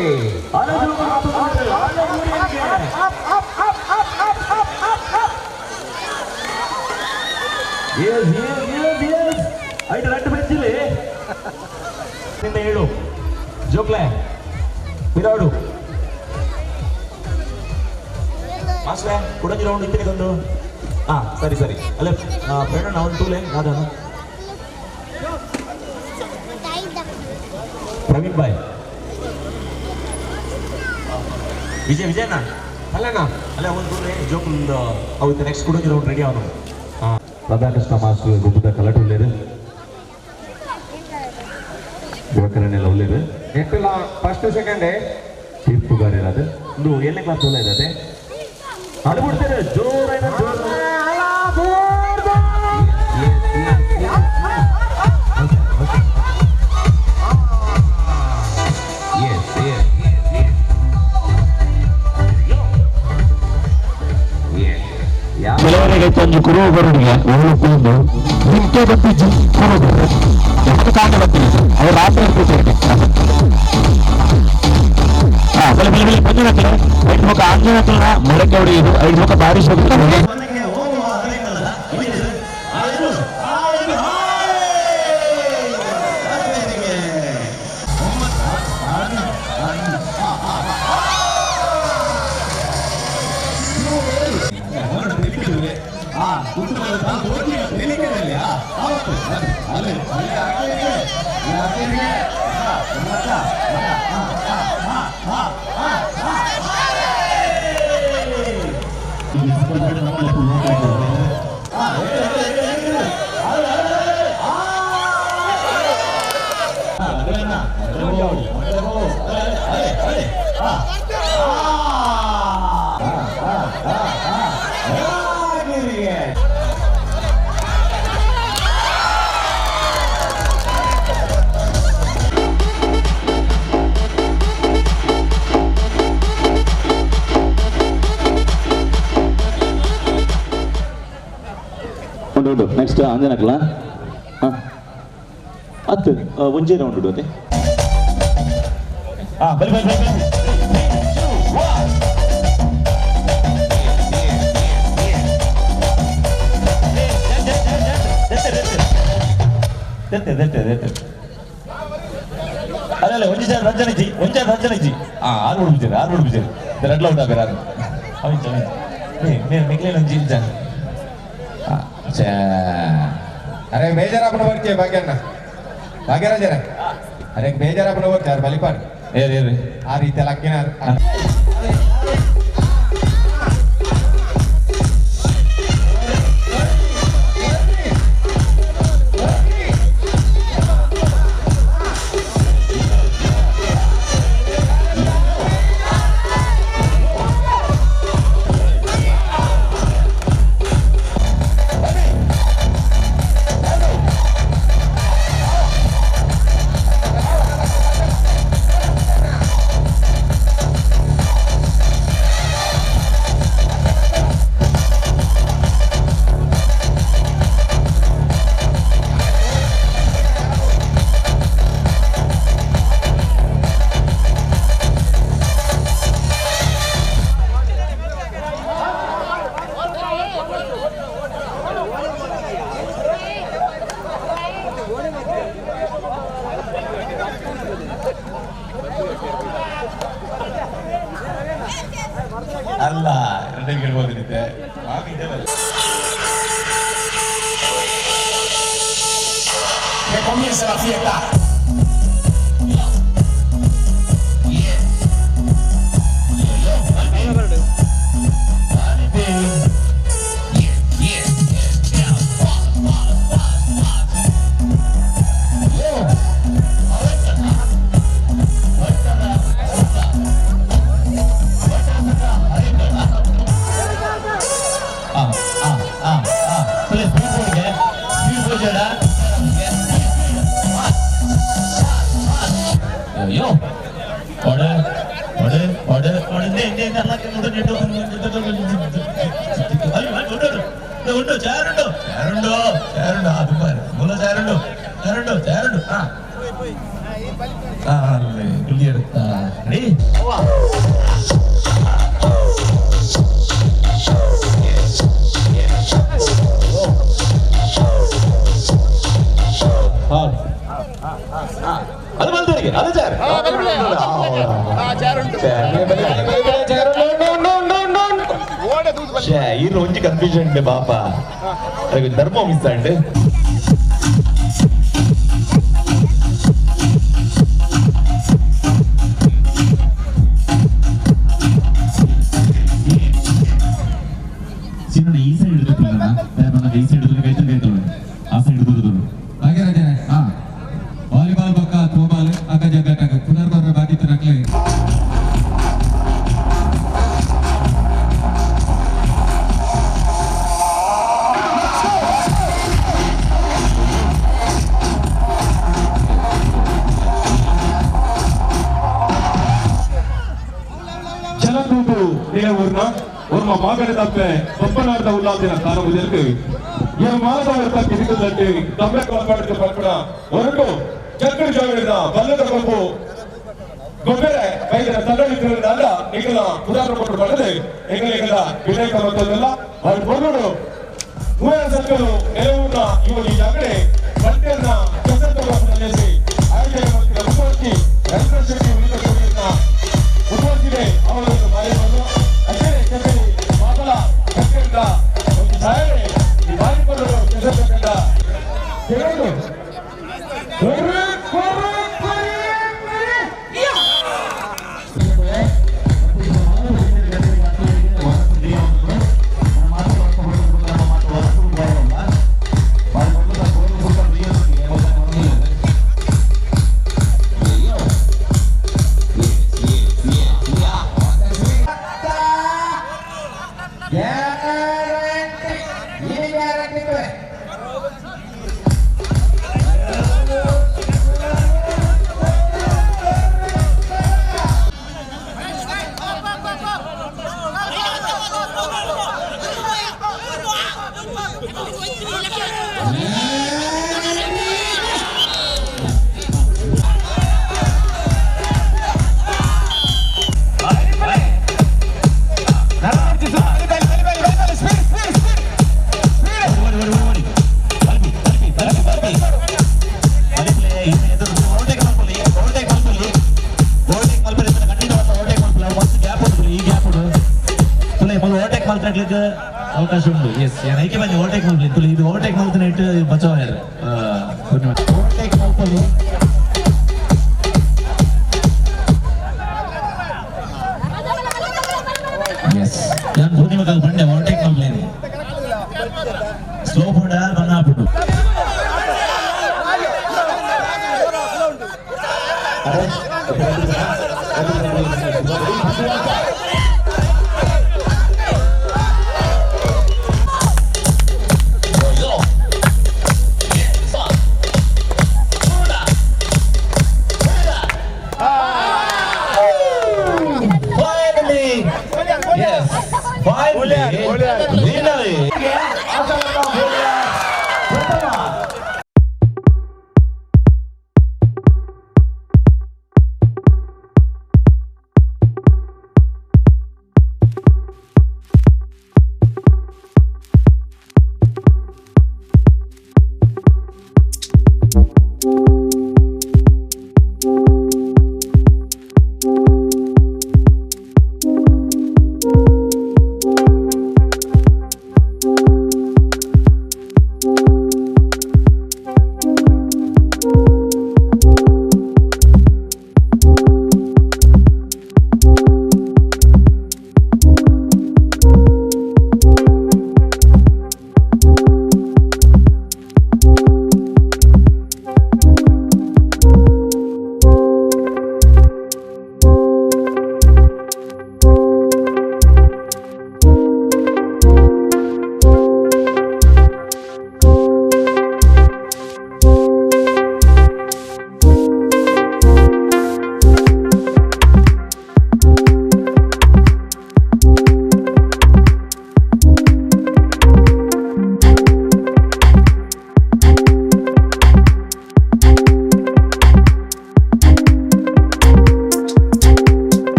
Yes, yes, yes, yes. ಐದು ರಟ್ಟು ಬೆಚ್ಚಿಲಿ ನಿನ್ನ ಹೇಳು ಜೋಕ್ಲೆ ಬಿರಾಡು ಮಾಸ್ಟ್ರೆ ಕುಡಂಜಿ ರೌಂಡ್ ಇತ್ತಿನ ಹಾ ಸರಿ ಸರಿ ಅಲ್ಲೇ ಪ್ರೇರಣ ಒಂದು ಟೂಲೆ ಯಾವ್ದಾನು ಪ್ರವೀಣ್ ಬಾಯ್ ವಿಜಯ್ ವಿಜಯಣ್ಣ ಅಲ್ಲಣ್ಣ ಅಲ್ಲ ಒಂದು ಟೂಲೆ ಜೋಕುಲ್ ಅವತ್ತು ನೆಕ್ಸ್ಟ್ ಕುಡಂಜಿ ರೌಂಡ್ ರೆಡಿ ಅವನು ರಾಧಾಕೃಷ್ಣ ಮಾಸ್ಟರ್ ಗುಬ್ಬದ ಕಲಟು ಉಳ್ಳೇರು ಯುವಕರನ್ನೆಲ್ಲ ಉಳ್ಳೇರು ನೆಟ್ಟುಲ ಫಸ್ಟ್ ಸೆಕೆಂಡ್ ತೀರ್ಪುಗಾರರಾದ ಒಂದು ಏಳನೇ ಕ್ಲಾಸ್ ಓಲ ಇದೆ ಅದು ಬಿಡ್ತಾರೆ ಜೋರಾದ ಜೋರ ಕೆಲವರಿಗೆ ಒಂಜಿ ಕುರುವು ಬರುಡಿಗೆ ಒಳ್ಳು ಕುಂದು ನಿಂಕೆ ಬತ್ತಿ ಕುರುದು ಎಷ್ಟು ಕಾಂಡ ಬತ್ತಿ ಅವ್ರು ರಾತ್ರಿ ಇರ್ತಿದ್ದಾರೆ ಬಲೆ ಬಲೆ ಬಲೆ ಬಂದಿರತ್ತಲೆ ಐದು ಮುಖ ಆಂಜನತ್ತಲ ಮೊಳಕೆ ಹೊಡೆಯುವುದು ಐದು ಮುಖ ಬಾರಿಸೋದು. ಉಂಟು ಉಂಟು ನೆಕ್ಸ್ಟ್ ಅಂಜನಕ್ಲ ಹಾಂ ಹತ್ತು ಒಂಜೇ ರೌಂಡ್ ಉಂಟು ಹಾಂ ಬರಿ ಬರಿ ಬರಿ ಅಲ್ಲ ಅಲ್ಲ ಒಂಜಿ ಸಾರ್ ರಂಜನಜಿ ಒಂಜಿ ರಂಜನಜಿ ಹಾಂ ಆರು ಉಡುಪಿಚಾರಿ ಆರು ಉಡುಪಿಚಾರಿ ರೆಡ್ ಲೌಟ್ ಆಬೇರ ಆರು ಅವಿಂಚ ಅವಿಂಚ నేను మిగిలిన జీవించాను. ಅರೆ ಬೇಜಾರಾಪಣ ಬರ್ತೀಯ ಭಾಗ್ಯಣ್ಣ ಭಾಗ್ಯರಾಜರ ಅರೆ ಬೇಜಾರಾಪಣ ಬರ್ತಾರೆ ಬಲಿಪಾಡು ಆ ರೀತಿ ಅಕ್ಕಿನ. Comienza la fiesta. ಈ ಒಂಜಿ ಕನ್ಫ್ಯೂಷನ್ ಪಾಪ ಅದಕ್ಕೆ ಧರ್ಮ ಮಿಸ್ ಅಂಡ್ ಈ ಸೈಡ್ ಈ ಸೈಡ್ ಕೈ ಆ ಸೈಡ್ ವಾಲಿಬಾಲ್ ಬೊಕ್ಕ ಥ್ರೋಬಾಲ್ ಅಕ್ಕ ಜಗ್ಗ ಪುನರ್ಬರ ಬಾಕಿ ನಕ್ಲೆ ಜಲಕೂಟು ಊರ್ನ ಓರ್ಮ ಮಾಗಡ ತಪ್ಪೆ ಬೊಪ್ಪನಾರ್ದ ಉಲ್ಲಾದಿನ ತಾನ ಮುಜಲ್ಕು ಇವರು ಮಾನದವರ ಕಿರಿಕುಲ್ಲಟ್ಟಿ ತಮ್ಮೆ ಕಾಪಾಡಿದ ಪಲ್ಪಣ ಹೊರಟು ಚಕ್ಕಡಿ ಜಾಗದ ಬಲ್ಲದ ಕೊಪ್ಪು ಗೊಬ್ಬರ ಕೈಗಳ ತಲ್ಲಡಿದ್ದ ನಿಗಲ ಉದಾಹರಣೆ ಕೊಟ್ಟು ಬರದೆ ಎಂಗಲಿಗಲ ವಿನಾಯಕ ಮತ್ತೊಂದಲ್ಲ ಅವ್ರು ಬರೋಡು ಮೂವರ ಸರ್ಕಲು ನೆಲವೂರ್ನ ಇವರು ಈಗಾಗಲೇ ಬಟ್ಟೆಯನ್ನ ಕೆಸರು ಆಯೋಜನೆ ಮಾಡ್ತಿದ್ದ ಮುಖ್ಯಮಂತ್ರಿ ರವೀಂದ್ರ ಶೆಟ್ಟಿ ಮುಖ್ಯಮಂತ್ರಿ ಅವರನ್ನು ಮಾಯವನ್ನು ಅದೇ ಕೆಸರಿ ಮಾತಲ ಕಟ್ಟೆಯಿಂದ ಒಂದು ಸಾಯನೆ ಈ ಬಾರಿಪದರು ಕೆಸರು ಕಂಡ ಕೇಳೋದು ಅವಕಾಶ ಉಂಟು. ಎಸ್ ಐಕೆ ಬಂದು ಓವರ್ಟೇಕ್ ಮಲ್ಪಲಿ ತುಳಿ ಇದು ಓವರ್ಟೇಕ್ ಮಲ್ತಿನ ಇಟ್ಟು ಬಚಾವ್ ಓವರ್ಟೇಕ್ ಮಲ್ಪಲಿ. ಎಸ್ ನಾನು ಪೂರ್ಣಿಮಾ ಬಂಡೆ ಓವರ್ಟೇಕ್ ಮಲ್ಪಲೇನೆ ಸ್ಲೋ ಪೋಡ ಬಣ್ಣ ಹಾಕ್ಬಿಟ್ಟು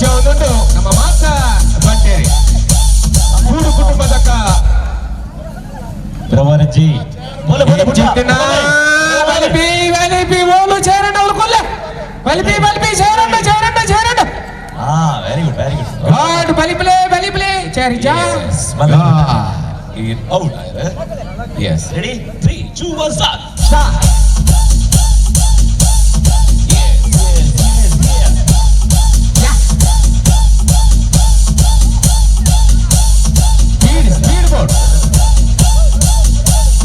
ಖುಷಿ ಆವೊಂದುಂಡು ನಮ್ಮ ಮಾತ ಬಂಟೇರಿ ಕೂಡು ಕುಟುಂಬದಕ್ಕ ಪ್ರವರಜಿ ಬೋಲೆ ಬೋಲೆ ಪುಟ್ಟ. ಬಲಿಪಿ ಬಲಿಪಿ ಓಲು చేరండి ಅವ್ರು ಕೊಲ್ಲೆ ಬಲಿಪಿ ಬಲಿಪಿ చేరండి చేరండి చేరండి ಆ very good very good god ಬಲಿಪ್ಲೆ ಬಲಿಪ್ಲೆ ಚೇರಿ ಜಾ out yes ready 3 2 1 start start. Speed speed board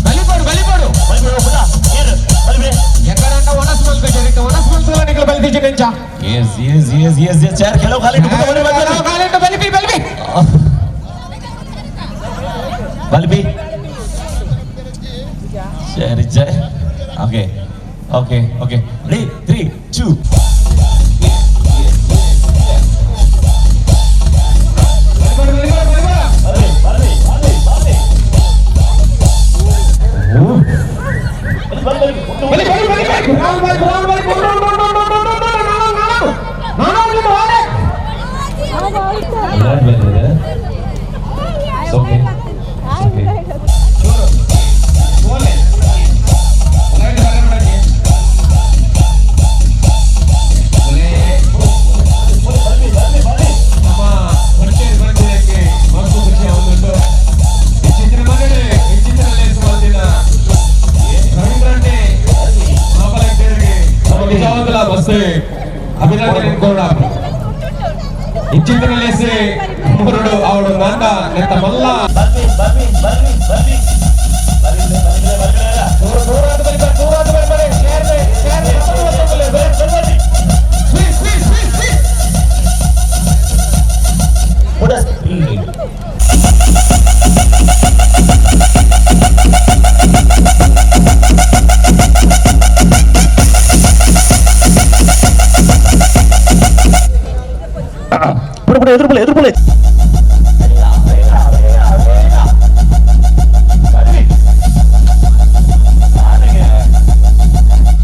ಬಲಿಪೋಡು ಬಲಿಪೋಡು ಎಕ್ಕడంಡ ಒಣಸ್ ಮಲ್ಪೆ ಚರಿತ ಒಣಸ್ ಮಲ್ಪುಲ ನಿಕಲ ಬಲಿತಿಜಿ ನೆಂಚ yes yes yes yes yes chair ಕೆಲವು ಖಾಲಿ ಇಟ್ಟು ಬನ್ನಿ ಬನ್ನಿ ಕಾಲಿಟ್ಟು ಬಲಿಪಿ ಬಲಿಪಿ ಬಲ್ಬಿ ಸರಿ ಜೈ okay okay okay ready 3 2 ಬಲಿ ಬಲಿ ಬಲಿ ಬಲಿ ಬಲಿ ಬಲಿ ಬಲಿ ಓಕೆ ಓಕೆ. ಅಭಿನಂದನೆ ಕೋಡ ಇಂಚಿತ್ರಲೇಸಿ ಮುರುಡು ಅವಳು ನಂದ ನೆತ್ತ ಮಲ್ಲ ಪುಡ ಪುಡ ಎದುರು ಎದುರು ಪುಲೆ.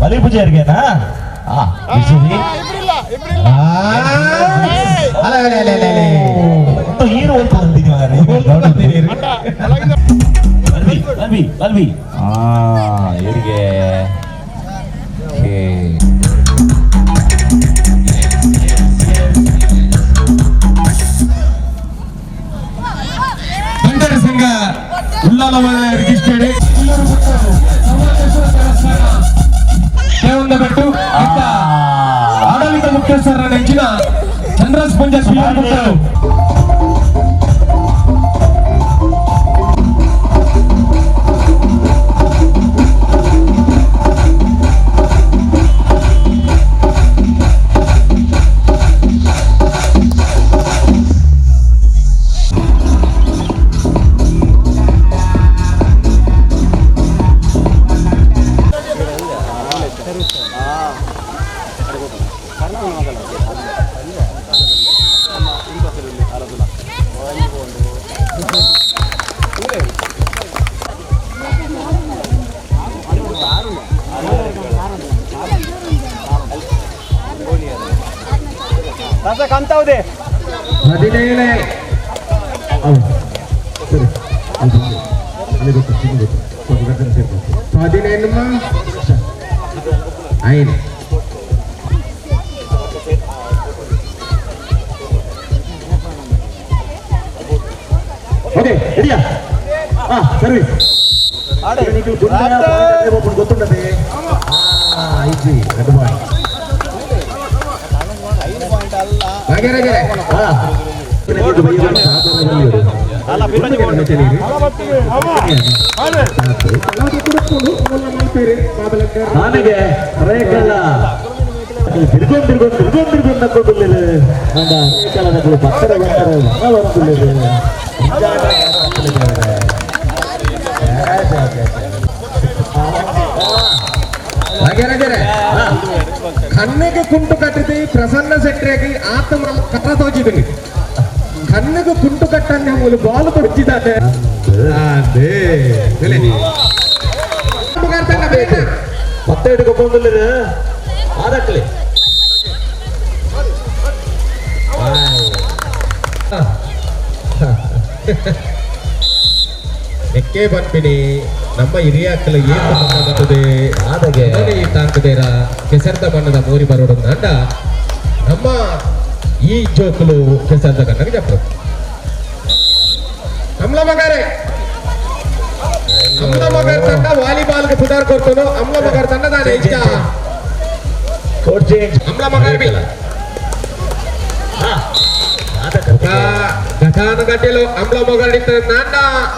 ಬಲಿ ಪೂಜೆ ಇರ್ಗೇನಾ ಆ ಬಿಸಿದಿ ಅಲ್ಲ ಅಲ್ಲ ಅಲ್ಲ ಅಲ್ಲ ಹೀರೋ ಅಂತ ಅಂದಿನಿ ಬಲ್ಬಿ ಬಲ್ಬಿ ಬಲ್ಬಿ ಆ ಇವರಿಗೆ ಓಕೆ. ಬಂಟರ ಸಂಘ ಉಲ್ಲಾಲ ರಿಜಿಸ್ಟರ್ಡ್ ದೇವಂದಬೆಟ್ಟು ಇತ್ತ ಆಡಳಿತ ಮುಖ್ಯಸ್ಥರ ನೆಂಚಿನ ಚಂದ್ರಸ್ ಪುಂಜ ಶ್ರೀ ಹದಿನೇಳೇ പതിനെണ്ണ അയിന് ಓಕೆ ರೆಡಿಯಾ ಹಾ ಸರ್ವಿಸ್ ಗೊತ್ತುಂಟದೆ ಐಜಿ ಎರಡು ಪಾಯಿಂಟ್. ನನಗೆ ರೇಖಲ್ಲ ತಿರ್ಗೊಂಡು ತಿರ್ಗೊಂಡು ತಿರ್ಗೊಂಡು ತಿರ್ಗೊಂಡು ನಕ್ಕೊಂಡಿಲ್ಲ ನಂದ ರೇಖಲ್ಲ ನಕ್ಕಳು ಬತ್ತರ ಬತ್ತರ ಮನ ಬರಂದಿಲ್ಲ. ಕಣ್ಣಿಗೆ ಕುಂಟು ಕಟ್ಟಿದಿ ಪ್ರಸನ್ನ ಸೆಟ್ರಿಯಾಗಿ ಆತಮ ಕರ ತೋಚಿದ್ದೀನಿ. ಕಣ್ಣಿಗೆ ಕುಂಟು ಕಟ್ಟನ್ನೇ ಮೂಲ ಬಾಲ್ ತೊಚ್ಚಿದ್ದಾನೆ. ಅದೇ ಪತ್ತೆ ಹಿಡ್ಕೊಂಡಿಲ್ಲ ಆದಕ್ಲಿ. ಎಕ್ಕೆ ಬನ್ಪಿನಿ ನಮ್ಮ ಹಿರಿಯಾಕಲ ಏನು ಬರ್ತದೆ ಆದಾಗೆ ಈ ತಾಂಕದೇರ ಕೆಸರ್ದ ಬಣ್ಣದ ಮೋರಿ ಬರೋಡು ಅಂಡ ನಮ್ಮ ಈ ಜೋಕುಲು ಕೆಸರ್ದ ಕಣ್ಣಗೆ ಜಪ್ಪು ಅಮ್ಲ ಮಗಾರೆ ಅಮ್ಲ ಮಗರ್ ತಂಡ ವಾಲಿಬಾಲ್ ಗೆ ಪುದಾರ್ ಕೊಡ್ತಾನೋ ಅಮ್ಲ ಮಗರ್ ತಂಡ ದಾನೆ ಇಷ್ಟ ಕೋಚ್ ಚೇಂಜ್ ಅಮ್ಲ ಮಗರ್ ಬಿ ಘಟಾನು ಗಟ್ಟಿಲು ಅಮ್ಲ ಮಗರ್ ನಾಂಡ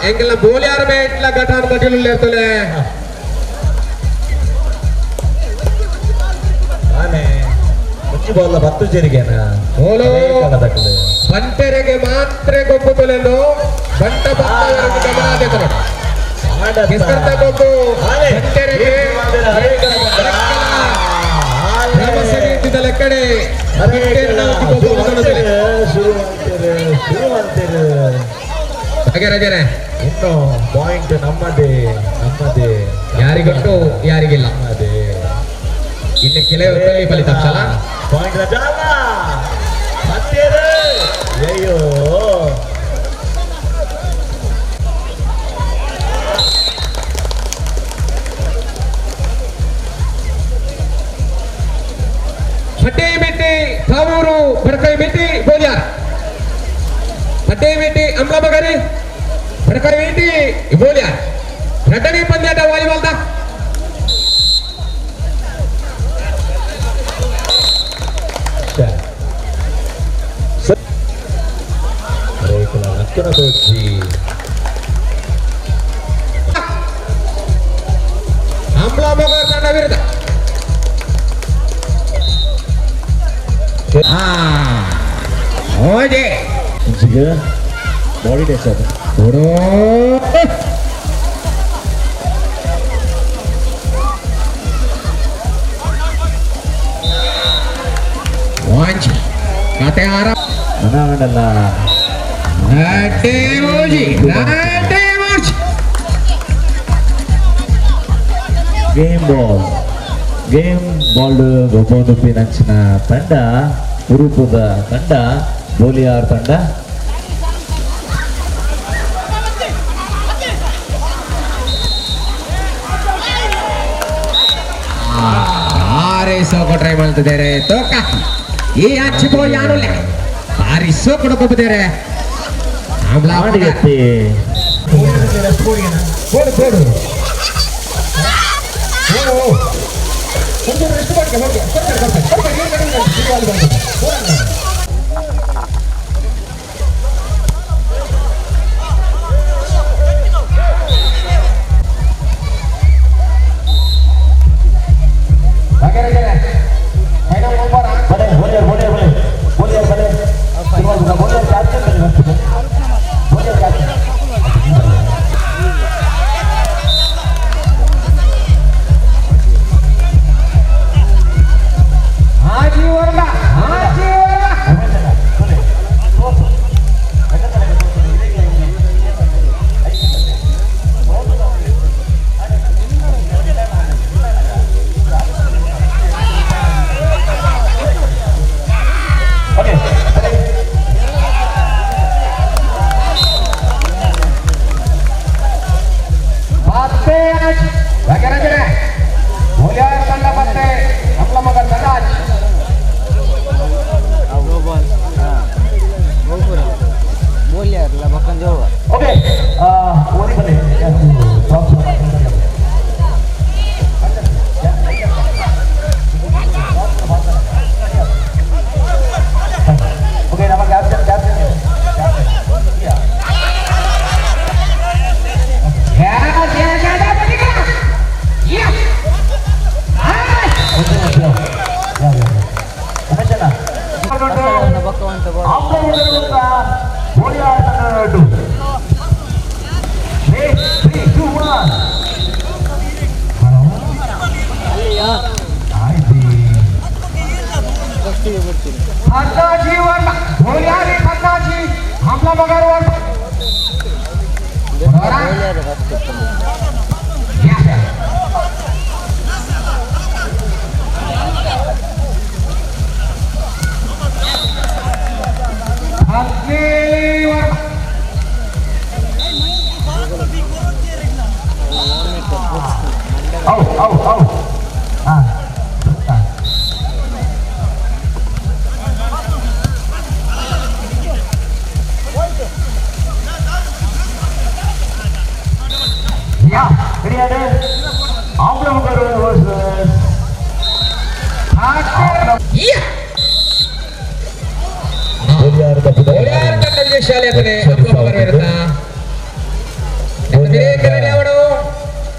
ಎಂಗೆಲ್ಲ ಬೋಲಿಯಾರ ಬೇಟ್ಲ ಘಟಾನು ಗಟ್ಟಿಲು ಇರ್ತಲೆ ಆನೆ ಮುಚ್ಚಿ ಬಾಲ್ ಬತ್ತು ಜರಿಗೆನ ಓಲೋ ಬಂಟೆರೆಗೆ ಮಾತ್ರ ಗೊಬ್ಬು ತೊಲೆಂದು ಬಂಟ ಬಂದವರನ್ನು ಗಮನ ಆದೇತನು ಕೆಸರ್ದ ಗೊಬ್ಬು ಬಂಟೆರೆಗೆ ಗ್ರಾಮ ಲೆಕ್ಕಡೆ ಶುರು ಮಾಡ್ತೀರಿ ರಜನೆ ಇನ್ನು ಪಾಯಿಂಟ್ ನಮ್ಮದೇ ನಮ್ಮದೇ ಯಾರಿಗೊಟ್ಟು ಯಾರಿಗಿಲ್ಲ ನಮ್ಮದೇ ಇನ್ನು ಕೆಲವು ಫಲಿತಾಂಶ ಅಲ್ಲ ಪಾಯಿಂಟ್ ರಜಾಲ ಹತ್ತಿರ ಅಯ್ಯೋ ಪಟ್ಟೆ ಮೆಟ್ಟಿ ಕಾವೂರು ಬಡಕೈ ಮೆಟ್ಟಿ ಬೋಲ್ಯಾರ್ ಪಟ್ಟೆ ಮೆಟ್ಟಿ ಅಮ್ಲ ಮಗರಿ ಬಡಕೈ ಮೆಟ್ಟಿ ಬೋಲ್ಯಾರ್ ಎರಡನೇ ಪಂದ್ಯಾಟ ವಾಲಿಬಾಲ್ದ ರೇಖಲ ಲಕ್ಕನ ತೋಚಿ ಅಮ್ಲ ಮಗರ್ ತಂಡ ವಿರುದ್ಧ ಓಜೆ ಬಾಡಿ ಟಚ್ ಅದು ಕೊಡೋ ವಾಂಚ್ ಕತೆ ಆರ ಮನಾಡಲ್ಲ ನಾಟೆ ಓಜಿ ನಾಟೆ ಓಜಿ game ball game ball ಗೊಬ್ಬೊಂದು ನಂಚಿನ ತಂಡ ಉರುಪುದ ತಂಡ ಬೋಲಿಯಾರ್ ತಂಡ ಆರೆ ಸೋಕೋ ಟ್ರೈ ಮಾಡ್ತಿದ್ದಾರೆ ತೋಕ ಈ ಹಚ್ಚಿಕೋ ಯಾನುಲ್ಲ ಭಾರಿ ಸೋಕಡು ಕೊಬ್ಬಿದ್ದಾರೆ ಆಮ್ಲ ಆಡಿಯತ್ತೆ ಬೋಡು ಬೋಡು కొంచెం రెస్ట్ పట్టుకో కొడతారు కొడతారు కొడతారు. ಬಲೆ ಬೋಲಿಯಾರ್ ಬೋಲಿಯಾರ್ ಬಲೆ ಬೋಲಿಯಾರ್ ಬಲೆ ಬೋಲಿಯಾರ್ ಕ್ಯಾಪ್ಟನ್ ಬಲೆ ಬೋಲಿಯಾರ್ ಕ್ಯಾಪ್ಟನ್ ಆಜಿ ವರ್ಗ ಆಜಿ ವರ್ಗ ಮತ್ತೆ ವಗರ ಬೋಲಿಯಾರ್ ತಂಡ ಮತ್ತೆ ಅಮ್ಲ ಮಗರ್ ತಂಡ ಆಚೆ. ಓಕೆ ಓದಿ ಬಲೆ ಓಕೆ ನಮ್ಮ ಕ್ಯಾಪ್ಟನ್ ಕ್ಯಾಪ್ಟನ್ ಹತ್ತಾಜಿ ವರ್ಗ ಬೋಲಿಯಾರಿ ಹತ್ತಾಜಿ ಅಮ್ಲ ಮಗರ್ ವರ್ಗ ಹದಿನೇಳು ವರ್ಗ ಶಾಲೆ ಅತನೆ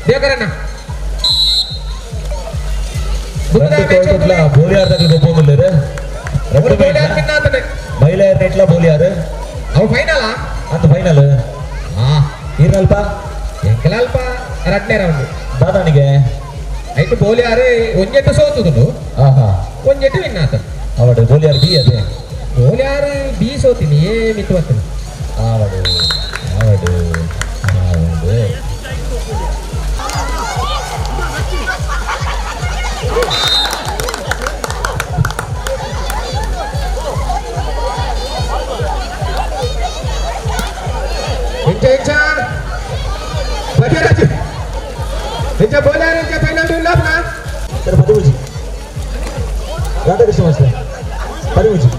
ದೇವಕರಣ್ಣ ಬೋಲಿಯಾರ್ದಾಗಲಿ ಗೊಪ್ಪೊಂದುಲ್ಲೆರ್ ಮಹಿಳೆಯರ್ ನೆಟ್ಲ ಬೋಲಿಯಾರ್ ಅವು ಫೈನಲ್ ಅಂತ ಫೈನಲ್ ಈರಲ್ಪ ಎಂಕಲಲ್ಪ ರಡ್ನೇ ರೌಂಡ್ ದಾದಾನಿಗೆ ಐಟ್ ಬೋಲಿಯಾರ್ ಒಂಜೆಟ್ಟು ಸೋತುದುಂಡು ಆಹಾ ಒಂಜೆಟ್ಟು ವಿನ್ ಆತ ಅವಡು ಬೋಲಿಯಾರ್ ಬಿ ಅದೇ ಬೋಲಿಯಾರ್ ಬಿ ಸೋತಿನಿ ಏ ಮಿತ್ತು ಬರ್ತದೆ ಆವಡು ಆವಡು ಆವಡು ಇಂಚ ಇಂಚ ಬಜರಾಜ್ ಇಂಚ ಬೋಲಿಯಾರ್ ಇಂಚ ಫೈನಲ್ ದುಲ್ಲಾಪ್ನ ಸರ್ ಪದಿಮೂಜಿ ರಾಧಾಕೃಷ್ಣ ಮಾಸ್ಟರ್ ಪದಿಮೂಜಿ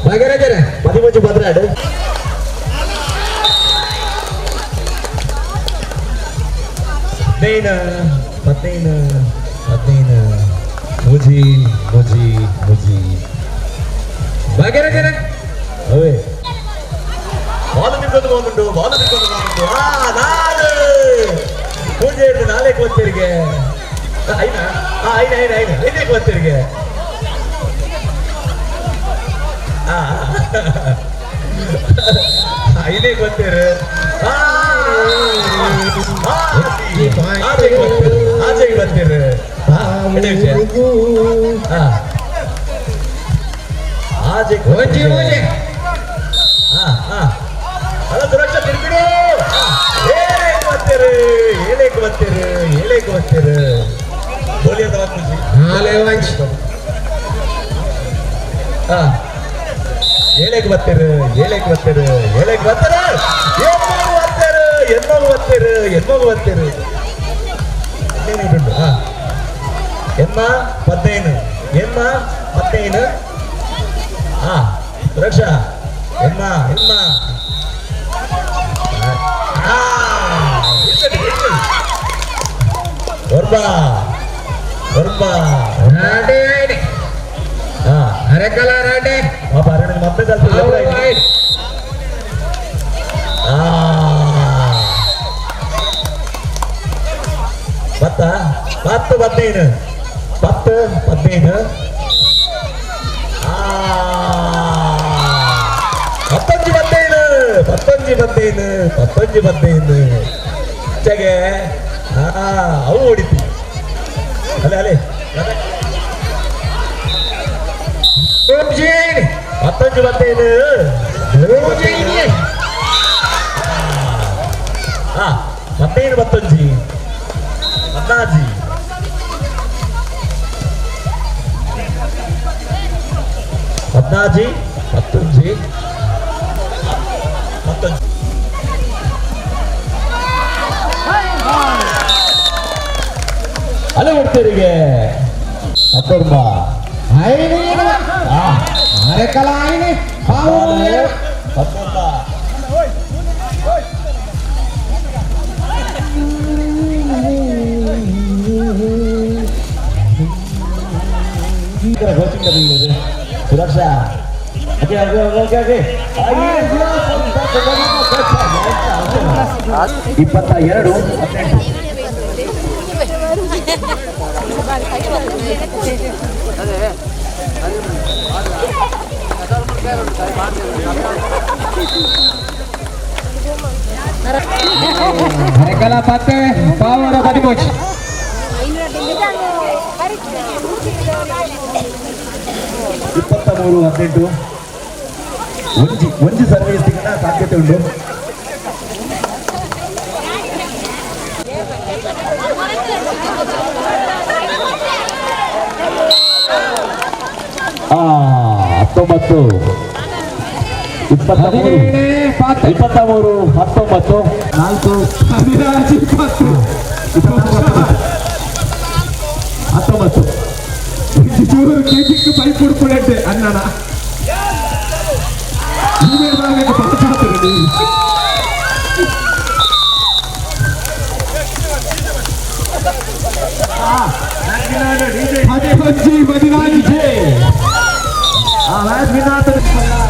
ಭಾಗ್ಯರಾಜರೇ ಪದಿಮೂಜಿ ಬದ್ರಾಡು ಹದಿನೈದು ಹದಿನೈದು ಹದಿನೈದು ಮುಜಿ ಮುಜಿ ಮುಜಿ ಭಾಗ್ಯರಾಜರೇ ಅವೇ ಬಾಲು ನಿಂತದ್ದು ಬಂದುಂಟು ಬಾಲು ನಿಂತದ್ದು ಬಂದುಂಟು ಆ ನಾಲು ಪೂಜೆ ಹಿಡಿದು ನಾಲ್ಕು ಒತ್ತಿರಿಗೆ ಐನಾ ಐನ ಐನ ಐನ ಐದಕ್ಕೆ ಒತ್ತಿರಿಗೆ ಐದಕ್ಕೆ ಒತ್ತಿರು ಆಚೆಗೆ ಬರ್ತೀರಿ ಆಚೆಗೆ ಬರ್ತೀರಿ ಆಚೆಗೆ ಅಲ್ಲ ಸುರಕ್ಷಾ ತಿರುಗಿಡು ಏಳಕ್ಕೆ ಬರ್ತೀರಿ ಏಳಕ್ಕೆ ಬರ್ತೀರಿ ಏಳಕ್ಕೆ ಬರ್ತೀರಿ ಬೋಲಿ ಅಂತ ಹಾ ಏಳಕ್ಕೆ ಬರ್ತೀರಿ ಏಳಕ್ಕೆ ಬರ್ತೀರಿ ಏಳಕ್ಕೆ ಬರ್ತಾರೆ ಎಮ್ಮಗು ಬರ್ತಾರೆ ಎಮ್ಮಗು ಬರ್ತೀರಿ ಎಮ್ಮಗು ಬರ್ತೀರಿ ಹಾ ಎಮ್ಮ ಪತ್ತೈನು ಎಮ್ಮ ಪತ್ತೈನು ಹಾ ಸುರಕ್ಷಾ ಎಮ್ಮ ಎಮ್ಮ ಒರ್ಬಾ ಒರ್ಬಾ ರಾಡೆ ಅರೆಕಲ ರಾಡೆ ಪಾಪ ಅರಣ್ಯ ಮತ್ತೆ ಪತ್ತ ಪತ್ತು ಪತ್ತೈನು ಪತ್ತು ಪತ್ತೈನು ಪತ್ತೊಂಜಿ ಪತ್ತೈನು ಪತ್ತೊಂಜಿ ಪತ್ತೈನು ಪತ್ತೊಂಜಿ ಪತ್ತೈನು ಚಗೆ ಅವು ಹೊಡಿತಿ ಅಲ್ಲೇ ಅಲ್ಲೇ ಪತ್ತೊಂಜಿ ಪತ್ತೈನು ಹಾ ಪತ್ತೈನು ಪತ್ತೊಂಜಿ ಪನ್ನಾಜಿ ಪದ್ನಾಜಿ ಪತ್ತೊಂಜಿ ಪತ್ತೊಂಜಿ ಅಲ್ಲ ಕೊಡ್ತೀರಿಗೆ ಹತ್ತೊಂಬ ಅರೆಕಲ ಐನಿ ಹತ್ತೊಂಬ ಸುರಕ್ಷಾ okay okay okay okay 22 18 ಅರೆಕಲ ಪತ್ತೆ ಪಾವರ ಪದಿಮೂಜಿ 23 18 ಒಂಜಿ ಒಂಜಿ ಸರ್ವಿಸ್ ತಿಕ್ಕನ ಸಾಧ್ಯತೆ ಉಂಟು. 19 23 23 19 4 19 19 ಚೂರು ಕೆಜಿಗೆ ಪೈಪ್ ಉಡ್ಕೊಳಟ್ಟೆ ಅಣ್ಣನ 15 14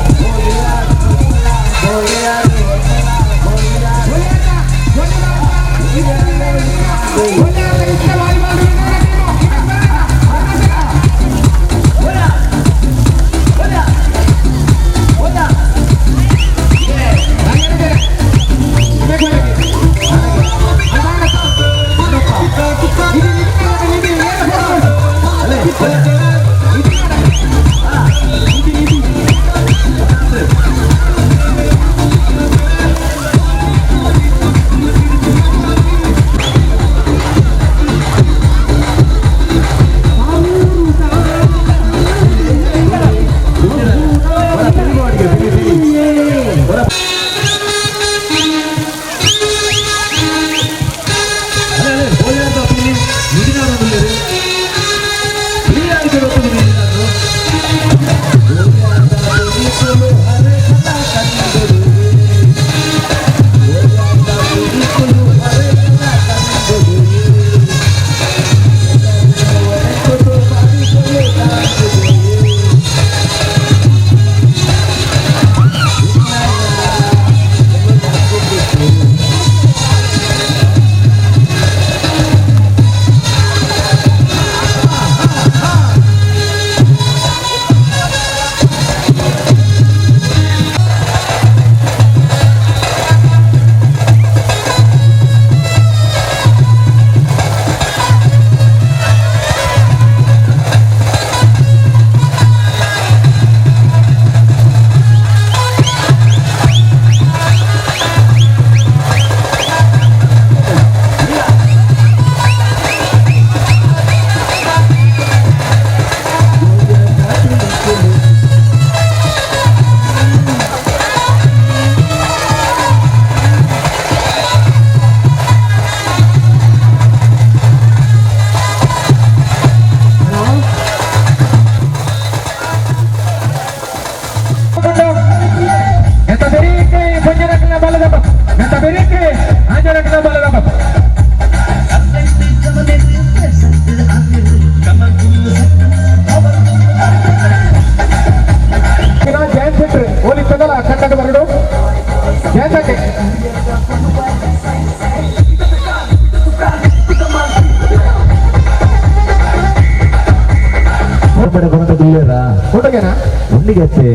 ದುಲ್ಲೇರಾ ಕೊಟ್ಟಗೆನಾ ಉಂಡಿಗೆತ್ತೆ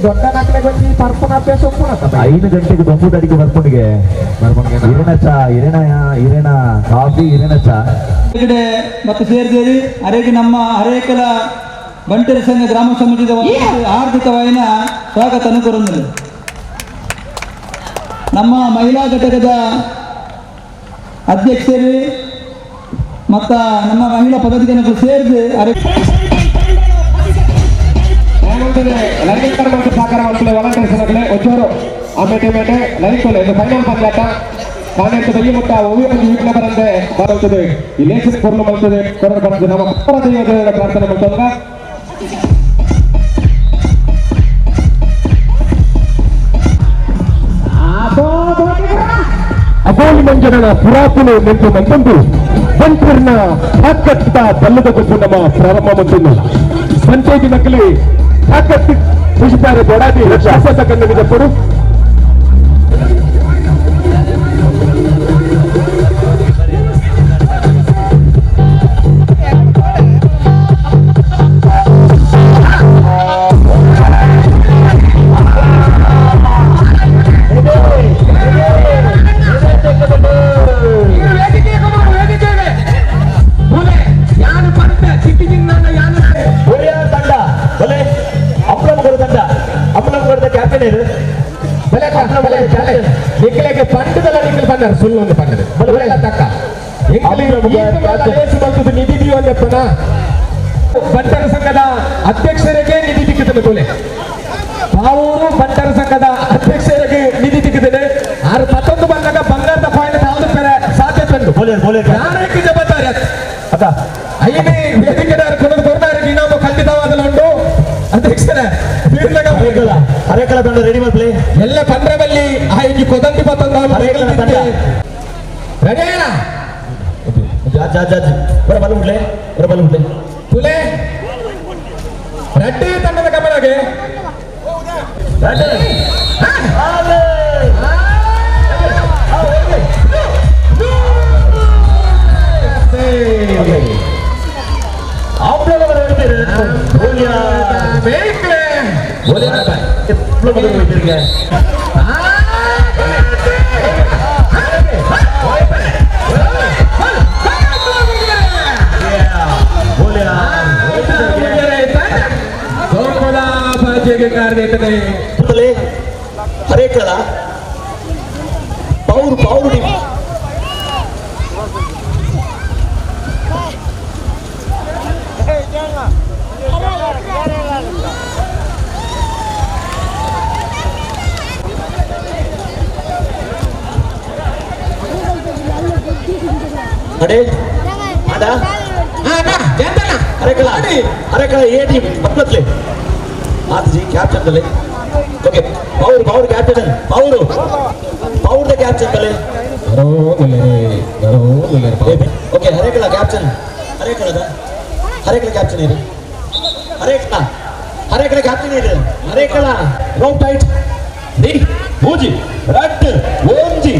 ದೊಡ್ಡ ನಾಲ್ಕನೇ ಬಂದು ಪರ್ಪನ ಅಭ್ಯಾಸ ಒಪ್ಪುನತ್ತ 5 ಗಂಟೆಗೆ ದೊಂಬು ಅಡಿಗೆ ಬರ್ಕೊಂಡಿಗೆ ಇರೇನ ಚಾ ಇರೇನ ಇರೇನ ಕಾಫಿ ಇರೇನ ಚಾ ಮತ್ತು ಸೇರಿದೇರಿ ಅರೆಗೆ ನಮ್ಮ ಹರೇಕಲ ಬಂಟರ ಸಂಘ ಗ್ರಾಮ ಸಮಿತಿದ ಆರ್ಥಿಕವಾಯಿನ ಸ್ವಾಗತ ಕೋರುತ್ತದೆ. ನಮ್ಮ ಮಹಿಳಾ ಘಟಕದ ಅಧ್ಯಕ್ಷರು ಮತ್ತು ನಮ್ಮ ಮಹಿಳಾ ಪದಾಧಿಕಾರಿಗಳು ಸೇರಿದು ಅರೆ ಸಹಕಾರ ಒಚ್ಚೋರು ಆಮೇಲೆ ಮೇಟೆ ಲೈಕೋಲೆ ಇದು ಫೈನಲ್ ಪಂದ್ಯಾಟ ಕಾನೆತ್ತು ಬೆಯ್ಯ ಮುಟ್ಟ ಒವ್ವೆ ಒಂದು ವೀಕ್ನ ಬರಂದೆ ಬರುತ್ತದೆ ಈ ಲೇಖನ ಕೊರಲು ಬರ್ತದೆ ಕೊರಲು ಬರ್ತದೆ ನಮ್ಮ ಅಪ್ಪರ ದೈವದ ಪ್ರಾರ್ಥನೆ ಮಾಡ್ತಂದ್ರ ಅಗೋಲಿ ಮಂಜನ ಪುರಾತನ ನೆಂಪು ಮಂತಂದು ಬಂಟರ್ನ ತಾಕತ್ತ ಬಲ್ಲದ ಗೊಬ್ಬು ನಮ್ಮ ಪ್ರಾರಂಭ ಮಂತಂದು ಪಂಚಾಯತಿ ನಕಲಿ ತಾಕತ್ತು ಪುಷ್ಪಾರೆ ಬೊಡಾದಿ ಶಾಸಕ ಕನ್ನಡಿಗ ಪಡು ನಿಕ್ಕಲೆಗೆ ಪಂಡದಲ್ಲ ನಿಕ್ಕಲ್ ಪಂಡರ್ ಸುಳ್ಳು ಒಂದು ಪಂಡದು ಬಲೆ ತಕ್ಕ ನಿಧಿ ದಿವಪ್ಪನ ಬಂಟರ ಸಂಘದ ಅಧ್ಯಕ್ಷರಿಗೆ ನಿಧಿ ತಿಕ್ಕುತ್ತದೆ ತೋಲೆ ಪಾವೂರು ಬಂಟರ ಸಂಘದ ಅಧ್ಯಕ್ಷರಿಗೆ ನಿಧಿ ತಿಕ್ಕುತ್ತದೆ ಆರು ಪತ್ತೊಂದು ಬಂದಾಗ ಬಂಗಾರದ ಪಾಯಿಂಟ್ ತಾವು ಪೆರೆ ಸಾಧ್ಯತೆ ಉಂಟು ಯಾರಕ್ಕೆ ಜವಾಬ್ದಾರಿ ಅಕ್ಕ ಐನೇ ವೇದಿಕೆ ಕೊಡೋದು ಕೊಡ್ತಾರೆ ಇನಾಮು ಖಂಡಿತವಾದಲ್ಲ ಉಂಟು ಅಧ್ಯಕ್ಷರೇ ಅರೇಕಲ ತಂಡ ರೆಡಿ ಮಾಡ್ಲಿ ಎಲ್ಲ ಪಂದ್ರವಲ್ಲಿ ಆ ಇಂಜಿ ಕೊದಂಟಿ ಪತ್ತೊಂದು ಅರೇಕಲ ತಂಡ ರೆಡಿ ಅಲ್ಲ ಜಾಜ್ ಜಾಜ್ ಬರ ಬಲ ಉಡ್ಲೆ ಬರ ಬಲ ಉಡ್ಲೆ ತುಲೆ ರೆಡ್ಡಿ ತಂಡದ ಗಮನಗೆ ಹರೇಕಲ ಪೌರು ಪೌರು ಅಡೆ ಅಡ ಅರೆಕಲ ಅರೆಕಲ ಎ ಟೀಮ್ ಪತ್ಲತ್ಲೆ ಆತಜಿ ಕ್ಯಾಪ್ಟನ್ ತಲೆ ಓಕೆ ಪೌರು ಪೌರು ಕ್ಯಾಪ್ಟನ್ ಪೌರು ಪೌರ್ದ ಕ್ಯಾಪ್ಟನ್ ತಲೆ ಓಕೆ ಹರೇಕಲ ಕ್ಯಾಪ್ಟನ್ ಹರೇಕಲದ ಹರೇಕಲ ಕ್ಯಾಪ್ಟನ್ ಇರು ಹರೇಕಲ ಹರೇಕಲ ಕ್ಯಾಪ್ಟನ್ ಇರು ಹರೇಕಲ ರೌಂಡ್ ಟೈಟ್ ಡಿ ಮೂಜಿ ರಟ್ ಓಂಜಿ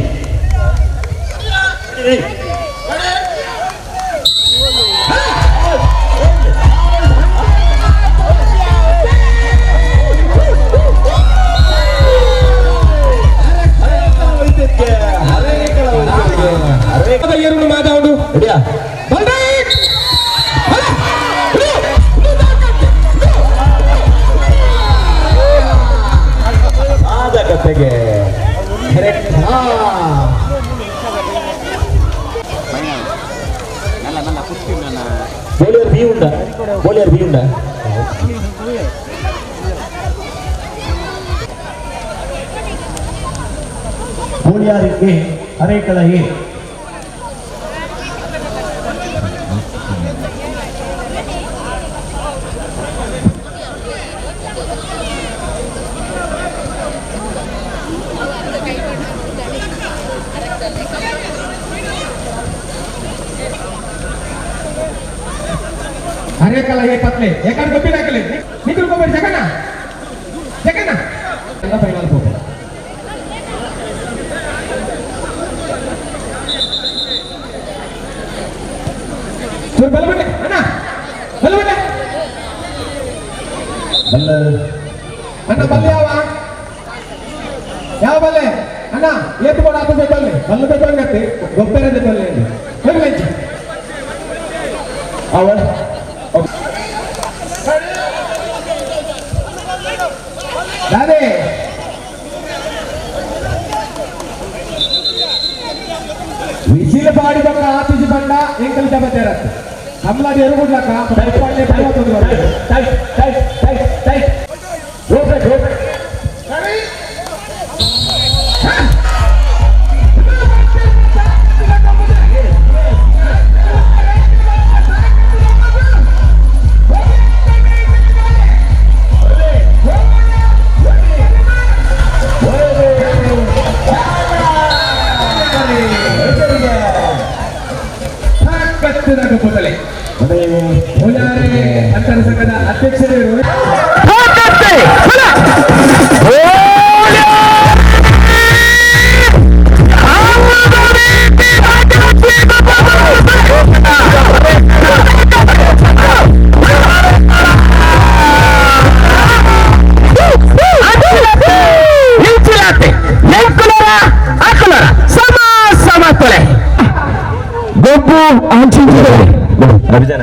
ಬೋಲಿಯರ್ ಬಿ ಉಂಡ ಬೋಲಿಯಾರ್ ಎ ಅರೇಕಳ ಎ ಅರೇಕಲ ಎ ಪತ್ಲೆ ಎಕಡೆ ಗೊಬ್ಬಿ ಹಾಕಲಿ ನಿಖಿಲ್ ಗೊಬ್ಬರಿ ಜಗನ್ನ ಜಗನ್ನ ಎಲ್ಲ ಫೈನಲ್ ಹೋಗ್ತಾರೆ ಚೂರು ಬಲಬಟ್ಟೆ ಅಣ್ಣ ಬಲಬಟ್ಟೆ ಬಲ್ಲ ಅಣ್ಣ ಬಲ್ಲೆ ಯಾವ ಯಾವ ಬಲ್ಲೆ ಅಣ್ಣ ಏತು ಬೋಡ ಆತ ಬಲ್ಲೆ ಬಲ್ಲದ ತೊಂಗತ್ತೆ ಗೊಬ್ಬರದ ತೊಲ್ಲೆ ಹೋಗ್ಲಂಚಿ ಅವ ದಾದೆ ವಿಸಿಲ್ ಪಾಡಿ ಬಕ್ಕ ಆತಿಜಿ ಬಂಡ ಎಂಕಲ್ ದಬತೇರತ್ತೆ ಕಮಲಾಡಿ ಎರುಗುಡ್ಲಕ್ಕ tight tight tight tight rope rope ಸಂಘದ ಅಧ್ಯಕ್ಷರು ಗೊಬ್ಬು ರವಿಜನ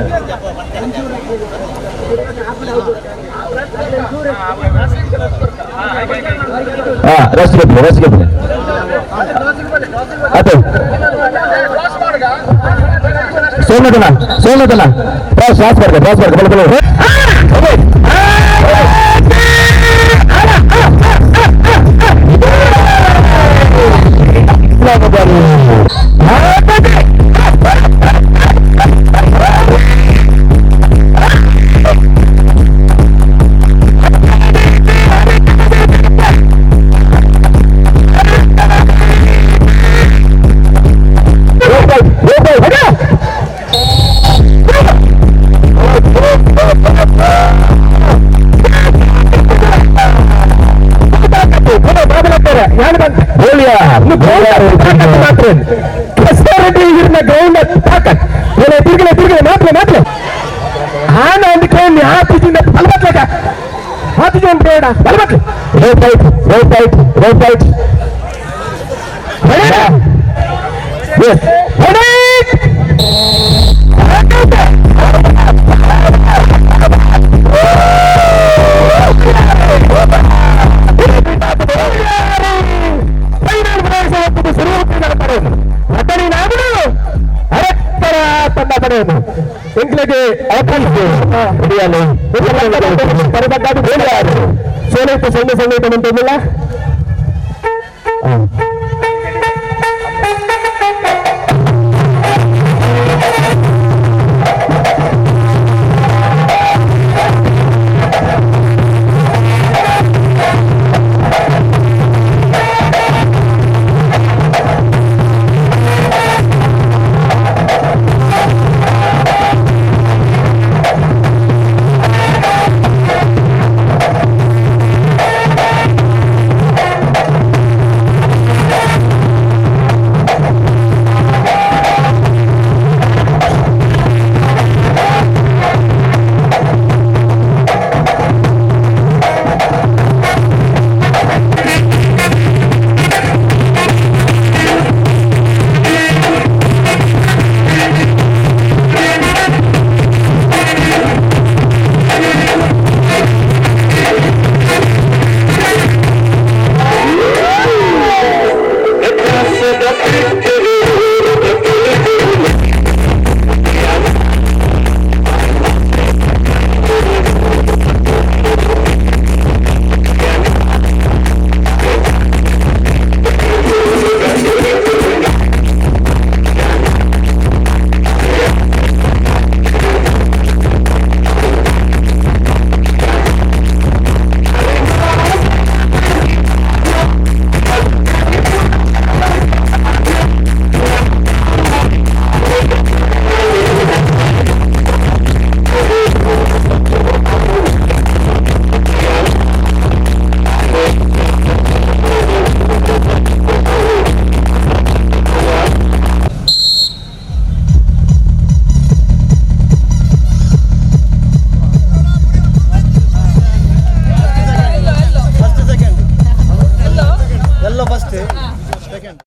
ರೆಸ್ಟ್ ಗೆಪ್ಪಲೆ ರೆಸ್ಟ್ ಗೆಪ್ಪಲೆ ಆತು ಸೋಮದನ ಸೋಮದನ ಕ್ರಾಸ್ ಕ್ರಾಸ್ ಬರ್ಕ ಕ್ರಾಸ್ ಬರ್ಕ ಬಲ ಬಲ ಸೋಲೈತೆ ಸಣ್ಣ ಸಣ್ಣ